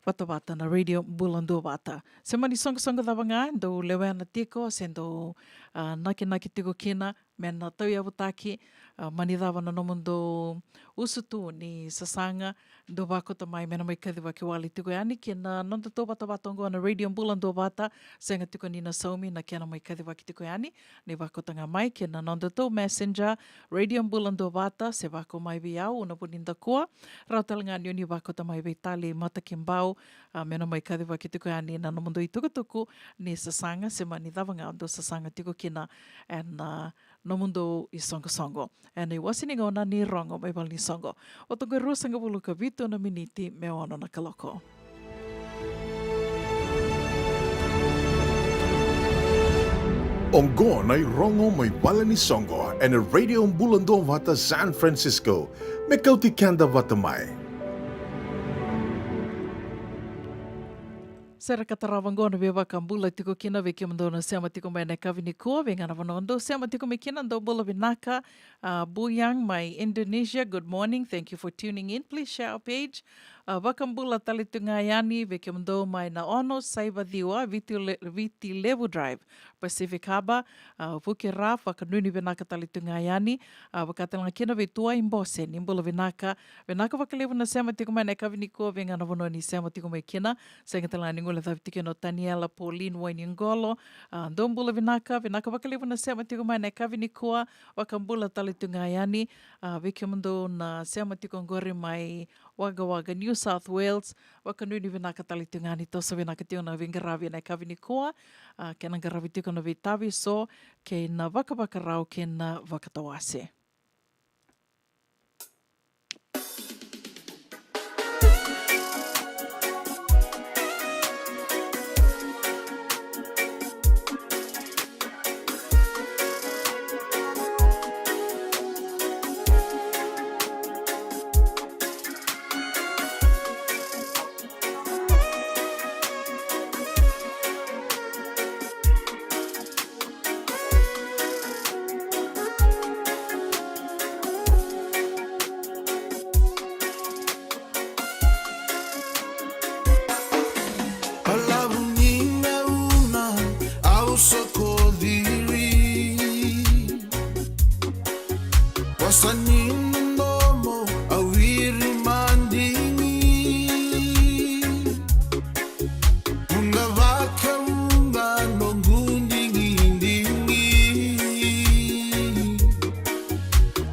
vatavata na Radio Bula Duavata. Se mani soqosoqo cava ga dou lewena tiko se dou, a, nakinaki tiko kina, me na tauyavutaki, a, mani cava na nomudou usutu ni sasaga, dou vakauta mai me na mai kacivaki wale tiko yani kina nodatou vatavata oqo na Radio Bula Duavata. Sega tiko ni na saumi na kena mai kacivaki tiko yani, ni vakauta ga mai kina nodatou Messenger, Radio Bula Duavata, se vakau mai vei au, Una Vunidakua. Rawa tale ga ni o ni vakauta mai vei Tali Matakibau, a, me na mai kacivaki tiko yani na nomudou itukutuku ni sasaga, se mani cava ga dou sasaga tiko kina ena nomudou isoqosoqo. Ena iwase ni gauna ni Rogo mai Vale ni Soqo. Oti oqo e ruasagavulu ka vitu na miniti me ono na kaloko. Oqo na iRogo mai Vale ni Soqo ena Radio Bula Duavata San Francisco, me kauti keda vata mai. Sere ka tarava oqo na veivakabula tiko kina vei kemudou na sema tiko mai na yakavi nikua, vei ga na vanua dou sema tiko mai kina, dou bula vinaka. A, Buyang mai Indonesia, good morning, thank you for tuning in, please share our page. A, vakabula tale tu ga yani vei kemudou mai na ono saiva ciwa Viti Le-, Viti Levu Drive, Pacific Harbour. A, Vuke Raf, vakanuinui vinaka tale tu ga yani. A, vaka tale ga kina vei Tuai Bose, ni bula vinaka. Vinaka vakalevu na sema tiko mai na yakavi nikua, vei ga na vanua ni sema tiko mai kina. Sega tale ga ni guilecavi tiko kina o Taniela Pauline Wainiqolo. A, dou bula vinaka, vinaka vakalevu na sema tiko mai na yakavi nikua, vakabula tale tu ga yani. A, vei kemudou na sema tiko oqori mai Wagga Wagga, New South Wales, vakanuinui vinaka tale tu ga yani, toso vinaka tiko na veiqaravi ena yakavi nikua, a, kei na qaravi tiko na veitavi eso, kei na vakavakarau, kei na vakatawase. Balavu ni gauna au soko ciri, vosa ni domo au iri madigi. Vuqa vakavuqa noqu digidigi,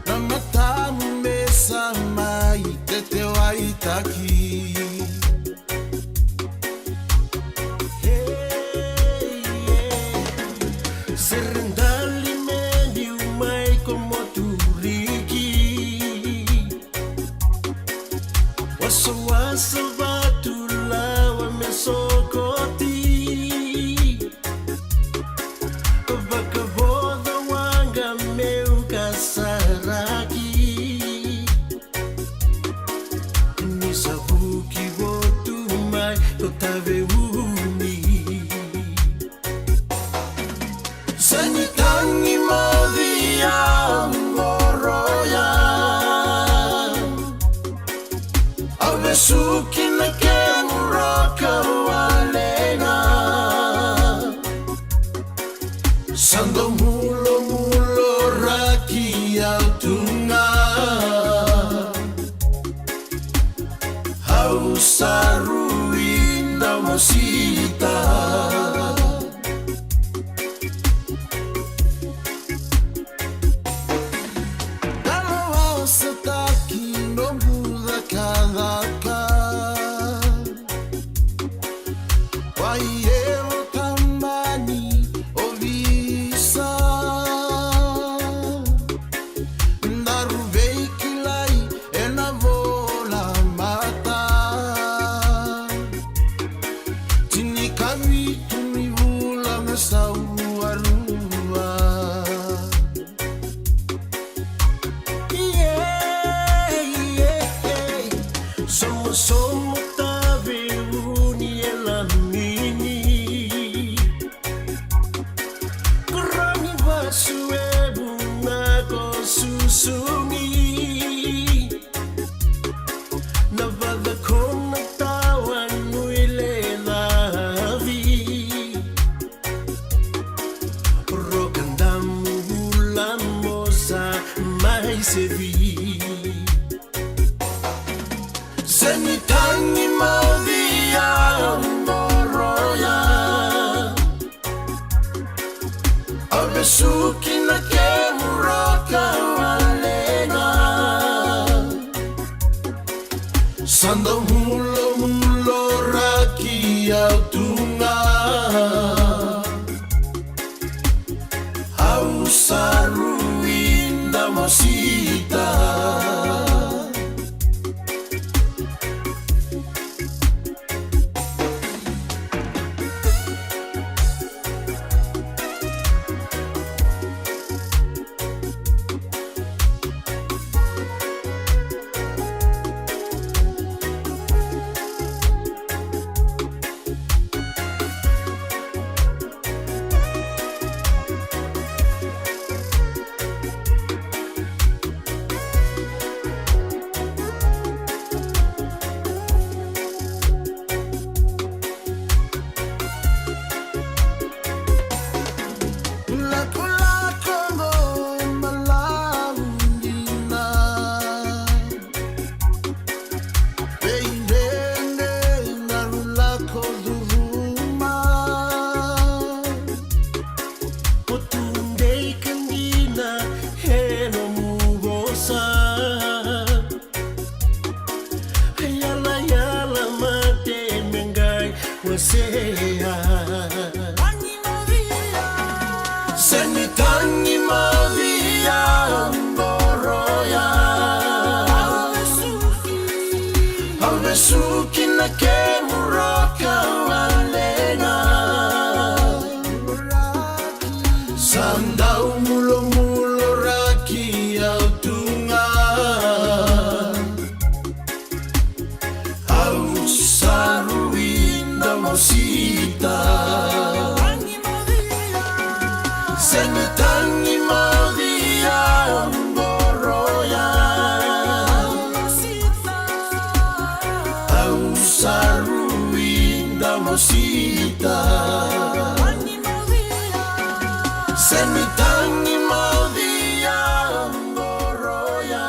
na matamu me sa mai tetewaitaki. Hey, yeah. Sere dali me biu mai ko Moturiki. Wasawasa vatu lawa me sokoti. Vakavoca waqa meu kasaraki. Ni sa vuki votu mai ko Taveuni. Sa ni tagi moci au qoroya. Au vesuki na kemu roka wale ga. Sa dau mulomulo raki au tu ga. Au sa rui na mosita. Dalo au sa taki noqu cakacaka. Wai evo tamani ovisa. Daru veikilai ena vola mata. Tinikavitu ni vula me sau arua. Yeah, yeah. Somosomo Taveuni e lamini. Koroni vasu e vuna ko susugi. Na vacakona tawa nui le lavi. Sevi. Se ni tagi mauci au qoroya. Au vesuki na kemu roka valega. Sa dau mulomuloraki au tu ga. Au sa rui damosita. Lakolako mo malaudina. Veidredre na rulako curuma. Ko tu dei ka dina e nomu vosa. Yalayala mate me qai wasea. Se ni tagi mauci au qoroya. Au vesuki na kemu roka valega. Sa dau mulomuloraki au tu ga. Au sa rui damosita. Se ni tagi mauci au qoroya. Au sa rui damosita. Se ni tagi mauci au qoroya.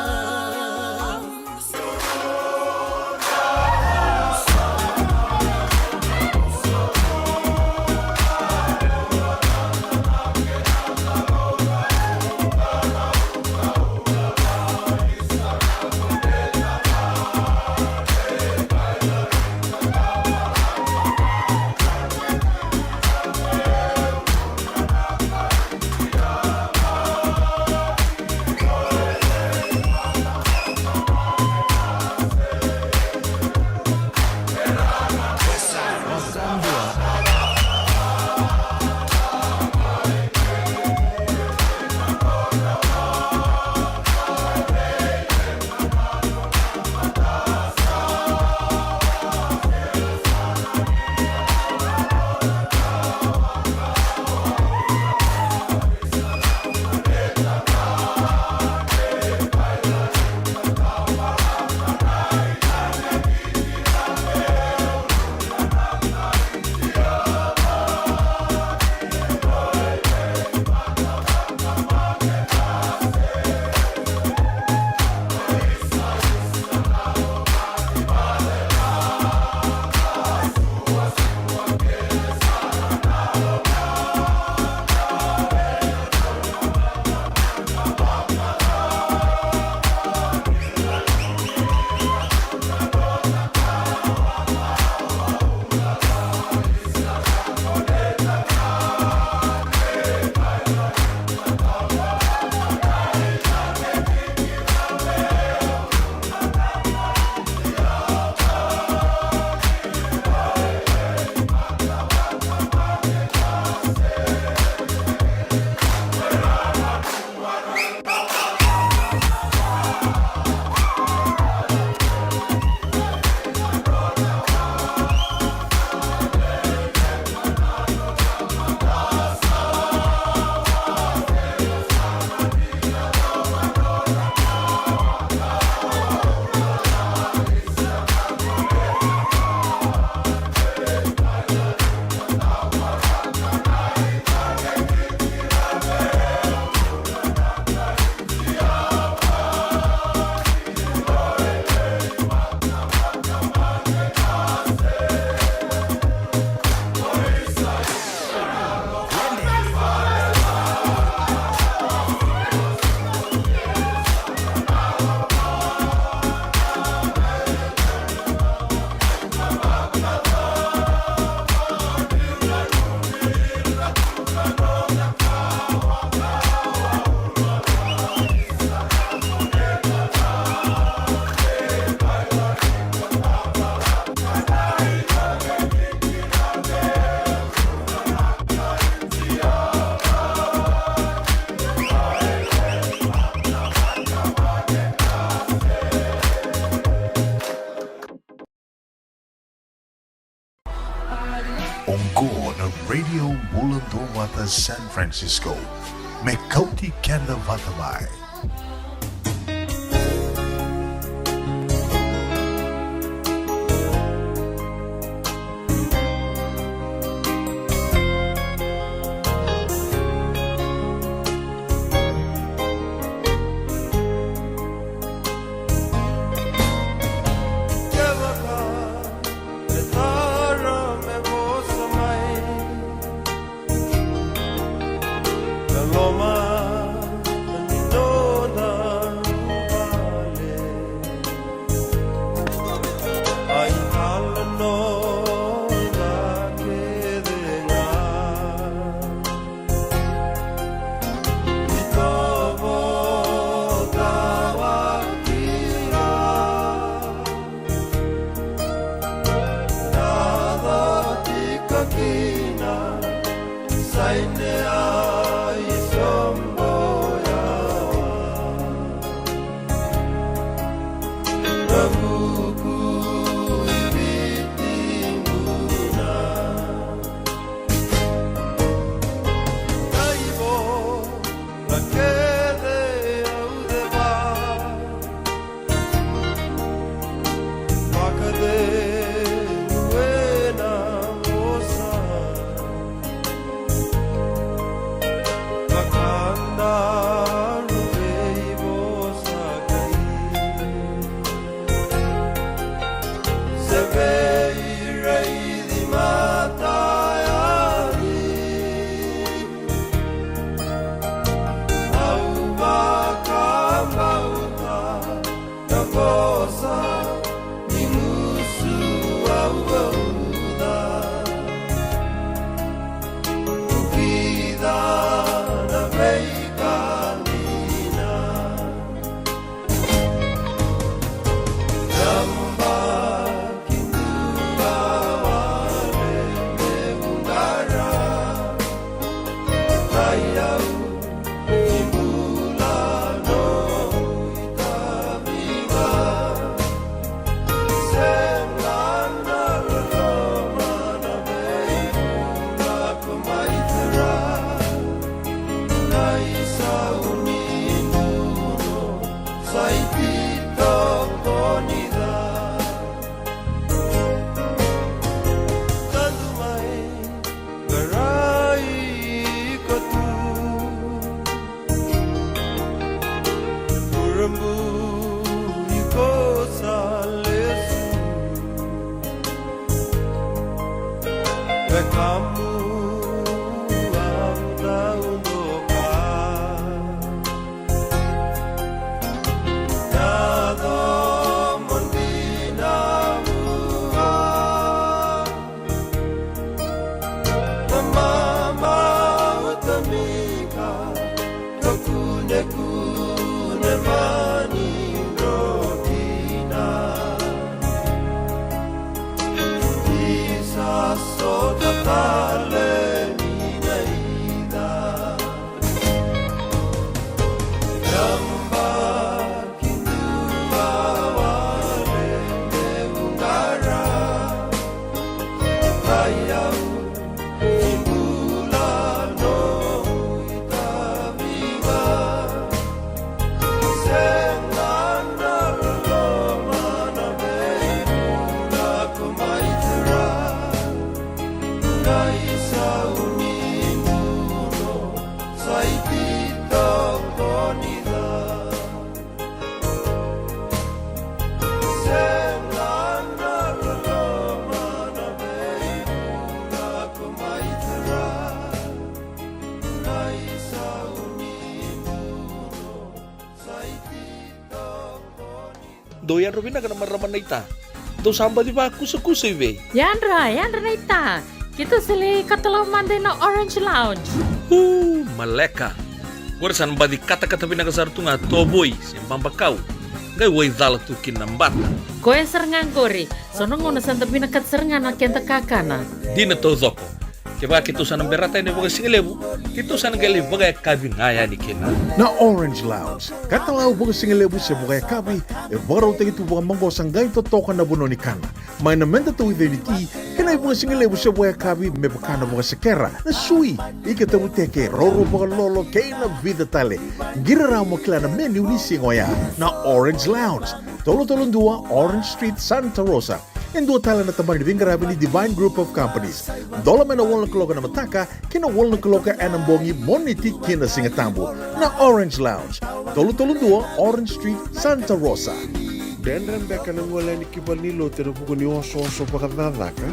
Vata San Francisco, me kauti keda vata mai. Kevaka e tara me vosa mai, na loma ni noda vuvale, a italanoa kece ga. Itovo tawa kina, na cotika kina, sainea i sobo yawa. Na vuku i Viti buna. Na ivola kece au ceva, vakacegu ena vosa. Vakadaru vei vosa kai. Se vei raici mata yali. Au vakabauta na vosa ni gusu au vauca. Vukica na veika dina. Naba ki dua wale me vuqara. Ai au ni bula noqu itavi ga. Sega na loloma na veibula ko mai tara. Na isau ni duru sa ititokoni ca. Tadu mai qarai ka tu. Kurabui ko sa lesu. Wekamu au dau doka. Na domo dina vua. Na mama utamika. Ka kunekune mani dro kina. Isa sota tale ni na ida. Yamba ki dua wale me vuqara. Ai au ni bula noqu itavi ga. Sega na loloma na veibula ko mai tara. Na isau ni duru sa ititokoni ca. Dou yadra vinaka na marama naita. Dou sa baci vakusakusa i vei? Yadra, yadra naita. Keitou sa lai katalau mada ina Orange Lounge. Uu, maleka. Qori sa na baci katakata vinaka sara tu ga tovoi se babakau. Qai waicala tu kina na bata. Koya sara ga qori. So na gauna sa da vinakata sara ga na keda kakana. Dina taucoko. Kevaka keitou sa na berata yani vakasigalevu, keitou sa na qai lai vakayakavi ga yani kina. Na Orange Lounge, katalau vakasigalevu se vakayakavi, e vakarautaki tu vakamaqosa qai totoka na vanua ni kana. Mai na meda tauica ni ti, kei na ivakasigalevu se vakayakavi me vaka na vakasekera, na sui, ika tavuteke, roro vakalolo, kei na vica tale. Qiri rawa mo kila na menu ni siga oya. Na Orange Lounge, tolu tolu dua Orange Street, Santa Rosa. E dua tale na tabana ni veiqaravi ni Divine Group of Companies. Dola mai na walu na kaloko ena mataka ki na walu na kaloko ena bogi, Moniti ki na Sigatabu. Na Orange Lounge, tolu tolu dua Orange Street, Santa Rosa. Dredre beka na gole yani ki valenilotu ena vuku ni osooso vakacakacaka?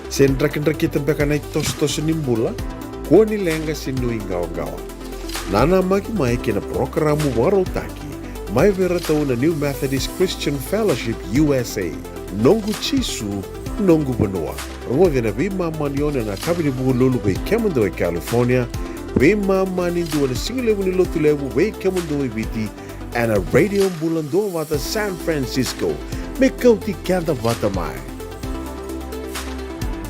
Se drakidrakita beka na itosotoso ni bula? Kua ni leqa se nuiqawaqawa. Nanamaki mai ki na parokaramu vakarautaki mai vei iratou na New Methodist Christian Fellowship U S A. Noqu Jisu, noqu vanua. Rogoci ena veimama ni ono ena yakavi ni Vukelulu vei kemudou e California, veimama ni dua na sigalevu ni Lotulevu vei kemudou e Viti, ena Radio Bula Duavata San Francisco. Me kauti keda vata mai.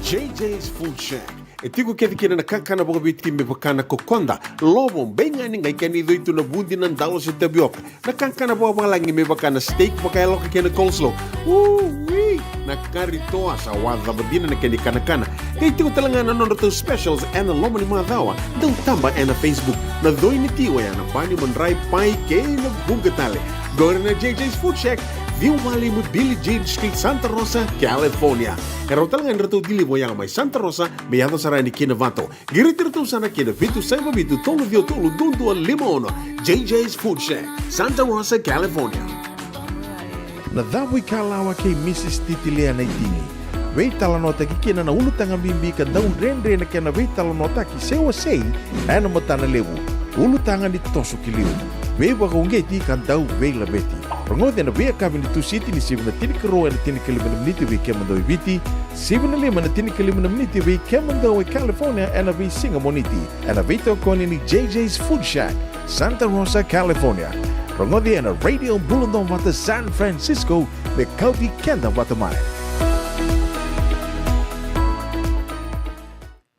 J J's Food Shack. E tiko kece kina na kakana vakaviti me vaka na kokoda, lovo, beigani, qai kena icoitu na vudi, na dalo se tavioka. Na kakana vakavalagi me vaka na steak vakayaloka kei na coleslaw. Ui! Na kari toa, sa wacava dina na kena ikanakana. Qai tiko tale ga na nodratou specials ena loma ni macawa. Dau taba ena Facebook. Na coi ni ti oya na bani, madrai, pai kei na vuqa tale. Qori na J J's Food Shack, ciwa lima Billie Jean Street, Santa Rosa, California. E rawa tale ga ni ratou deliver oya mai Santa Rosa me yaco sara yani ki Novato. Qiriti iratou sara ki na vitu saiva vitu tolu ciwa tolu dua dua lima ono. J J's Food Shack, Santa Rosa, California. Na Cavuikalawa kei Mrs Titilea Naitini. Veitalanoataki kina na ulutaga bibi ka dau dredre na kena veitalanoataki se wasei ena matana levu. Ulutaga ni toso ki liu, veivakauqeti ka dau veilaveti. Rogoci ena veiyakavi ni Tusiti ni sivi na tinikarua ena tinikalima na miniti vei kemudou e Viti, sivi na lima ena tinikalima na miniti vei kemudou e California ena veisiga Moniti, ena veitokoni ni J J's Food Shack, Santa Rosa, California. Rogoci ena Radio Bula Duavata San Francisco, me kauti keda vata mai.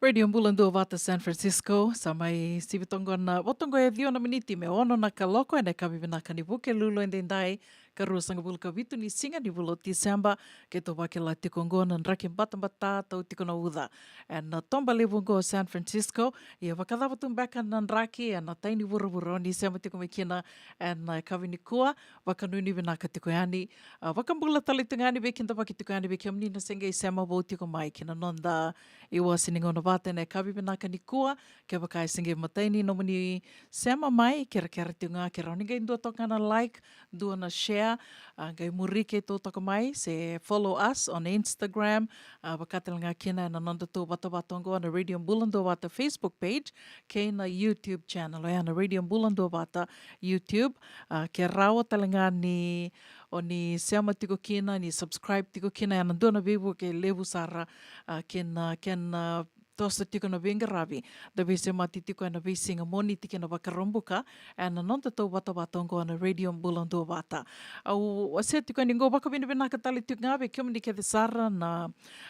Radio Bula Duavata San Francisco, sa mai sivi toka qo na, vo toka qo e ciwa na miniti me ono na kaloko ena yakavi vinaka ni Vukelulu edaidai, ka ruasagavulu ka vitu ni siga ni vula o Tiseba. Keitou vakila tiko qo na draki batabata tau tiko na uca ena toba levu qo San Francisco. Ia vakacava tu beka na draki ena tai ni vuravura o ni sema tiko mai kina ena yakavi nikua? Vakanuinui vinaka tiko yani. A, vakabula tale tu ga yani, veikidavaki tiko yani vei kemuni na se qai sema vou tiko mai ki na noda iwase ni gauna vata ena yakavi vinaka nikua. Kevaka e se qai matai ni nomuni sema mai, kerekere tiko ga ke rawa ni qai dua toka ga na like, dua na share, a, qai muri keitou toka mai, se follow us on Instagram, a, vaka tale ga kina ena nodatou vatavata oqo na Radio Bula Duavata Facebook page, kei na YouTube channel, oya na Radio Bula Duavata YouTube. A, ke rawa tale ga ni o ni sema tiko kina, ni subscribe tiko kina, ena dua na veivuke levu sara, a, kena, kena toso tiko na veiqaravi da veisemati tiko ena veisiga Moniti kei na Vakaraubuka ena nodatou vatavata oqo na Radio Bula Duavata. Au wasea tiko yani qo, vakavinavinaka tale tiko ga vei kemuni kece sara na,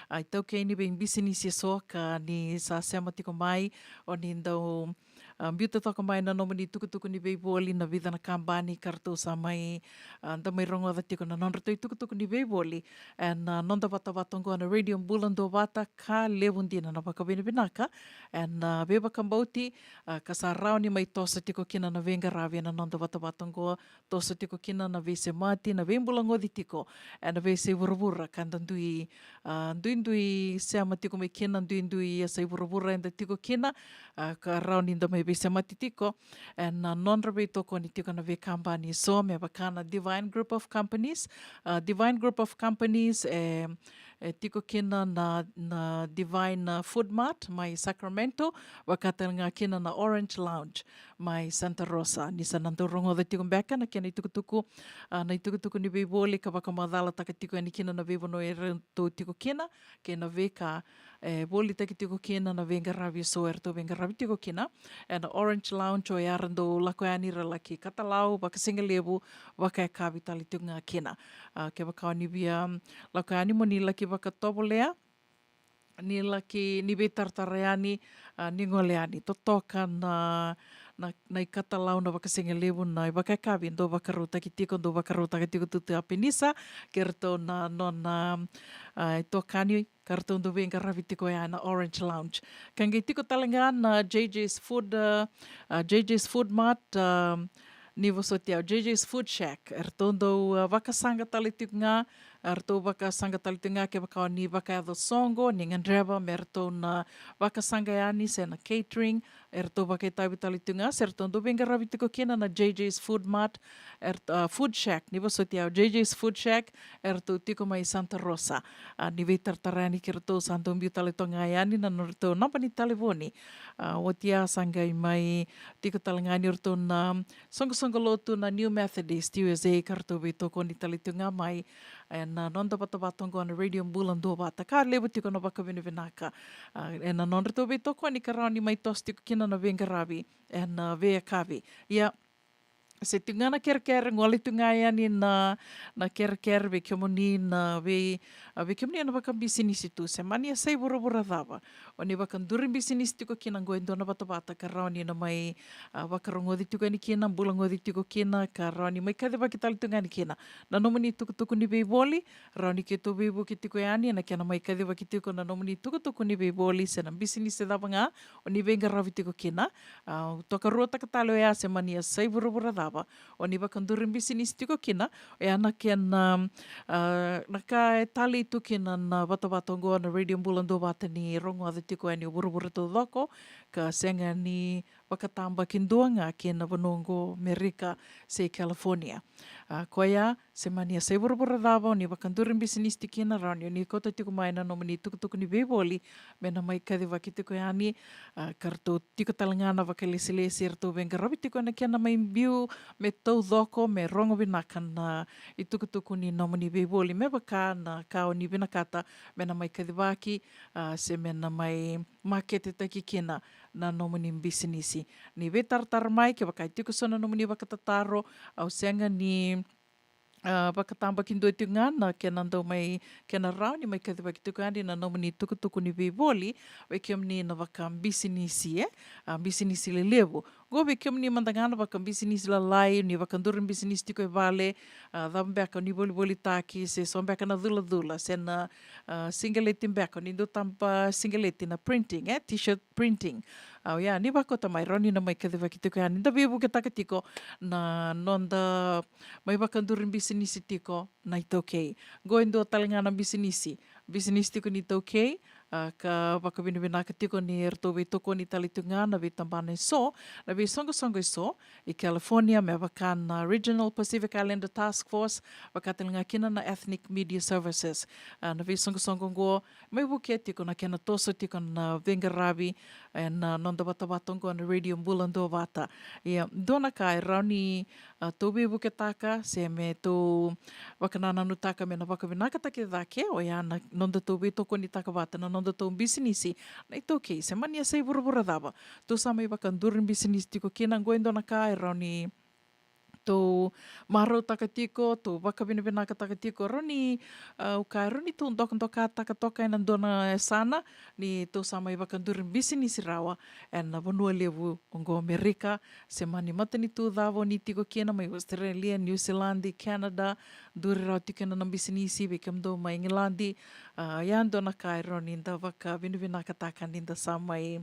a, itaukei ni veibisinisi eso ka ni sa sema tiko mai, o ni dau, a, biuta toka mai na nomuni tukutuku ni veivoli, na vica na kabani ka ratou sa mai, a, da mai rogoca tiko na nodratou itukutuku ni veivoli ena noda vatavata oqo na Radio Bula Duavata. Ka levu dina na vakavinavinaka ena, a, veivakabauti, a, ka sa rawa ni mai toso tiko kina na veiqaravi ena noda vatavata oqo, toso tiko kina na veisemati, na veibulagoci tiko ena veiyasai vuravura ka da dui, a, duidui sema tiko mai kina, duidui yasai vuravura eda tiko kina, a, ka rawa ni da mai veisemati tiko ena nodra veitokoni tiko na veikabani eso me vaka na Divine Group of Companies. A, Divine Group of Companies e, e tiko kina na, na Divine, a, Food Mart mai Sacramento, vaka tale ga kina na Orange Lounge mai Santa Rosa. Ni sa na dau rogoca tiko beka na kena itukutuku, a, na itukutuku ni veivoli ka vakamacalataka tiko yani kina na veivanua eratou tiko kina kei na veika e volitaki tiko kina na veiqaravi eso eratou veiqaravi tiko kina ena Orange Lounge, oya era dau lako yani ra laki katalau vakasigalevu, vakayakavi tale tiko ga kina. A, kevaka o ni via, mm, lako yani mo ni laki vakatovolea, ni laki ni veitaratara yani, a, ni gole yani. Totoka na, na, na ikatalau, na vakasigalevu, na ivakayakavi dou vakarautaki tiko, dou vakarautaka tiko Tutu Apenisa, kei ratou na nona, a, itokani, ka ratou dau veiqaravi tiko ya na Orange Lounge. Ka qai tiko tale ga na J J's Food, a, a, J J's Food Mart, a, ni vosoti au, J J's Food Shack. Eratou dau, a, vakasaqa tale tiko ga, eratou vakasaqa tale tiko ga kevaka o ni vakayaco soqo, ni gadreva me ratou na vakasaqa yani se na catering, eratou vakaitavi tale tiko ga, se ratou dau veiqaravi tiko kina na J J's Food Mart, er, a, Food Shack, ni vosoti au, J J's Food Shack, eratou tiko mai Santa Rosa. A, ni veitaratara yani kei ratou, sa dau biu tale toka ga yani na nodratou naba ni talevoni. A, oti ya sa qai mai tiko tale ga ni ratou na soqosoqo lotu na New Methodist U S A ka ratou veitokoni tale tiko ga mai ena noda vatavata oqo na Radio Bula Duavata. Ka levu tiko na vakavinavinaka, a, ena nodratou veitokoni ka rawa ni mai toso tiko kina na veiqaravi ena veiyakavi. Ia, se tiko ga na kerekere, gole tiko ga yani na, na kerekere vei kemuni na vei, a, vei kemuni na vakabisinisi tu, se mani a sa i vuravura cava o ni vakaduri bisinisi tiko kina, qo e dua na vatavata ka rawa ni na mai, a, vakarogoci tiko yani kina, bula goci tiko kina, ka rawa ni mai kacivaki tale tiko yani kina na nomuni tukutuku ni veivoli. Rawa ni keitou veivuke tiko yani ena kena mai kacivaki tiko na nomuni tukutuku ni veivoli se na bisinisi cava ga o ni veiqaravi tiko kina. A, au tokaruataka tale oya, se mani a sa i vuravura cava o ni vakaduri bisinisi tiko kina, oya na kena, a, na ka e talei tu kina na vatavata oqo na Radio Bula Duavata, ni rogoca tiko yani o vuravura taucoko, ka sega ni vakatabakidua ga kei na vanua oqo Merika se California. A, koya, se mani a sa i vuravura cava o ni vakaduri bisinisi tiko kina, rawa ni o ni kauta tiko mai na nomuni tukutuku ni veivoli me na mai kacivaki tiko yani. A, ka ratou tiko tale ga na vakalesilesi, eratou veiqaravi tiko ena kena mai biu me taucoko, me rogo vinaka na itukutuku ni nomuni veivoli, me vaka na ka o ni vinakata me na mai kacivaki, a, se me na mai maketetaki kina na nomuni bisinisi. Ni veitaratara mai, kevaka e tiko so na nomuni vakatataro, au sega ni, a, vakatabakidua tiko ga na kena dau mai, kena rawa ni mai kacivaki tiko yani na nomuni tukutuku ni veivoli vei kemuni na vakabisinisi, e, a, bisinisi lelevu. Qo vei kemuni mada ga na vakabisinisi lalai, ni vakaduri bisinisi tiko e vale, a, cava beka o ni volivolitaki, se so beka na culacula, se na, a, sigaleti beka, ni dau taba sigaleti, na printing, e, t-shirt printing. A, oya, ni vakauta mai, rawa ni na mai kacivaki tiko yani. Da veivuketaka tiko na noda mai vakaduri bisinisi tiko na iTaukei. Qo e dua tale ga na bisinisi, bisinisi tiko ni iTaukei, a, ka vakavinavinaka tiko ni ratou veitokoni tale tiko ga na veitabana eso, na veisoqosoqo eso i California, me vaka na Regional Pacific Islander Task Force, vaka tale ga kina na Ethnic Media Services. A, na veisoqosoqo oqo mai vukea tiko na kena toso tiko na veiqaravi ena noda vatavata oqo na Radio Bula Duavata. Ia, dua na ka e rawa ni, a, tou veivuketaka se me tou vakanananutaka me na vakavinakataki cake, oya na nodatou veitokonitaka vata na nodatou bisinisi na iTaukei, se mani a sa i vuravura cava tou sa mai vakaduri bisinisi tiko kina. Qo e dua na ka e rawa ni tou marautaka tiko, tou vakavinavinakataka tiko, rawa ni, a, au kaya, rawa ni tou dokadokataka toka ena dua na yasana ni tou sa mai vakaduri bisinisi rawa ena vanua levu oqo Amerika, se mani matanitu cava o ni tiko kina, mai Australia, New Zealand, Canada, duri rawa tiko kina na bisinisi. Vei kemudou mai Igiladi, a, ya dua na ka e rawa ni da vakavinavinakataka ni da sa mai,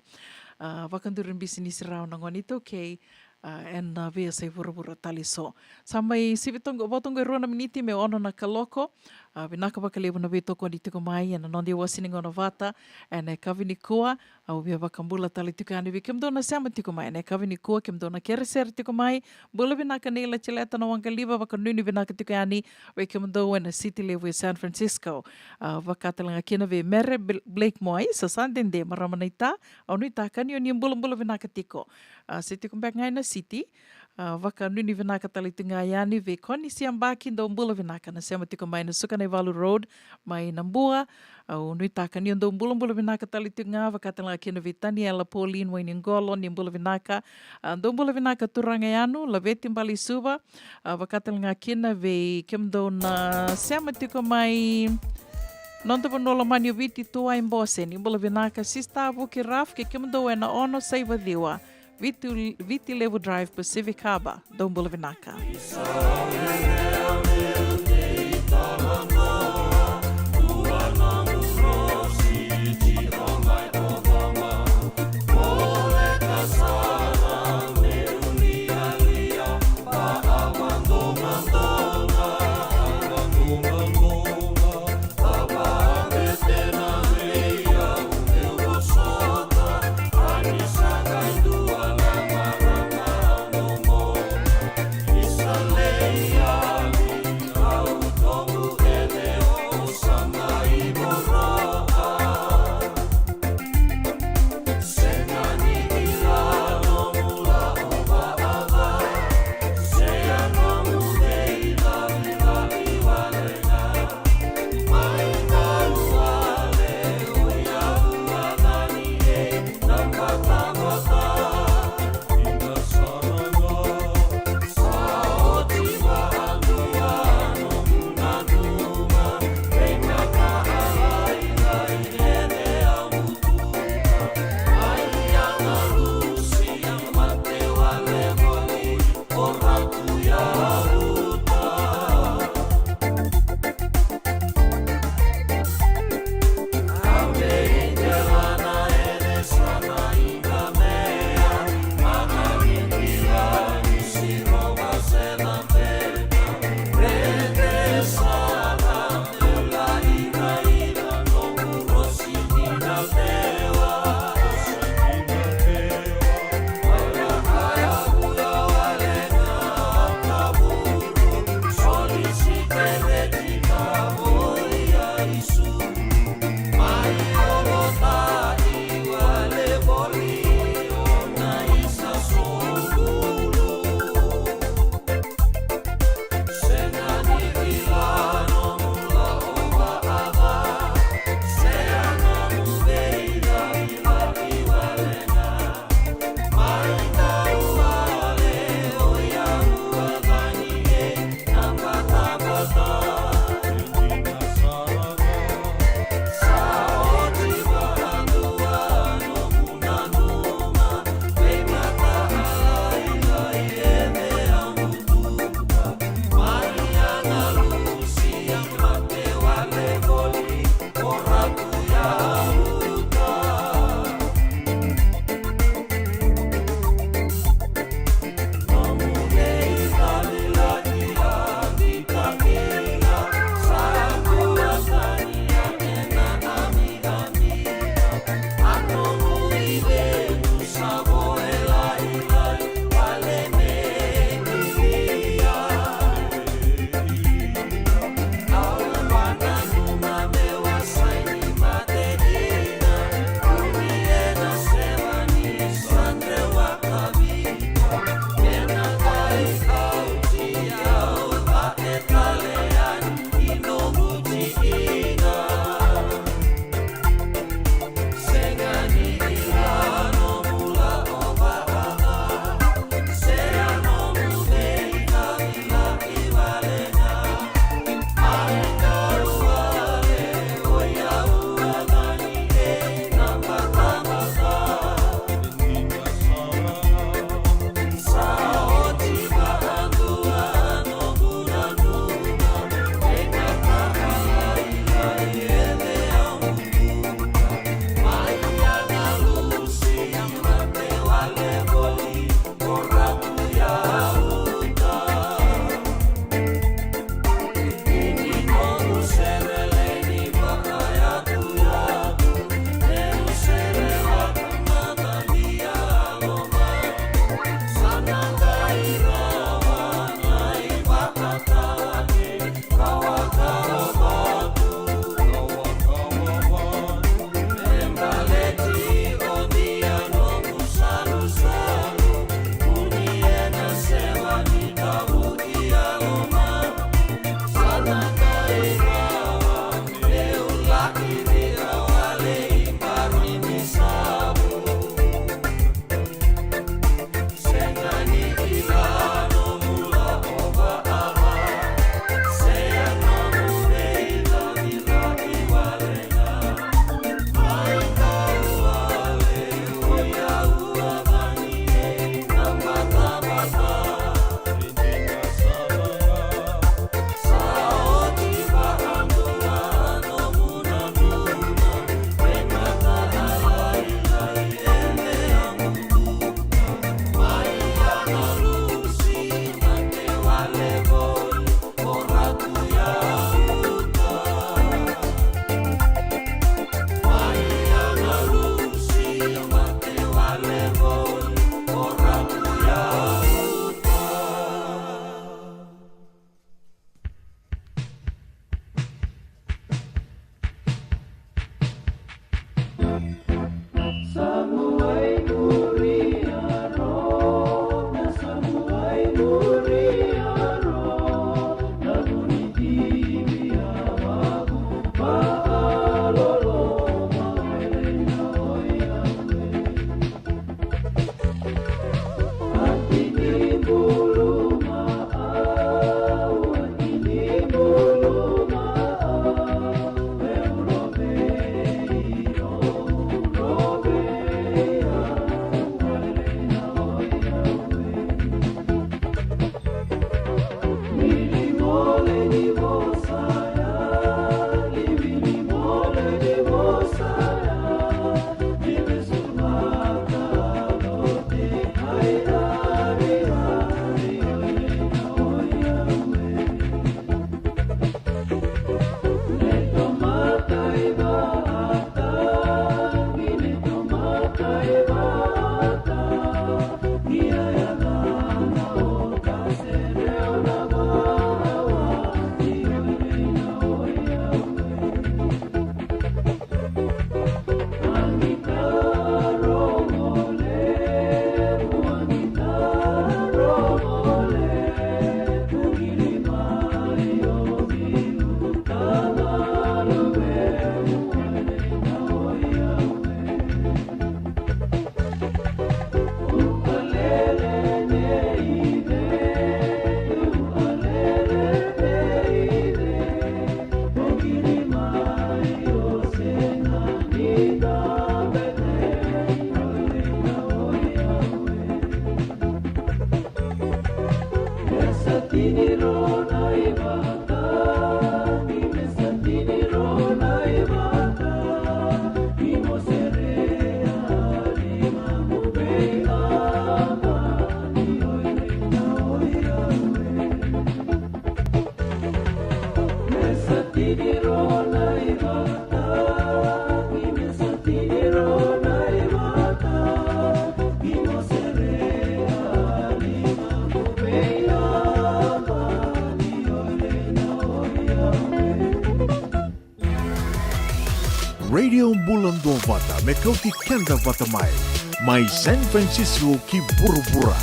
a, vakaduri bisinisi rawa na gone iTaukei, a, ena veiyasai vuravura tale eso. Sa mai sivi toqo, vo toqo e rua na miniti me ono na kaloko. A, vinaka vakalevu na veitokoni tiko mai ena noda iwasewase ni gauna vata ena yakavi nikua. Au via vakabula tale tiko yani vei kemudou na sema tiko mai ena yakavi nikua, kemudou na kerekere tiko mai. Bula vinaka nei Latileta na Waqaliva, vakanuinui vinaka tiko yani vei kemudou ena siti levu e San Francisco. A, vaka tale ga kina vei Mere Bl-, Blake Moai, sa sa dede marama naita, au nuitaka ni o ni bulabula vinaka tiko. A, se tiko beka ga ena siti, a, vakanuinui vinaka tale tiko ga yani vei Koni Siabaki, dou bula vinaka na sema tiko mai na Sukanaivalu Road mai Nabua. Au nuitaka ni o dou bulabula vinaka tale tiko ga, vaka tale ga kina vei Taniela Pauline Wainiqolo, ni bula vinaka. A, dou bula vinaka turaga Yanu, Laveti Baleisuva. A, vaka tale ga kina vei kemudou na sema tiko mai Noda vanua lomani o Viti, Tuwai Bose, ni bula vinaka. Sista Vuki Raf kei kemudou ena ono saiva ciwa, Viti, Viti Levu Drive, Pacific Harbour. Dou bula vinaka. Radio Bula Duavata, me kauti keda vata mai. Mai San Francisco ki vuravura.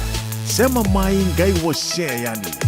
Sema mai, qai wasea yani.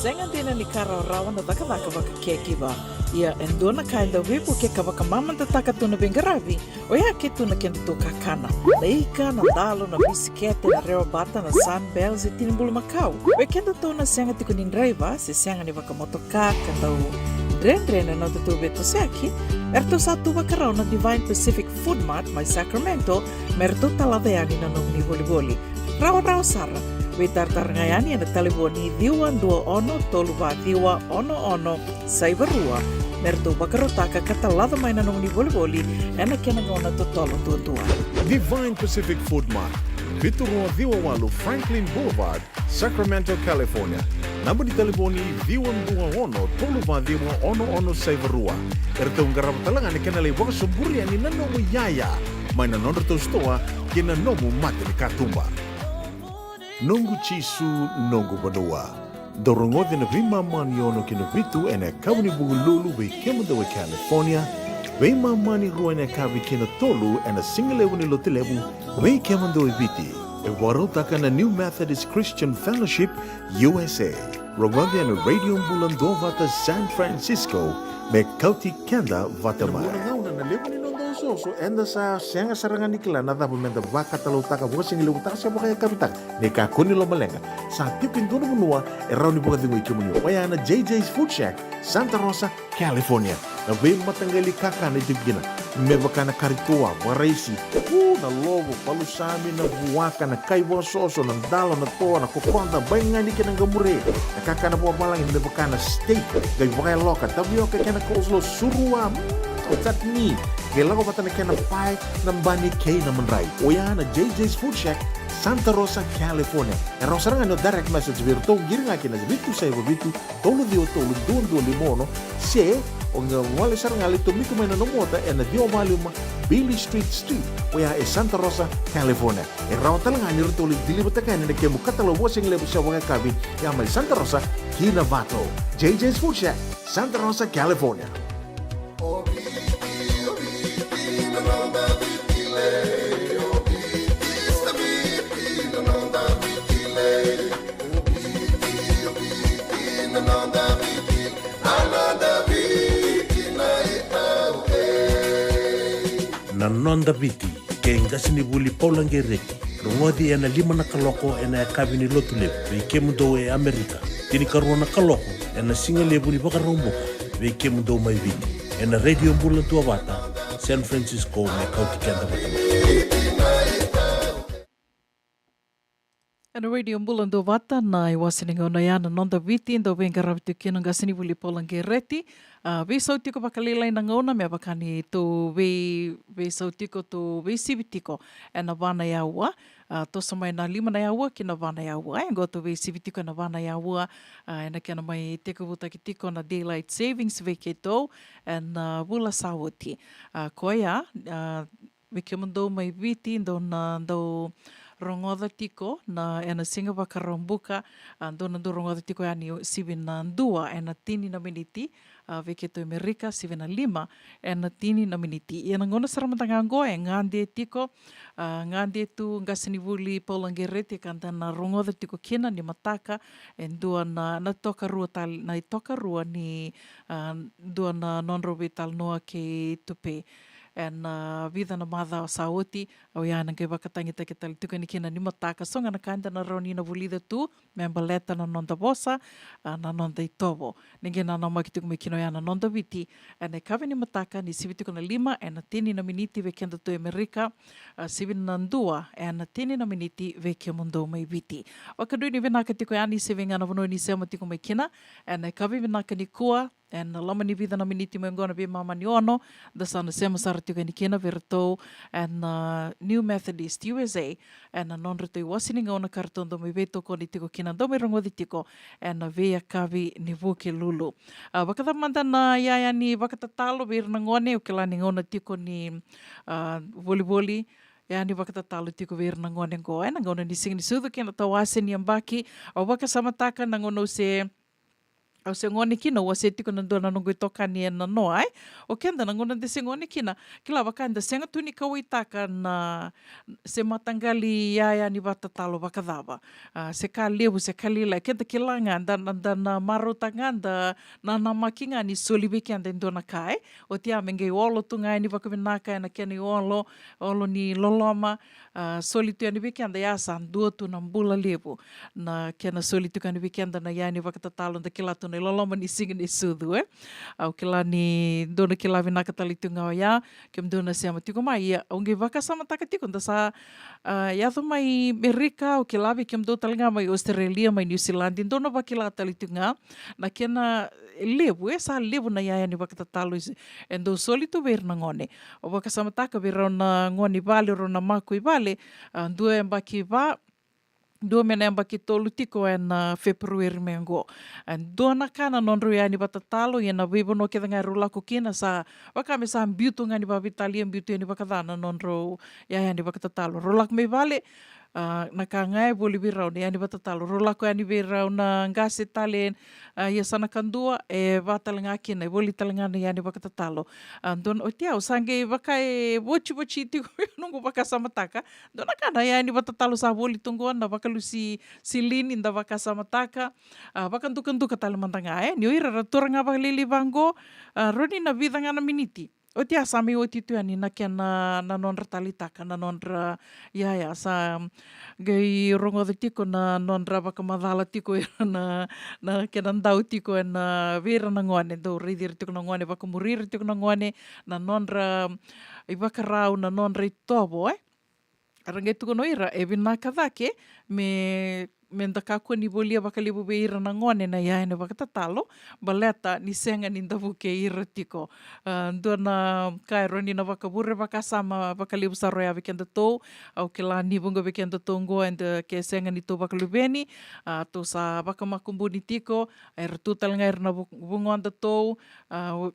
Sega dina ni ka rawarawa na cakacaka vaka caregiver. Ia e dua na ka e dau veivuke ka vakamamadataka tu na veiqaravi, oya ke tu na kedatou kakana. Na ika, na dalo, na bisikete, na rewa bata, na Sunbell se tini bulumakau. Vei kedatou na sega tiko ni draiva se sega ni vakamotoka ka dau dredre na nodatou veitosoyaki, eratou sa tu vakarau na Divine Pacific Food Mart mai Sacramento me ratou talaca yani na nomuni volivoli. Rawarawa sara. Veitaratara ga yani ena talevoni ciwa dua ono tolu va ciwa ono ono saiva rua me ratou vakarautaka ka talaca mai na nomuni volivoli ena kena gauna totolo duadua. Divine Pacific Food Mart, vitu rua ciwa walu Franklin Boulevard, Sacramento, California. Naba ni talevoni ciwa dua ono tolu va ciwa ono ono saiva rua. Eratou qarava tale ga na kena lai vakasoburi yani na nomu iyaya mai na nodratou sitoa ki na nomu mata ni katuba. Noqu Jisu, noqu vanua. Dou rogoci ena veimama ni ono ki na vitu ena yakavi ni Vukelulu vei kemudou e California, veimama ni rua ena yakavi ki na tolu ena sigalevu ni Lotulevu vei kemudou e Viti. E vakarautaka na New Methodist Christian Fellowship U S A. Rogoci ena Radio Bula Duavata San Francisco me kauti keda vata mai. Ena gauna na levu ni noda osooso, eda sa sega sara ga ni kila na cava meda vakatalautaka, vakasigalevutaka se vakayakavitaka. Ni kakua ni lomaleqa, sa tiko e dua na vanua e rawa ni vakacegui kemuni. Oya na J J's Food Shack, Santa Rosa, California. Na veimataqali kakana e tiko kina, me vaka na kari toa, vakaraisi, u, na lovo, palusami, na vuaka, na kai vakasoso, na dalo, na toa, na kokoda, baigani kei na qamure, na kakana vakavalagi me vaka na steak, qai vakayaloka, tavioka kei na coleslaw, surua, mm, chutney, qai lako vata na kena pae, na bani kei na madrai. Oya na J J's Food Shack, Santa Rosa, California. E rawa sara ga ni o direct message vei iratou, qiri ga ki na vitu saiva vitu, tolu ciwa tolu, dua dua lima ono, se o qai gole sara ga, lai tomika mai na nomu ota ena ciwa va lima Beale Street Suite, oya e Santa Rosa, California. E rawa tale ga ni ratou lai deliver-taka yani na kemu katalau vakasigalevu se vakayakavi, ya mai Santa Rosa ki Novato. J J's Food Shack, Santa Rosa, California. Na Noda Viti, kei qasenivuli Paula Qereti, rogoci ena lima na kaloko ena yakavi ni Lotulevu vei kemudou e Amerika, tinikarua na kaloko ena sigalevu ni Vakaraubuka vei kemudou mai Viti, ena Radio Bula Duavata San Francisco, me kauti keda vata mai. Ena Radio Bula Duavata na iwase ni gauna ya, na Noda Viti, dau veiqaravi tiko kina o qasenivuli Paula Qereti. A, veisau tiko vakalailai na gauna, me vaka ni tou vei, veisau tiko, tou veisivi tiko ena va na yaua. A, toso mai na lima na yaua ki na va na yaua. E, qo tou veisivi tiko ena va na yaua, a, ena kena mai tekivutaki tiko na daylight savings vei keitou ena, a, vula sa oti. A, koya, a, vei kemudou mai Viti, dou na dau rogoca tiko na, ena siga Vakaraubuka, a, dou na dau rogoca tiko yani sivi na dua ena tini na miniti, a, vei keitou Amerika, sivi na lima ena tini na miniti. Ia na gauna sara mada ga oqo e gade tiko, a, gade tu qasenivuli Paula Qereti ka da na rogoca tiko kina ni mataka e dua na, na itokarua tal-, na itokarua ni, a, dua na nodrau veitalanoa kei Tupe. Ena, a, vica na macawa sa oti, oya na qai vakatagitaki tale tiko yani kina ni mataka. So ga na ka eda na rawa ni na vulica tu me baleta na noda vosa, a, na noda itovo. Ni qai nanamaki tiko mai kina oya na Noda Viti ena yakavi ni mataka, ni sivi tiko na lima ena tini na miniti vei kedatou Amerika, a, sivi na dua ena tini na miniti vei kemudou mai Viti. Vakadua ni vinaka tiko yani se vei ga na vanua ni sema tiko mai kina ena yakavi vinaka nikua. Ena loma ni vica na miniti mai oqo na veimama ni ono, da sa na sema sara tiko yani kina vei iratou ena, a, New Methodist U S A, ena nodratou iwase ni gauna ka ratou dau mai veitokoni tiko kina, dau mai rogoci tiko ena veiyakavi ni Vukelulu. A, vakacava mada na iyaya ni vakatatalo vei ira na gone? Au kila ni gauna tiko ni, a, volivoli, iyaya ni vakatatalo tiko vei ira na gone oqo ena gauna ni Siga ni Sucu kei na tawase ni yabaki. Au vakasamataka na gauna au se au se gone kina, au a se tiko na dua na noqu itokani e nanoa, e. O keda na gauna da se gone kina, kila vaka eda sega tu ni kauaitaka na se mataqali iyaya ni vakatatalo vakacava. A, se ka levu, se ka lailai, keda kila ga, da, da, da na marautaka ga, da nanamaki ga ni soli vei keda e dua na ka, e. Oti ya me qai olo tu ga yani vakavinaka ena kena iolo, olo ni loloma, a, soli tu yani vei keda, ya sa dua tu na bula levu. Na kena soli tu yani vei keda na iyaya ni vakatatalo, da kila tu na iloloma ni siga ni sucu, e. Au kila ni dou na kila vinaka tale tu ga oya, kemudou na sema tiko mai, ia, au qai vakasamataka tiko, da sa, a, yaco mai Merika, au kila vei kemudou tale ga mai Australia, mai New Zealand, dou na vakila tale tu ga, na kena levu, e sa levu na iyaya ni vakatatalo, e dau soli tu vei ira na gone. Au vakasamataka vei rau na gone i vale, rau na maku i vale, a, dua e yabaki va, dua me na yabaki tolu tiko ena February me qo. E dua na ka na nodrau iyaya ni vakatatalo, ia na veivanua kece ga rau lako kina sa, vaka me sa biu tu ga ni vakaveitalia, biu tu yani vakaca na nodrau iyaya ni vakatatalo. Rau lako mai vale, a, na ka ga e voli vei rau na iyaya ni vakatatalo. Rau lako yani vei rau na qase tale, a, ia sa na kadua, e va tale ga kina, e voli tale ga na iyaya ni vakatatalo. A, dua na, oti ya, au sa qai vaka e votivoti tiko, noqu vakasamataka. Dua na ka na iyaya ni vakatatalo sa voli tu qo, na vakalusi silini, da vakasamataka, a, vakadukaduka tale mada ga, e. Ni o ira ra turaga vakalailai vaqo, a, rawa ni na vica ga na miniti. Oti ya sa mai oti tu yani na kena, na nodra taleitaka, na nodra iyaya, sa qai rogoca tiko na nodra vakamacala tiko ira na, na kena dau tiko ena vei ira na gone, dau raici ira tiko na gone, vakamuri ira tiko na gone, na nodra ivakarau, na nodra itovo, e. Era qai tukuna o ira, e vinaka cake me, me da kakua ni volia vakalevu vei ira na gone na iyaya ni vakatatalo, baleta ni sega ni da vukei ira tiko. A, dua na ka e rawa ni na vakavure vakasama vakalevu sara oya vei kedatou, au kila ni vuqa vei kedatou qo, eda ke sega ni tou vakaluveni, a, tou sa vakamakubuni tiko, era tu tale ga ira na vu-, vugodatou, a, o-,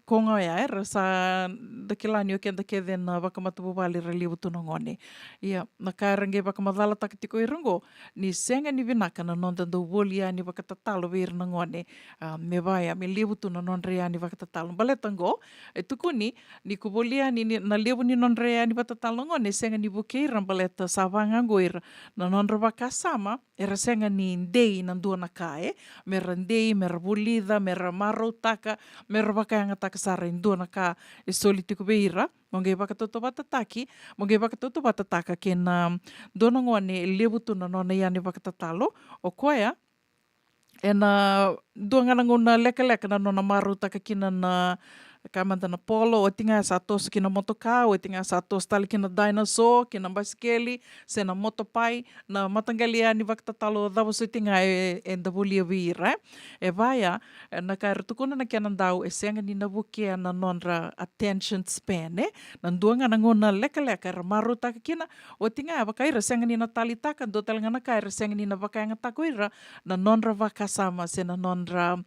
koga oya, era sa, da kila ni o keda kece na vakamatavuvale ra levu tu na gone. Ia, na ka era qai vakamacalataka tiko ira qo, ni sega ni vinaka na noda dau voli iyaya ni vakatatalo vei ira na gone, a, me vaya, me levu tu na nodra iyaya ni vakatatalo. Baleta qo, e tukuni, ni ko voli yani ni, na levu ni nodra iyaya ni vakatatalo na gone, e sega ni vukei ira baleta sa va ga qo ira na nodra vakasama, era sega ni dei na dua na ka, e, mera dei, mera vulica, mera marautaka, mera vakayagataka sara e dua na ka e soli tiko vei ira. Mo qai vakatautauvatataki, mo qai vakatautauvatataka kei na dua na gone e levu tu na nona iyaya ni vakatatalo, o koya ena dua ga na gauna lekaleka na nona marautaka kina na, kaya mada, na polo, oti ga sa toso ki na motoka, oti ga sa toso tale ki na dinosaur, ki na basikeli, se na motopai, na mataqali iyaya ni vakatatalo cava soti ga e, eda volia vei ira, e. E vaya, e, na ka era tukuna na kena dau, e sega ni na vukea na nodra attention span, e. Na dua ga na gauna lekaleka era marautaka kina, oti ga, e vaka ira sega ni na taleitaka, dua tale ga na ka era sega ni na vakayagataka o ira na nodra vakasama se na nodra,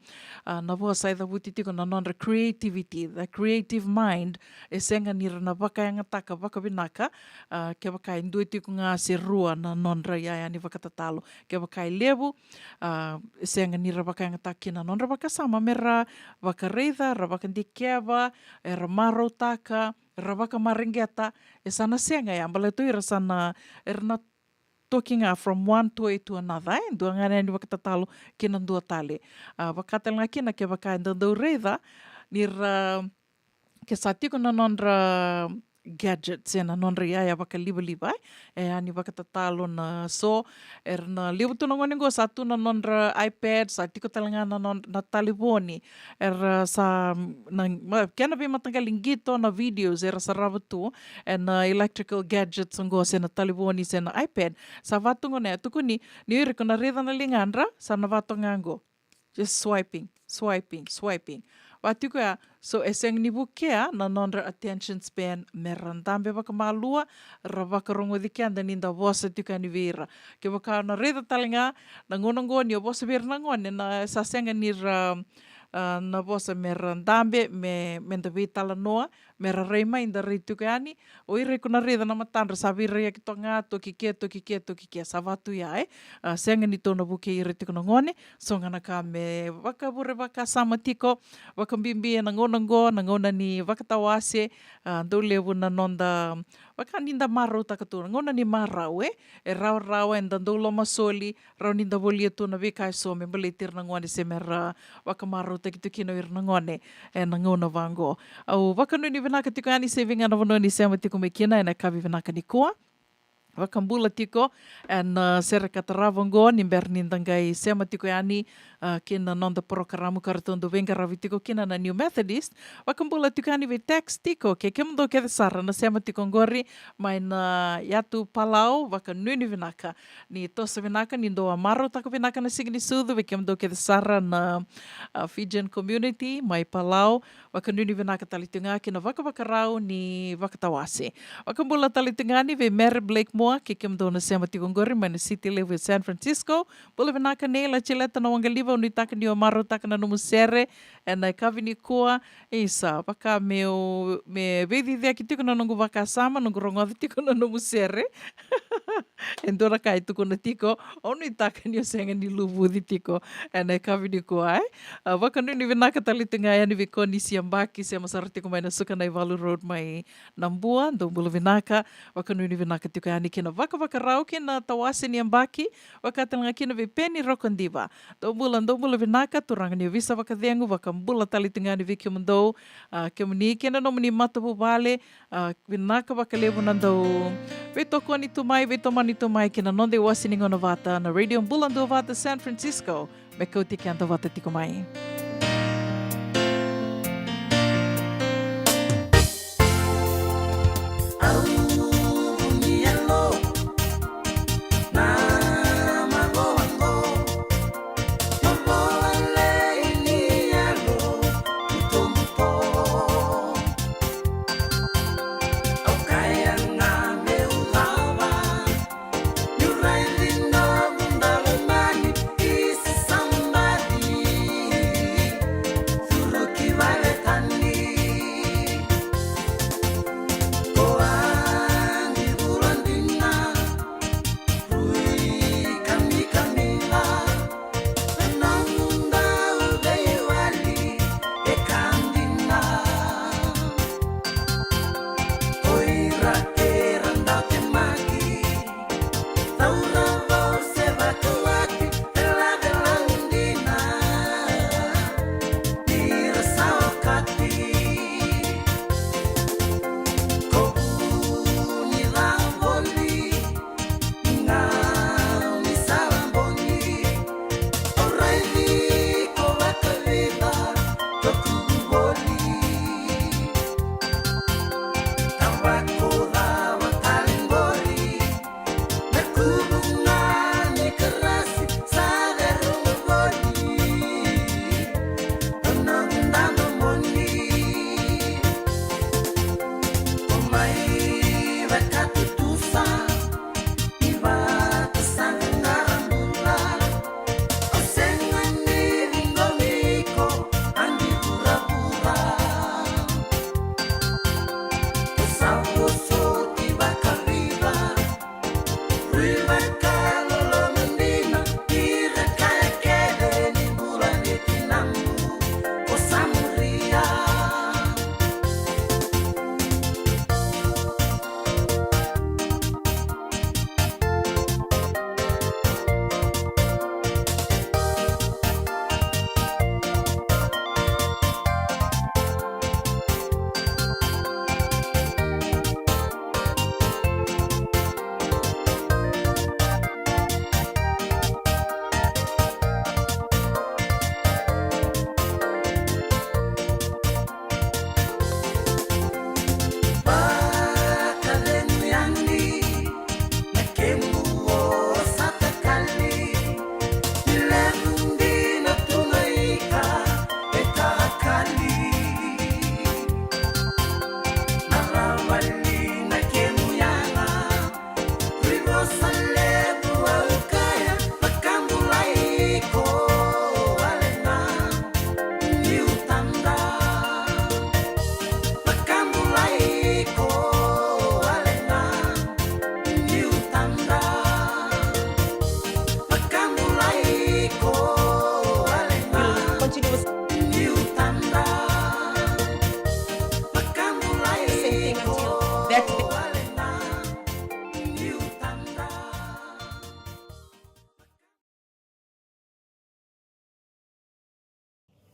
a, na vosa e cavuti tiko na nodra creativity, the creative mind, e sega ni ra na vakayagataka vakavinaka, a, kevaka e dua tiko ga se rua na nodra iyaya ni vakatatalo. Kevaka e levu, a, e sega ni ra vakayagataka kina na nodra vakasama mera vakaraica, ra vakadikeva, era marautaka, ra vakamareqeta, e sa na sega ya, baleta o ira sa na, era na toki ga from one toy to another, e, dua ga na iyaya ni vakatatalo ki na dua tale. A, vaka tale ga kina kevaka eda dau raica ni ra, ke sa tiko na nodra gadgets, e, na nodra iyaya vakalivaliva, e, iyaya ni vakatatalo na so, era na levu tu na gone qo sa tu na nodra iPad, sa tiko tale ga na nod-, na talevoni, era sa, na, ma, kena veimataqali qito na videos era sarava tu ena electrical gadgets qo, se na talevoni, se na iPad. Sa vaka tu qo na, e tukuni, ni o ira ko na raica na ligadra, sa na vaka tu ga qo. Just swiping, swiping, swiping. Vaka tiko ya, so e sega ni vukea na nodra attention span mera dabe vakamalua, ra vakarogoci keda ni da vosa tiko yani vei ira. Kevaka o na raica tale ga, na gauna qo ni o vosa vei ira na gone, na sa sega ni ra, a, na vosa mera dabe, me, meda veitalanoa, me ra rai mai, da rai tiko yani. O ira iko na raica na matadra sa veiraiyaki toka ga, toki ke, toki ke, toki ke, sa vatu ya, e. A, sega ni tou na vukei ira tiko na gone. So ga na ka me vakavure vakasama tiko, vakabibi ena gauna oqo, na gauna ni vakatawase. A, dau levu na noda, vaka ni da marautaka tu na gauna ni marau, e. E rawarawa, eda dau lomasoli, rawa ni da volia tu na veika eso me baleti ira na gone se me ra vakamarautaki tu kina o ira na gone ena gauna vaqo. Au vakanuinui vinaka tiko yani se vei ga na vanua ni sema tiko mai kina ena yakavi vinaka nikua. Vakabula tiko ena, a, sere ka tarava oqo, ni bera ni da qai sema tiko yani, a, kina noda porokaramu ka ratou dau veiqaravi tiko kina na New Methodist. Vakabula tiko yani vei text tiko, kei kemudou kece sara na sema tiko oqori mai na yatu Palau, vakanuinui vinaka ni toso vinaka, ni dou a marautaka vinaka na siga ni sucu, vei kemudou kece sara na, a, Fijian community mai Palau. Vakanuinui vinaka tale tiko ga kina vakavakarau ni vakatawase. Vakabula tale tiko ga yani vei Mary Blakemore, kei kemudou na sema tiko oqori mai na city levu e San Francisco. Bula vinaka nei Lacileta na Waqaliva, au nuitaka ni o marautaka na nomu sere ena yakavi nikua. Isa, vaka meu, me veiciciyaki tiko na noqu vakasama, noqu rogoca tiko na nomu sere. E dua na ka e tukuna tiko, au nuitaka ni o sega ni luvuci tiko ena yakavi nikua, e. A, vakanuinui vinaka tale tiko ga yani vei Konisi Yabaki, sema sara tiko mai na Sukanaivalu Road mai Nabua, dou bula vinaka. Vakanuinui vinaka tiko yani kina vakavakarau kina tawase ni yabaki, vaka tale ga kina vei Peni Rokodiva. Dou bula, dou bula vinaka, turaga ni ovisa vakacegu, vakabula tale tiko ga yani vei kemudou, a, kemuni kei na nomuni matavuvale, a, vinaka vakalevu na dau veitokoni tu mai, veitomani tu mai kina noda iwase ni gauna vata na Radio Bula Duavata San Francisco, me kauti keda vata tiko mai.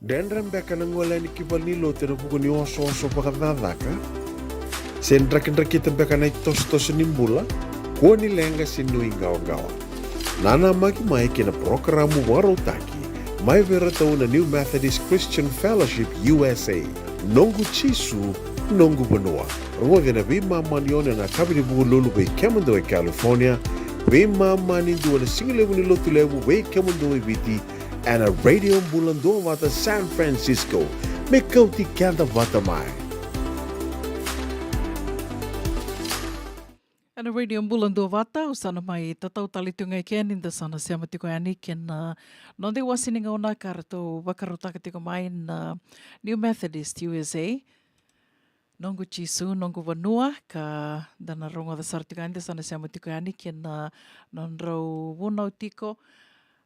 Dredre beka na gole yani ki valenilotu ena vuku ni osooso vakacakacaka? Se drakidrakita beka na itosotoso ni bula? Kua ni leqa se nuiqawaqawa. Nanamaki mai ki na parokaramu vakarautaki mai vei iratou na New Methodist Christian Fellowship U S A. Noqu Jisu, noqu vanua. Rogoci ena veimama ni ono ena yakavi ni Vukelulu vei kemudou e California, veimama ni dua na sigalevu ni Lotulevu vei kemudou e Viti, ena Radio Bula Duavata San Francisco. Me kauti keda vata mai. Ena Radio Bula Duavata, au sa na mai tatau tale tu ga i ke ni da sa na sema tiko yani kei na noda iwase ni gauna ka ratou vakarautaka tiko mai na New Methodist U S A. Noqu Jisu, noqu vanua, ka da na rogoca sara tiko yani, da sa na sema tiko yani kei na nodrau vunau tiko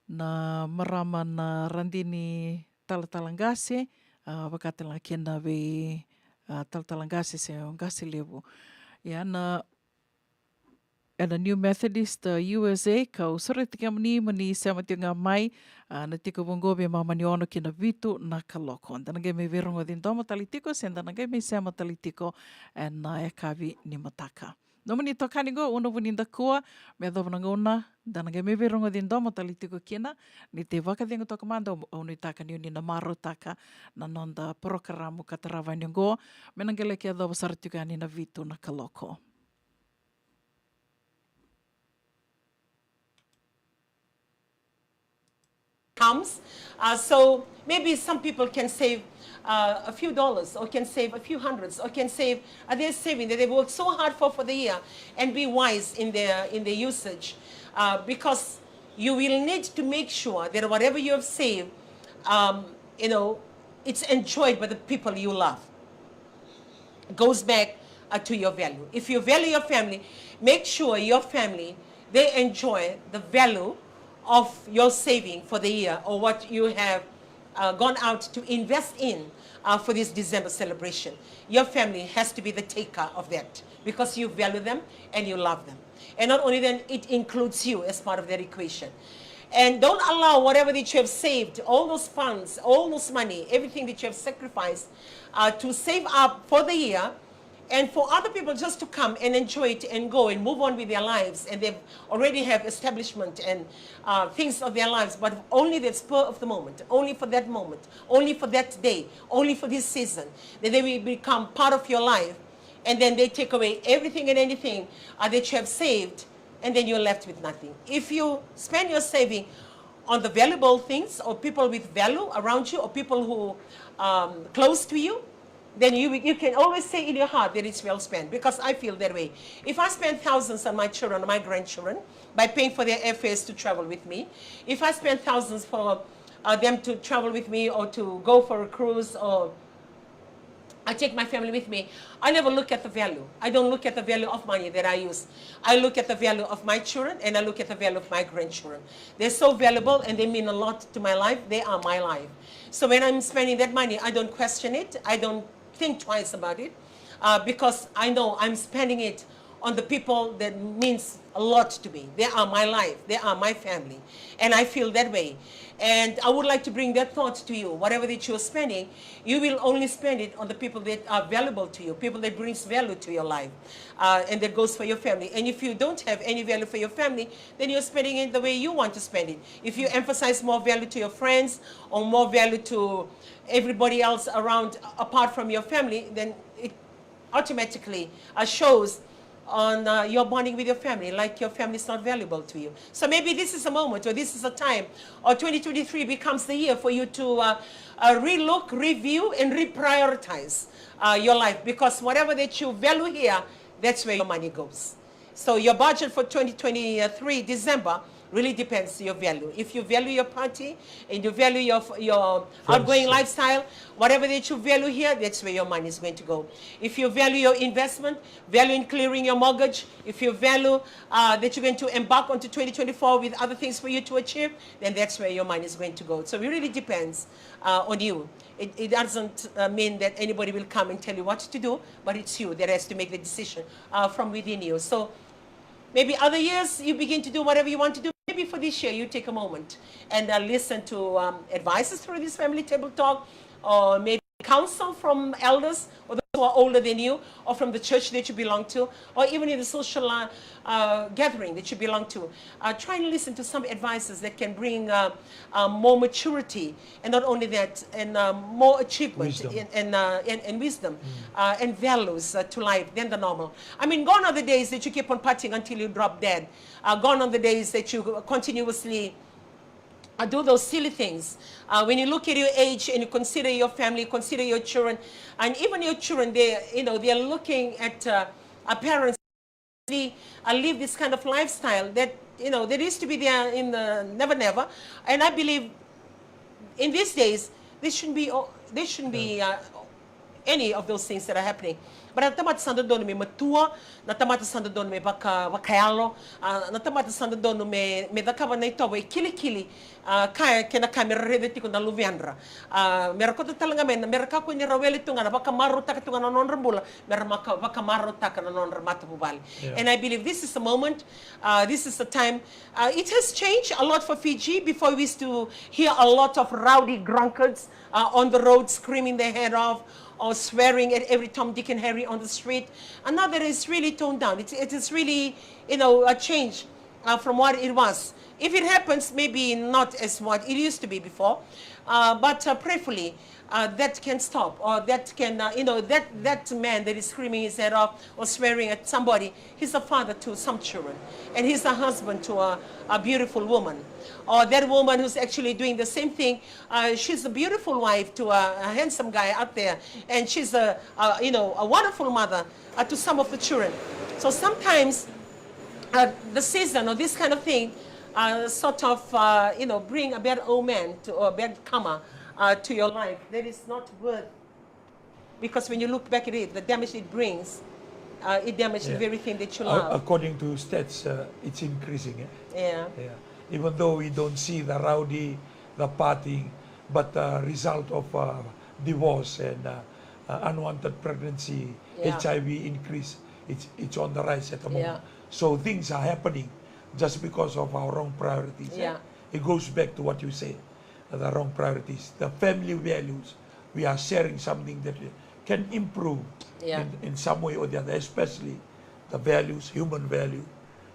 na marama na Radini Talatala Qase, a, vaka tale ga kei na vei, a, talatala qase se o qase levu. Ia na ena New Methodist, a, U S A, kau sureti kemuni mo ni sema tiko ga mai, a, na tiko vuqa vei mama ni ono ki na vitu na kaloko. Da na qai mai veirogoci domo tale tiko, se da na qai mai sema tale tiko ena yakavi ni mataka. Nomuni itokani qo, Una Vunidakua, me yacova na gauna da na qai mai veirogoci domo tale tiko kina. Ni tei vakacegu toka mada, au nuitaka ni o ni na marautaka na noda parokaramu ka tarava yani qo, me na qai laki yacova sara tiko yani na vitu na kaloko. Comes. Uh, so maybe some people can save uh, a few dollars, or can save a few hundreds, or can save uh, their saving that they've worked so hard for for the year, and be wise in their in their usage, uh, because you will need to make sure that whatever you have saved, um, you know, it's enjoyed by the people you love. Goes back uh, to your value. If you value your family, make sure your family, they enjoy the value of your saving for the year, or what you have uh, gone out to invest in uh, for this December celebration. Your family has to be the taker of that because you value them and you love them. And not only then, it includes you as part of that equation. And don't allow whatever that you have saved, all those funds, all those money, everything that you have sacrificed uh, to save up for the year, and for other people just to come and enjoy it and go and move on with their lives, and they already have establishment and uh, things of their lives, but only the spur of the moment, only for that moment, only for that day, only for this season, that they will become part of your life, and then they take away everything and anything uh, that you have saved, and then you're left with nothing. If you spend your saving on the valuable things or people with value around you or people who um, close to you, then you, you can always say in your heart that it's well spent, because I feel that way. If I spend thousands on my children, my grandchildren, by paying for their airfares to travel with me, if I spend thousands for uh, them to travel with me or to go for a cruise or I take my family with me. I never look at the value. I don't look at the value of money that I use. I look at the value of my children and I look at the value of my grandchildren. They're so valuable and they mean a lot to my life. They are my life. So when I'm spending that money, I don't question it. I don't think twice about it uh, because I know I'm spending it on the people that means a lot to me. They are my life. They are my family. And I feel that way. And I would like to bring that thought to you. Whatever that you're spending, you will only spend it on the people that are valuable to you, people that brings value to your life, uh, and that goes for your family. And if you don't have any value for your family, then you're spending it the way you want to spend it. If you emphasize more value to your friends or more value to everybody else around apart from your family, then it automatically uh, shows on uh, your bonding with your family, like your family is not valuable to you. So maybe this is a moment, or this is a time, or twenty twenty-three becomes the year for you to uh, uh, relook, review, and reprioritize uh, your life, because whatever that you value here, that's where your money goes. So your budget for twenty twenty-three December really depends your value. If you value your party and you value your your outgoing lifestyle, whatever that you value here, that's where your money is going to go. If you value your investment, value in clearing your mortgage, if you value uh, that you're going to embark onto twenty twenty-four with other things for you to achieve, then that's where your money is going to go. So it really depends uh, on you. It, it doesn't uh, mean that anybody will come and tell you what to do, but it's you that has to make the decision uh, from within you. So maybe other years you begin to do whatever you want to do. Maybe for this year, you take a moment and uh, listen to um, advices through this family table talk, or maybe counsel from elders or those who are older than you, or from the church that you belong to, or even in the social uh, uh, gathering that you belong to. Uh, try and listen to some advices that can bring uh, uh, more maturity, and not only that, and uh, more achievement Wisdom. And, and, uh, and, and wisdom uh, and values uh, to life than the normal. I mean, gone are the days that you keep on partying until you drop dead. Uh, gone are the days that you continuously uh, do those silly things. Uh, when you look at your age and you consider your family, consider your children, and even your children, they, you know, they are looking at uh, our parents uh, live this kind of lifestyle that, you know, that used to be there in the never never. And I believe in these days, this shouldn't be, o- this shouldn't be uh, any of those things that are happening. But na tamata sa dodonu me matua, na tamata sa dodonu me vaka, vakayalo, uh, na tamata sa dodonu me, me cakava na itovo e kilikili, uh, ka e kena ka me ra raica tiko na luvedra. Uh, me ra kauta tale ga mai, me ra kakua ni ra wele tu ga na vakamarautaka tu ga na nodra bula, me ra maka, vakamarautaka na nodra matavuvale. Yeah. And I believe this is a moment, uh, this is a time. Uh, it has changed a lot for Fiji. Before we used to hear a lot of rowdy drunkards uh, on the road screaming their head off or swearing at every Tom, Dick and Harry on the street. And now that it's really toned down. It, it is really, you know, a change uh, from what it was. If it happens, maybe not as what it used to be before, uh, but uh, prayerfully, uh, that can stop, or that can, uh, you know, that, that man that is screaming his head off or swearing at somebody, he's a father to some children, and he's a husband to a, a beautiful woman. Or that woman who's actually doing the same thing, uh, she's a beautiful wife to a, a handsome guy out there, and she's a, a, you know, a wonderful mother uh, to some of the children. So sometimes uh, the season or this kind of thing uh, sort of, uh, you know, bring a bad omen to, or bad karma uh, to your life. That is not worth, because when you look back at it, the damage it brings, uh, it damages Yeah. everything that you Ac- love. According to stats, uh, it's increasing. Eh? Yeah. Yeah. Even though we don't see the rowdy, the partying, but the result of uh, divorce and uh, uh, unwanted pregnancy, Yeah. H I V increase, it's, it's on the rise at the moment. Yeah. So things are happening just because of our wrong priorities. Eh? Yeah. It goes back to what you say, the wrong priorities, the family values. We are sharing something that can improve Yeah. in, in some way or the other, especially the values, human value,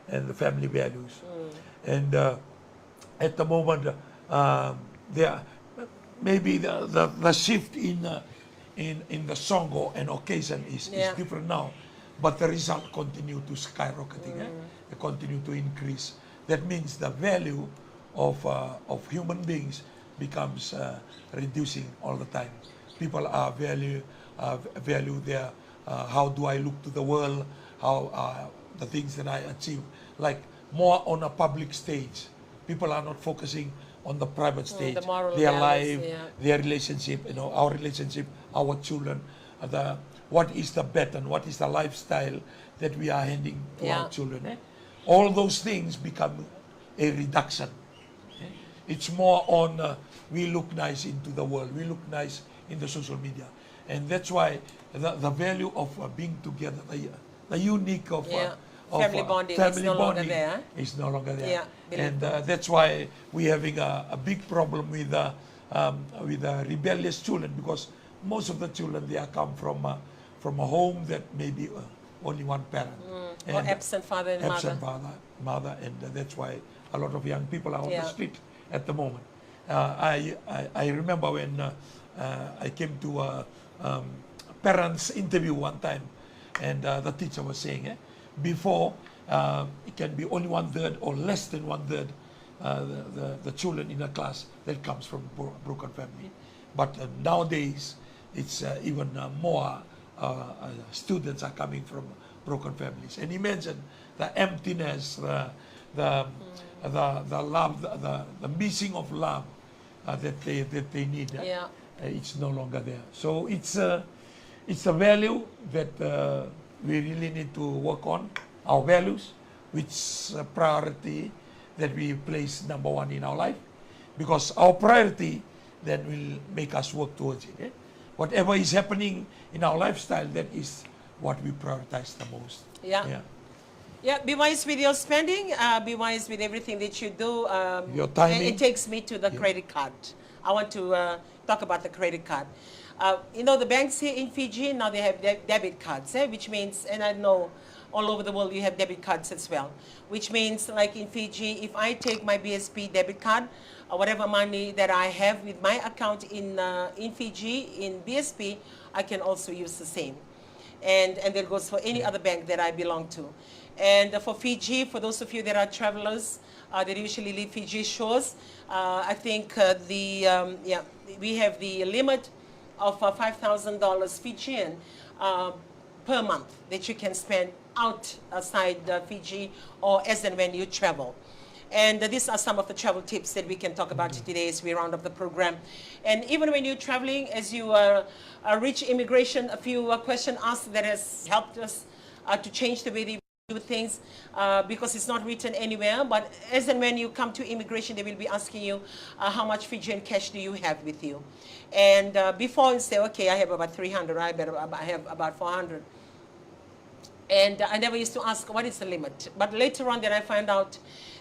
and the family values. Mm. And uh, at the moment, um, there maybe the, the, the shift in, uh, in in the songo and occasion is, Yeah. is different now, but the result continue to skyrocketing, eh? Mm. They continue to increase. That means the value of uh, of human beings becomes uh, reducing all the time. People are value uh, value their uh, how do I look to the world, how uh, the things that I achieve, like more on a public stage. People are not focusing on the private Mm, stage, the moral their values, life, yeah. Their relationship, you know, our relationship, our children, uh, the what is the pattern, what is the lifestyle that we are handing to Yeah. our children. Eh? All those things become a reduction. Eh? It's more on uh, we look nice into the world, we look nice in the social media. And that's why the, the value of uh, being together, the, the unique of, Yeah. uh, of Family uh, bonding is family no longer bonding there. Is no longer there. Yeah, believe And that. Uh, that's why we're having a, a big problem with uh, um, with uh, rebellious children, because most of the children, they are come from uh, from a home that maybe uh, only one parent. Mm. Or And absent father and absent mother. Father, mother, and uh, that's why a lot of young people are on Yeah. The street at the moment. Uh, I, I I remember when uh, uh, I came to a um, parents interview one time, and uh, the teacher was saying, eh, before uh, it can be only one third or less than one third uh, the, the, the children in a class that comes from bro- broken family. But uh, nowadays, it's uh, even uh, more uh, uh, students are coming from broken families. And imagine the emptiness, the the the, the love, the, the, the missing of love uh, that they that they need. Uh, Yeah. uh, it's no longer there. So it's uh, it's a value that uh, we really need to work on, our values, which uh, priority that we place number one in our life, because our priority that will make us work towards it. Eh? Whatever is happening in our lifestyle, that is what we prioritize the most. Yeah. Yeah. Yeah, be wise with your spending, uh, be wise with everything that you do. Um, Your timing. And it takes me to the credit card. I want to uh, talk about the credit card. Uh, you know, the banks here in Fiji, now they have de- debit cards, eh, which means, and I know all over the world you have debit cards as well, which means, like, in Fiji, if I take my B S P debit card, uh, whatever money that I have with my account in, uh, in Fiji, in B S P, I can also use the same. And, and that goes for any other bank that I belong to. And uh, for Fiji, for those of you that are travelers, uh, that usually leave Fiji shores, uh, I think uh, the, um, yeah, we have the limit of uh, five thousand dollars Fijian uh, per month that you can spend out, outside uh, Fiji, or as and when you travel. And uh, these are some of the travel tips that we can talk about today as we round up the program. And even when you're traveling, as you uh, uh, reach immigration, a few uh, questions asked that has helped us uh, to change the way they do things, uh, because it's not written anywhere. But as and when you come to immigration, they will be asking you uh, how much Fijian cash do you have with you. And uh, before, you say, "Okay, I have about three hundred, I, better, I have about four hundred." And I never used to ask what is the limit. But later on, then I find out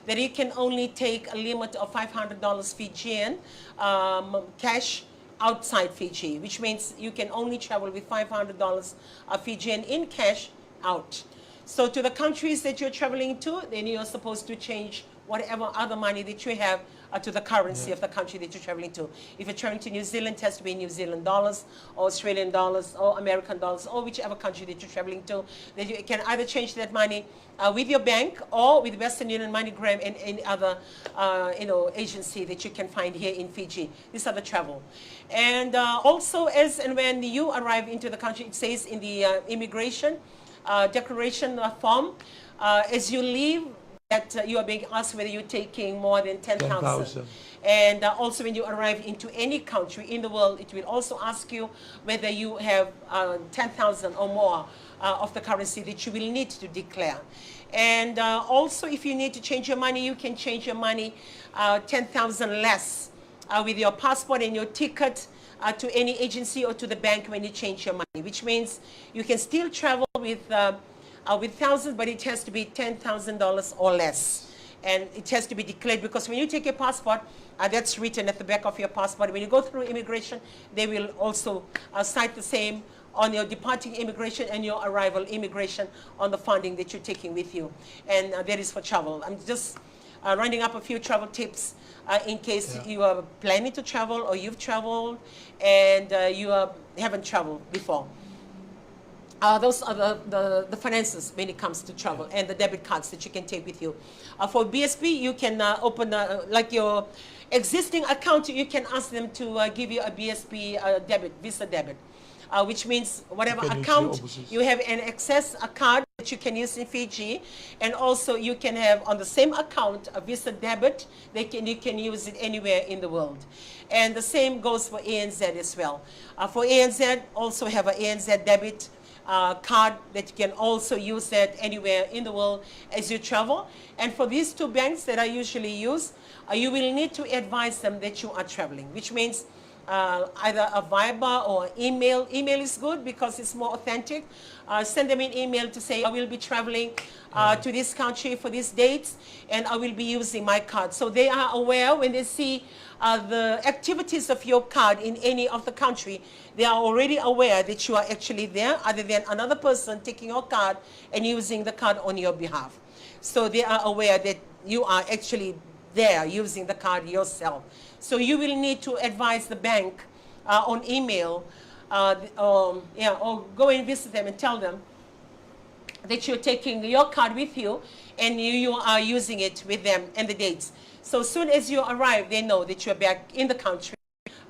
that you can only take a limit of five hundred dollars Fijian um, cash outside Fiji, which means you can only travel with five hundred dollars of Fijian in cash out. So to the countries that you're traveling to, then you're supposed to change whatever other money that you have uh, to the currency of the country that you're traveling to. If you're traveling to New Zealand, it has to be New Zealand dollars, or Australian dollars, or American dollars, or whichever country that you're traveling to. That you can either change that money uh, with your bank or with Western Union, MoneyGram, and any other uh, you know agency that you can find here in Fiji. These are the travel. And uh, also, as and when you arrive into the country, it says in the uh, immigration uh, declaration uh, form, uh, as you leave, that uh, you are being asked whether you're taking more than ten thousand. And uh, also, when you arrive into any country in the world, it will also ask you whether you have uh, ten thousand or more uh, of the currency that you will need to declare. And uh, also, if you need to change your money, you can change your money uh, ten thousand less uh, with your passport and your ticket uh, to any agency or to the bank when you change your money, which means you can still travel with uh, uh, with thousands, but it has to be ten thousand dollars or less. And it has to be declared, because when you take your passport, uh, that's written at the back of your passport. When you go through immigration, they will also uh, cite the same on your departing immigration and your arrival immigration on the funding that you're taking with you. And uh, that is for travel. I'm just uh, rounding up a few travel tips uh, in case you are planning to travel or you've traveled and uh, you uh, haven't traveled before. Uh, those are the, the, the finances when it comes to travel and the debit cards that you can take with you. Uh, for B S P, you can uh, open uh, like your existing account, you can ask them to uh, give you a B S P uh, debit, Visa debit. Uh, which means whatever account you have an access a card that you can use in Fiji, and also you can have on the same account a Visa debit. They can you can use it anywhere in the world, and the same goes for A N Z as well. Uh, for A N Z, also have a A N Z debit uh, card that you can also use that anywhere in the world as you travel. And for these two banks that I usually use, uh, you will need to advise them that you are traveling, which means uh, either a Viber or email. Email is good because it's more authentic. Uh, send them an email to say, "I will be traveling uh, to this country for these dates, and I will be using my card." So they are aware when they see uh, the activities of your card in any of the country. They are already aware that you are actually there, other than another person taking your card and using the card on your behalf. So they are aware that you are actually there using the card yourself. So you will need to advise the bank uh, on email, uh, um, yeah, or go and visit them and tell them that you're taking your card with you and you, you are using it with them and the dates. So soon as you arrive, they know that you're back in the country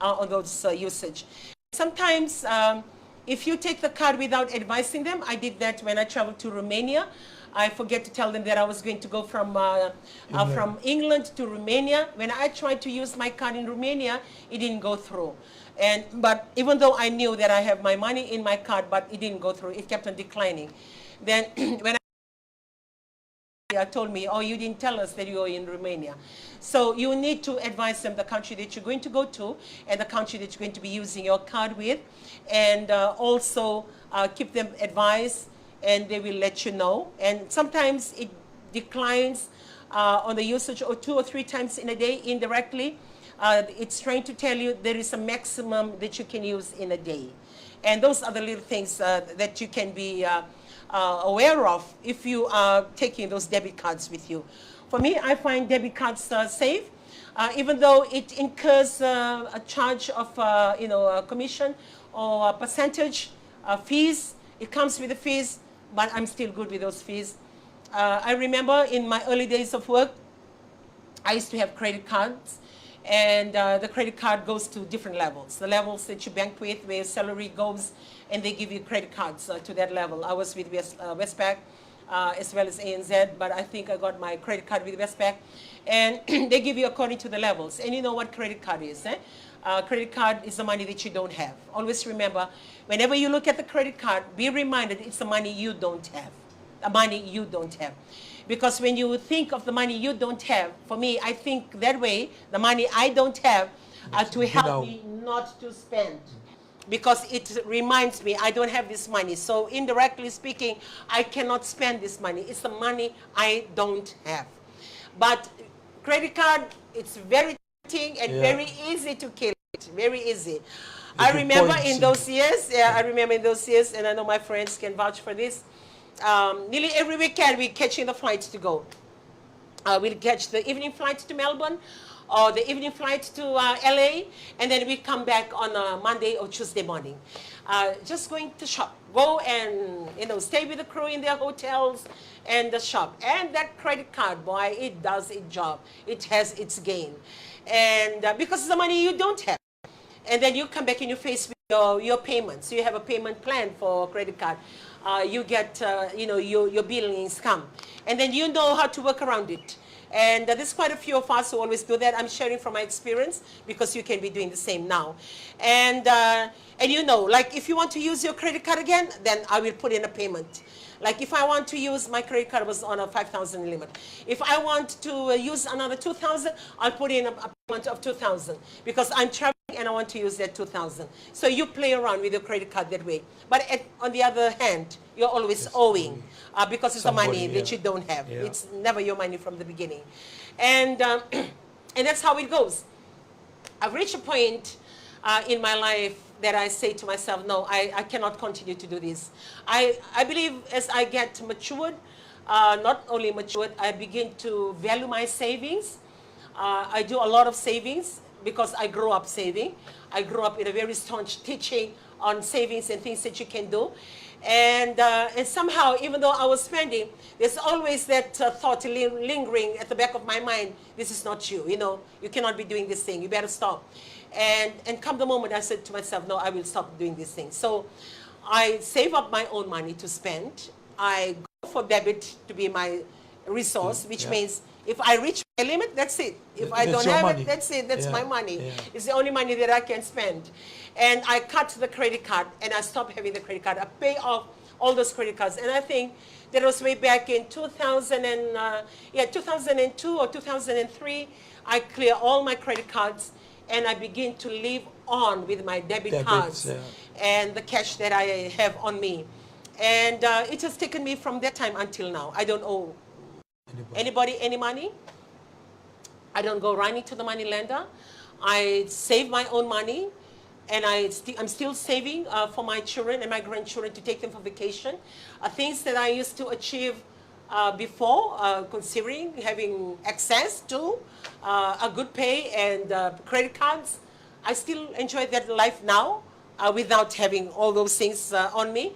uh, on those uh, usage. Sometimes, um, if you take the card without advising them, I did that when I traveled to Romania. I forget to tell them that I was going to go from uh, uh, from England to Romania. When I tried to use my card in Romania, it didn't go through. And but even though I knew that I have my money in my card, but it didn't go through. It kept on declining. Then when I uh, told me, "Oh, you didn't tell us that you are in Romania." So you need to advise them the country that you're going to go to and the country that you're going to be using your card with, and uh, also uh, keep them advice, and they will let you know. And sometimes it declines uh, on the usage, or two or three times in a day indirectly. Uh, it's trying to tell you there is a maximum that you can use in a day. And those are the little things uh, that you can be uh, uh, aware of if you are taking those debit cards with you. For me, I find debit cards uh, safe, uh, even though it incurs uh, a charge of uh, you know, a commission or a percentage uh, fees. It comes with the fees, but I'm still good with those fees. Uh, I remember in my early days of work, I used to have credit cards, and uh, the credit card goes to different levels. The levels that you bank with, where your salary goes, and they give you credit cards uh, to that level. I was with West, uh, Westpac uh, as well as A N Z, but I think I got my credit card with Westpac. And they give you according to the levels. And you know what credit card is, eh? Uh, credit card is the money that you don't have. Always remember, whenever you look at the credit card, be reminded it's the money you don't have. The money you don't have. Because when you think of the money you don't have, for me, I think that way, the money I don't have uh, to help me not to spend. Because it reminds me I don't have this money. So indirectly speaking, I cannot spend this money. It's the money I don't have. But credit card, it's very tempting and very easy to kill it. Very easy. I remember in those years, yeah, I remember in those years, and I know my friends can vouch for this. Um, nearly every weekend, we're catching the flights to go. Uh, we'll catch the evening flight to Melbourne or the evening flight to uh, L A, and then we come back on a Monday or Tuesday morning. Uh, just going to shop, go and, you know, stay with the crew in their hotels and the shop. And that credit card, boy, it does its job. It has its gain. And uh, because it's the money you don't have, and then you come back and you face with your, your payments. You have a payment plan for credit card. Uh, you get, uh, you know, your, your billings come. And then you know how to work around it. And uh, there's quite a few of us who always do that. I'm sharing from my experience because you can be doing the same now. And uh, and you know, like, if you want to use your credit card again, then I will put in a payment. Like, if I want to use, my credit card was on a five thousand limit. If I want to uh, use another two thousand, I'll put in a, a payment of two thousand because I'm traveling and I want to use that two thousand. So you play around with your credit card that way. But at, on the other hand, you're always owing uh, because it's the money that you don't have. It's never your money from the beginning. And, um, and that's how it goes. I've reached a point uh, in my life that I say to myself, no, I, I cannot continue to do this. I, I believe as I get matured, uh, not only matured, I begin to value my savings. Uh, I do a lot of savings because I grew up saving. I grew up in a very staunch teaching on savings and things that you can do. And, uh, and somehow, even though I was spending, there's always that uh, thought lingering at the back of my mind, this is not you, you know, you cannot be doing this thing, you better stop. And, and come the moment, I said to myself, no, I will stop doing this thing. So I save up my own money to spend. I go for debit to be my resource, which means if I reach my limit, that's it. If I don't have it, that's it. That's my money. It's the only money that I can spend. And I cut the credit card and I stop having the credit card. I pay off all those credit cards. And I think that was way back in two thousand and, uh, yeah, two thousand two or two thousand three. I clear all my credit cards and I begin to live on with my debit cards and the cash that I have on me. And uh, it has taken me from that time until now. I don't owe anybody any money. I don't go running to the money lender. I save my own money, and I sti- I'm still saving uh, for my children and my grandchildren to take them for vacation. Uh, things that I used to achieve uh, before, uh, considering having access to uh, a good pay and uh, credit cards, I still enjoy that life now uh, without having all those things uh, on me.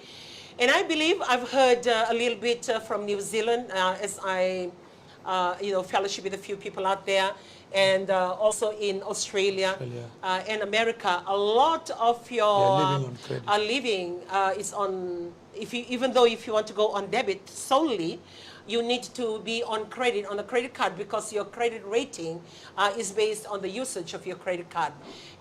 And I believe I've heard uh, a little bit uh, from New Zealand uh, as I, uh, you know, fellowship with a few people out there. and uh, also in Australia, Australia. Uh, and America, a lot of your uh, living uh, is on. If you, even though if you want to go on debit solely, you need to be on credit, on a credit card, because your credit rating uh, is based on the usage of your credit card,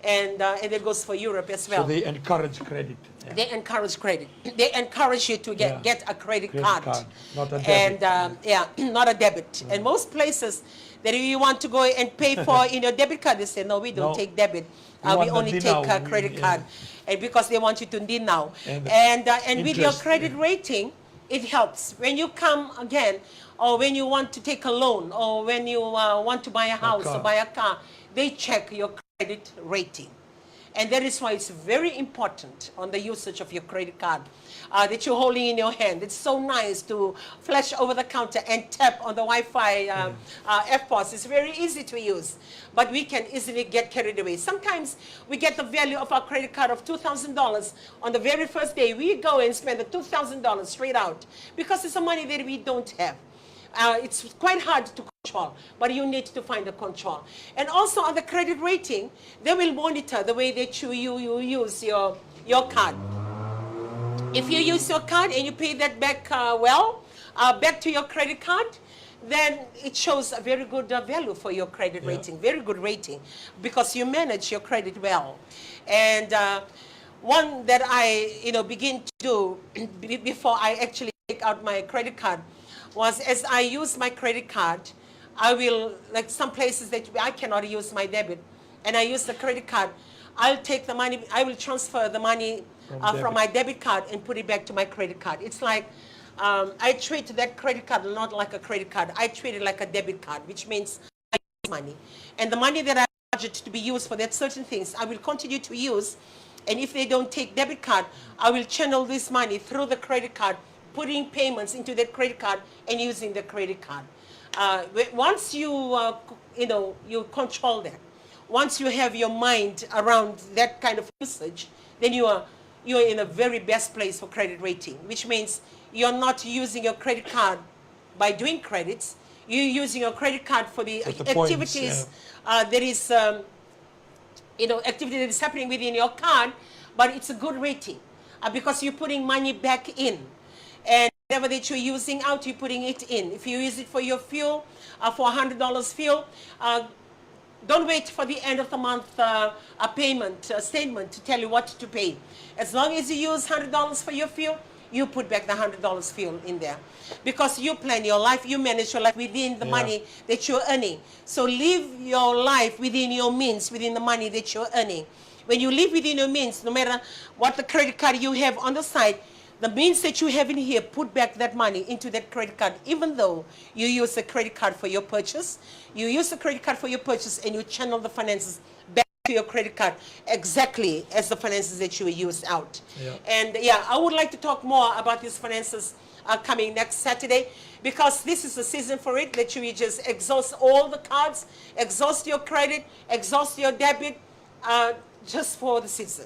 and uh, and it goes for Europe as well. So they encourage credit. Yeah. They encourage credit. They encourage you to get, yeah. Get a credit, credit card, card, not a debit. And um, yeah, not a debit. Mm. And most places that if you want to go and pay for in your debit card, they say, "No, we don't, no, take debit. Uh, we only take a credit card." And because they want you to ndi now. And, and, uh, and with your credit rating, it helps. When you come again, or when you want to take a loan, or when you uh, want to buy a house or buy a car, they check your credit rating. And that is why it's very important on the usage of your credit card uh, that you're holding in your hand. It's so nice to flash over the counter and tap on the Wi-Fi uh, uh, F pos. It's very easy to use, but we can easily get carried away. Sometimes we get the value of our credit card of two thousand dollars on the very first day. We go and spend the two thousand dollars straight out because it's a money that we don't have. Uh, it's quite hard to control, but you need to find the control. And also on the credit rating, they will monitor the way that you, you, you use your, your card. If you use your card and you pay that back uh, well, uh, back to your credit card, then it shows a very good uh, value for your credit rating, very good rating, because you manage your credit well. And uh, one that I, you know, begin to do before I actually take out my credit card was as I use my credit card, I will, like some places that I cannot use my debit and I use the credit card, I'll take the money, I will transfer the money from, uh, from my debit card and put it back to my credit card. It's like um, I treat that credit card not like a credit card. I treat it like a debit card, which means money. And the money that I budget to be used for that certain things, I will continue to use. And if they don't take debit card, I will channel this money through the credit card, putting payments into that credit card and using the credit card. Uh, once you, uh, you know, you control that, once you have your mind around that kind of usage, then you are you are in a very best place for credit rating, which means you're not using your credit card by doing credits, you're using your credit card for the activities uh, that is, um, you know, activity that is happening within your card, but it's a good rating uh, because you're putting money back in. And whatever that you're using out, you're putting it in. If you use it for your fuel, uh, for a hundred dollars fuel, uh, don't wait for the end of the month uh, a payment a statement to tell you what to pay. As long as you use hundred dollars for your fuel, you put back the hundred dollars fuel in there, because you plan your life, you manage your life within the money that you're earning. So live your life within your means, within the money that you're earning. When you live within your means, no matter what the credit card you have on the side, the means that you have in here, put back that money into that credit card, even though you use the credit card for your purchase. You use the credit card for your purchase and you channel the finances back to your credit card exactly as the finances that you used out. And yeah, I would like to talk more about these finances uh, coming next Saturday, because this is the season for it, that you just exhaust all the cards, exhaust your credit, exhaust your debit, uh, just for the season.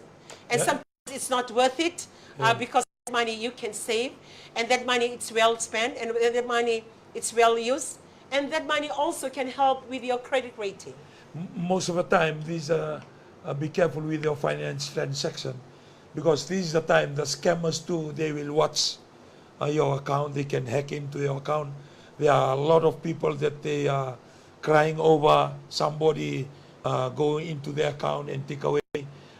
And sometimes it's not worth it uh, because that money you can save, and that money it's well spent, and that money it's well used, and that money also can help with your credit rating. Most of the time, these are uh, be careful with your finance transaction, because this is the time the scammers too, they will watch uh, your account, they can hack into your account. There are a lot of people that they are crying over somebody uh, going into their account and take away.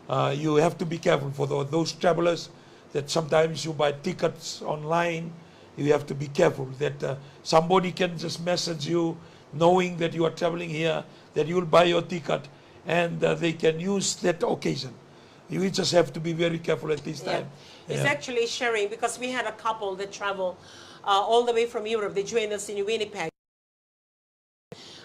Uh, you have to be careful for those, those travelers that sometimes you buy tickets online. You have to be careful that uh, somebody can just message you knowing that you are traveling here, that you will buy your ticket, and uh, they can use that occasion. You just have to be very careful at this time. It's actually sharing, because we had a couple that travel uh, all the way from Europe. They joined us in Winnipeg.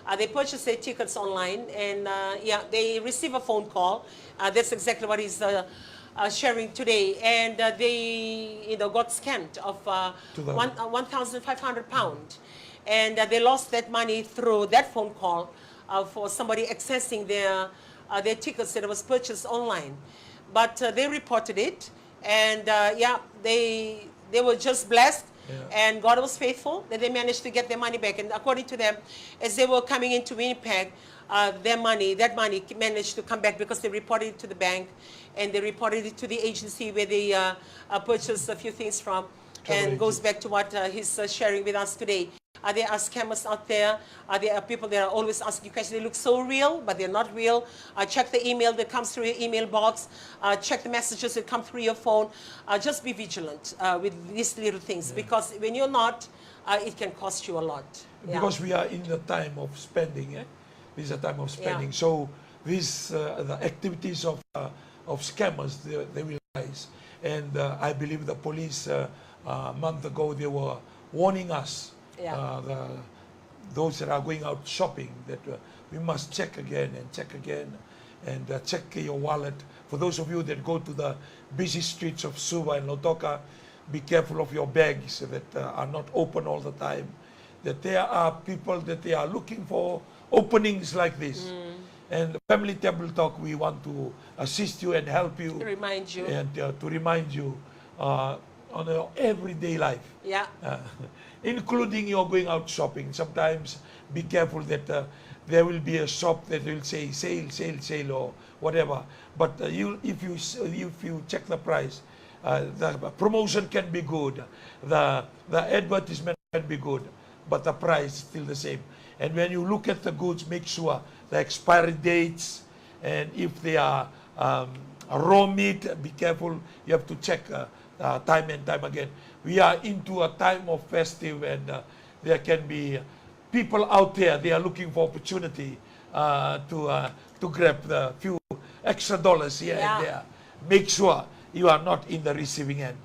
Uh, they purchased their tickets online, and uh, yeah, they receive a phone call. Uh, that's exactly what he's uh, uh, sharing today. And uh, they, you know, got scammed of uh, one, uh, one thousand five hundred pound, and uh, they lost that money through that phone call uh, for somebody accessing their uh, their tickets that was purchased online. But uh, they reported it, and uh, yeah, they they were just blessed And God was faithful that they managed to get their money back. And according to them, as they were coming into Winnipeg, uh, their money, that money managed to come back because they reported it to the bank and they reported it to the agency where they uh, uh, purchased a few things from. And goes back to what uh, he's uh, sharing with us today. Are there are scammers out there? Are there are people that are always asking you questions? They look so real, but they're not real. Uh, check the email that comes through your email box. Uh, check the messages that come through your phone. Uh, just be vigilant uh, with these little things because when you're not, uh, it can cost you a lot. Yeah. Because we are in the time of spending, eh? This is a time of spending. So these uh, the activities of uh, of scammers, they, they will rise. And uh, I believe the police uh, a month ago, they were warning us, uh, the, those that are going out shopping, that uh, we must check again and check again and uh, check your wallet. For those of you that go to the busy streets of Suva and Lautoka, be careful of your bags that uh, are not open all the time. That there are people that they are looking for openings like this. And Family Table Talk, we want to assist you and help you. Remind you. And uh, to remind you uh, on your everyday life. Yeah. Uh, including your going out shopping. Sometimes be careful that uh, there will be a shop that will say sale, sale, sale or whatever. But uh, you, if you s- if you check the price, uh, the promotion can be good. The the advertisement can be good, but the price is still the same. And when you look at the goods, make sure the expiry dates, and if they are um, raw meat, be careful. You have to check uh, uh, time and time again. We are into a time of festive, and uh, there can be people out there, they are looking for opportunity uh, to uh, to grab the few extra dollars here and there. Make sure you are not in the receiving end.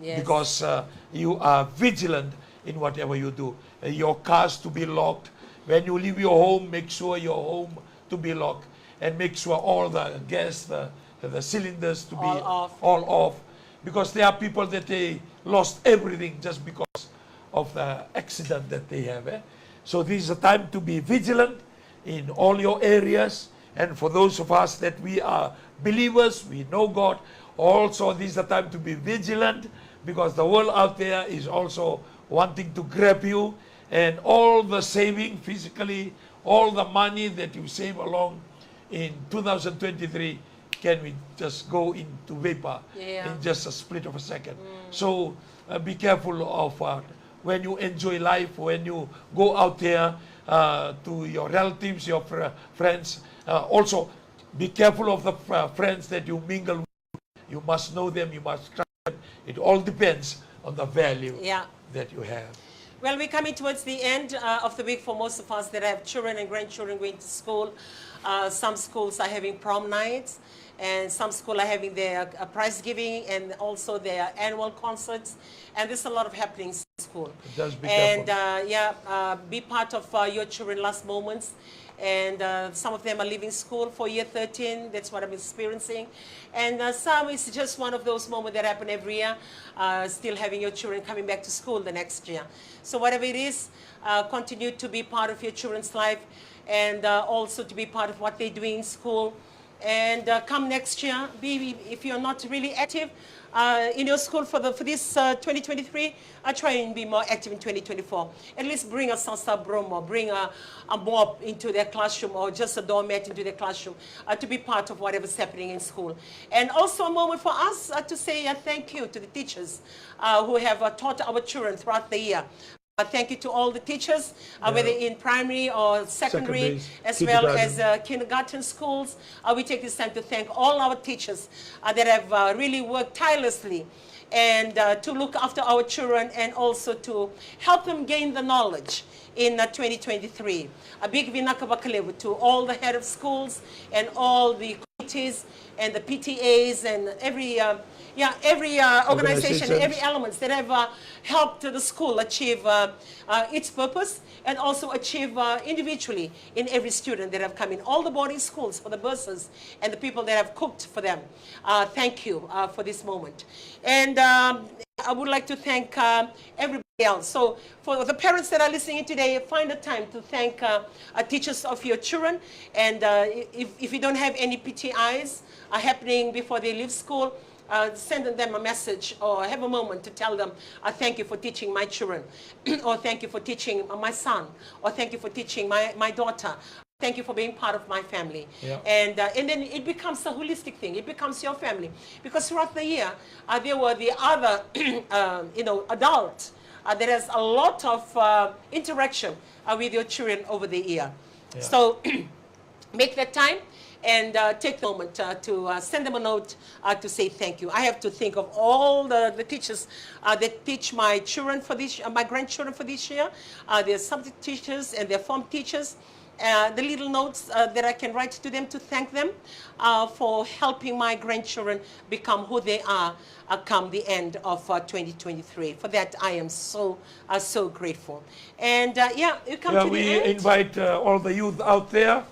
Yes. Because uh, you are vigilant in whatever you do. Uh, your cars to be locked. When you leave your home, make sure your home to be locked, and make sure all the gas, the, the cylinders to be all off. All off, because there are people that they lost everything just because of the accident that they have. Eh? So this is a time to be vigilant in all your areas. And for those of us that we are believers, we know God, also this is a time to be vigilant, because the world out there is also wanting to grab you, and all the saving physically, all the money that you save along in two thousand twenty-three, can we just go into vapor in just a split of a second? So uh, be careful of uh, when you enjoy life, when you go out there uh, to your relatives, your fr- friends. Uh, also, be careful of the fr- friends that you mingle with. You must know them, you must trust them. It all depends on the value that you have. Well, we're coming towards the end uh, of the week for most of us that have children and grandchildren going to school. Uh, some schools are having prom nights, and some schools are having their uh, prize giving and also their annual concerts. And there's a lot of happenings in school. It does be and uh, yeah, uh, be part of uh, your children's last moments. And uh, some of them are leaving school for year thirteen. That's what I'm experiencing. And uh, some, it's just one of those moments that happen every year, uh, still having your children coming back to school the next year. So whatever it is, uh, continue to be part of your children's life and uh, also to be part of what they're doing in school. And uh, come next year, be, if you're not really active uh, in your school for, the, for this uh, twenty twenty-three, uh, try and be more active in twenty twenty-four. At least bring a sansa broom or bring a, a mop into their classroom or just a doormat into their classroom uh, to be part of whatever's happening in school. And also a moment for us uh, to say uh, thank you to the teachers uh, who have uh, taught our children throughout the year. Uh, thank you to all the teachers, uh, whether in primary or secondary, as well as uh, kindergarten schools. Uh, we take this time to thank all our teachers uh, that have uh, really worked tirelessly and uh, to look after our children and also to help them gain the knowledge in uh, twenty twenty-three. A big vinaka vakalevu to all the head of schools and all the committees and the P T As and every uh, yeah, every uh, organization, every elements that have uh, helped the school achieve uh, uh, its purpose and also achieve uh, individually in every student that have come in all the boarding schools for the buses and the people that have cooked for them. Uh, thank you uh, for this moment. And um, I would like to thank um, everybody else. So for the parents that are listening today, find the time to thank uh, uh, teachers of your children. And uh, if, if you don't have any P T Is uh, happening before they leave school, uh, send them a message or have a moment to tell them, uh, "Thank you for teaching my children," or, "Thank you for teaching my son," or, "Thank you for teaching my, my daughter. Thank you for being part of my family." Yeah. And, uh, and then it becomes a holistic thing. It becomes your family. Because throughout the year, uh, there were the other, um, you know, adult, uh, that has a lot of, uh, interaction, uh, with your children over the year. Yeah. So make that time and, uh, take the moment, uh, to, uh, send them a note, uh, to say thank you. I have to think of all the, the teachers, uh, that teach my children for this, uh, my grandchildren for this year. Uh, their subject teachers and their form teachers. Uh, the little notes, uh, that I can write to them to thank them, uh, for helping my grandchildren become who they are, uh, come the end of, uh, twenty twenty-three. For that, I am so, uh, so grateful. And, uh, yeah, you come, yeah, to the we end. Invite, uh, all the youth out there.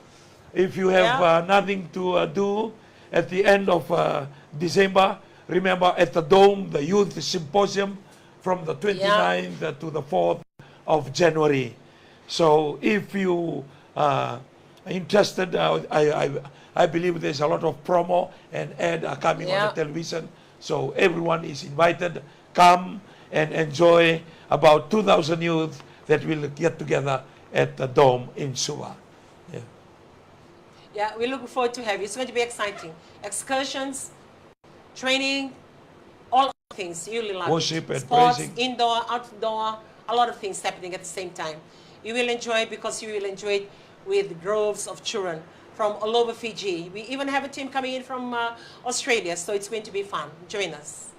If you have, yeah, uh, nothing to, uh, do at the end of, uh, December, remember, at the Dome, the Youth Symposium from the, yeah, twenty-ninth, uh, to the fourth of January. So if you are interested, uh, I, I, I believe there's a lot of promo and ad are coming on, yeah, the television. So everyone is invited. Come and enjoy about two thousand youth that will get together at the Dome in Suva. Yeah. Yeah, we're looking forward to have you. It's going to be exciting. Excursions, training, all things. You will love it. Worship and praising. Sports, indoor, outdoor, a lot of things happening at the same time. You will enjoy it because you will enjoy it with droves of children from all over Fiji. We even have a team coming in from, uh, Australia, so it's going to be fun. Join us.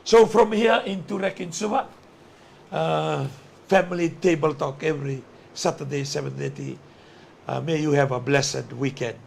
So from here in Toorak in Suva, uh, family table talk every Saturday, seven thirty. Uh, may you have a blessed weekend.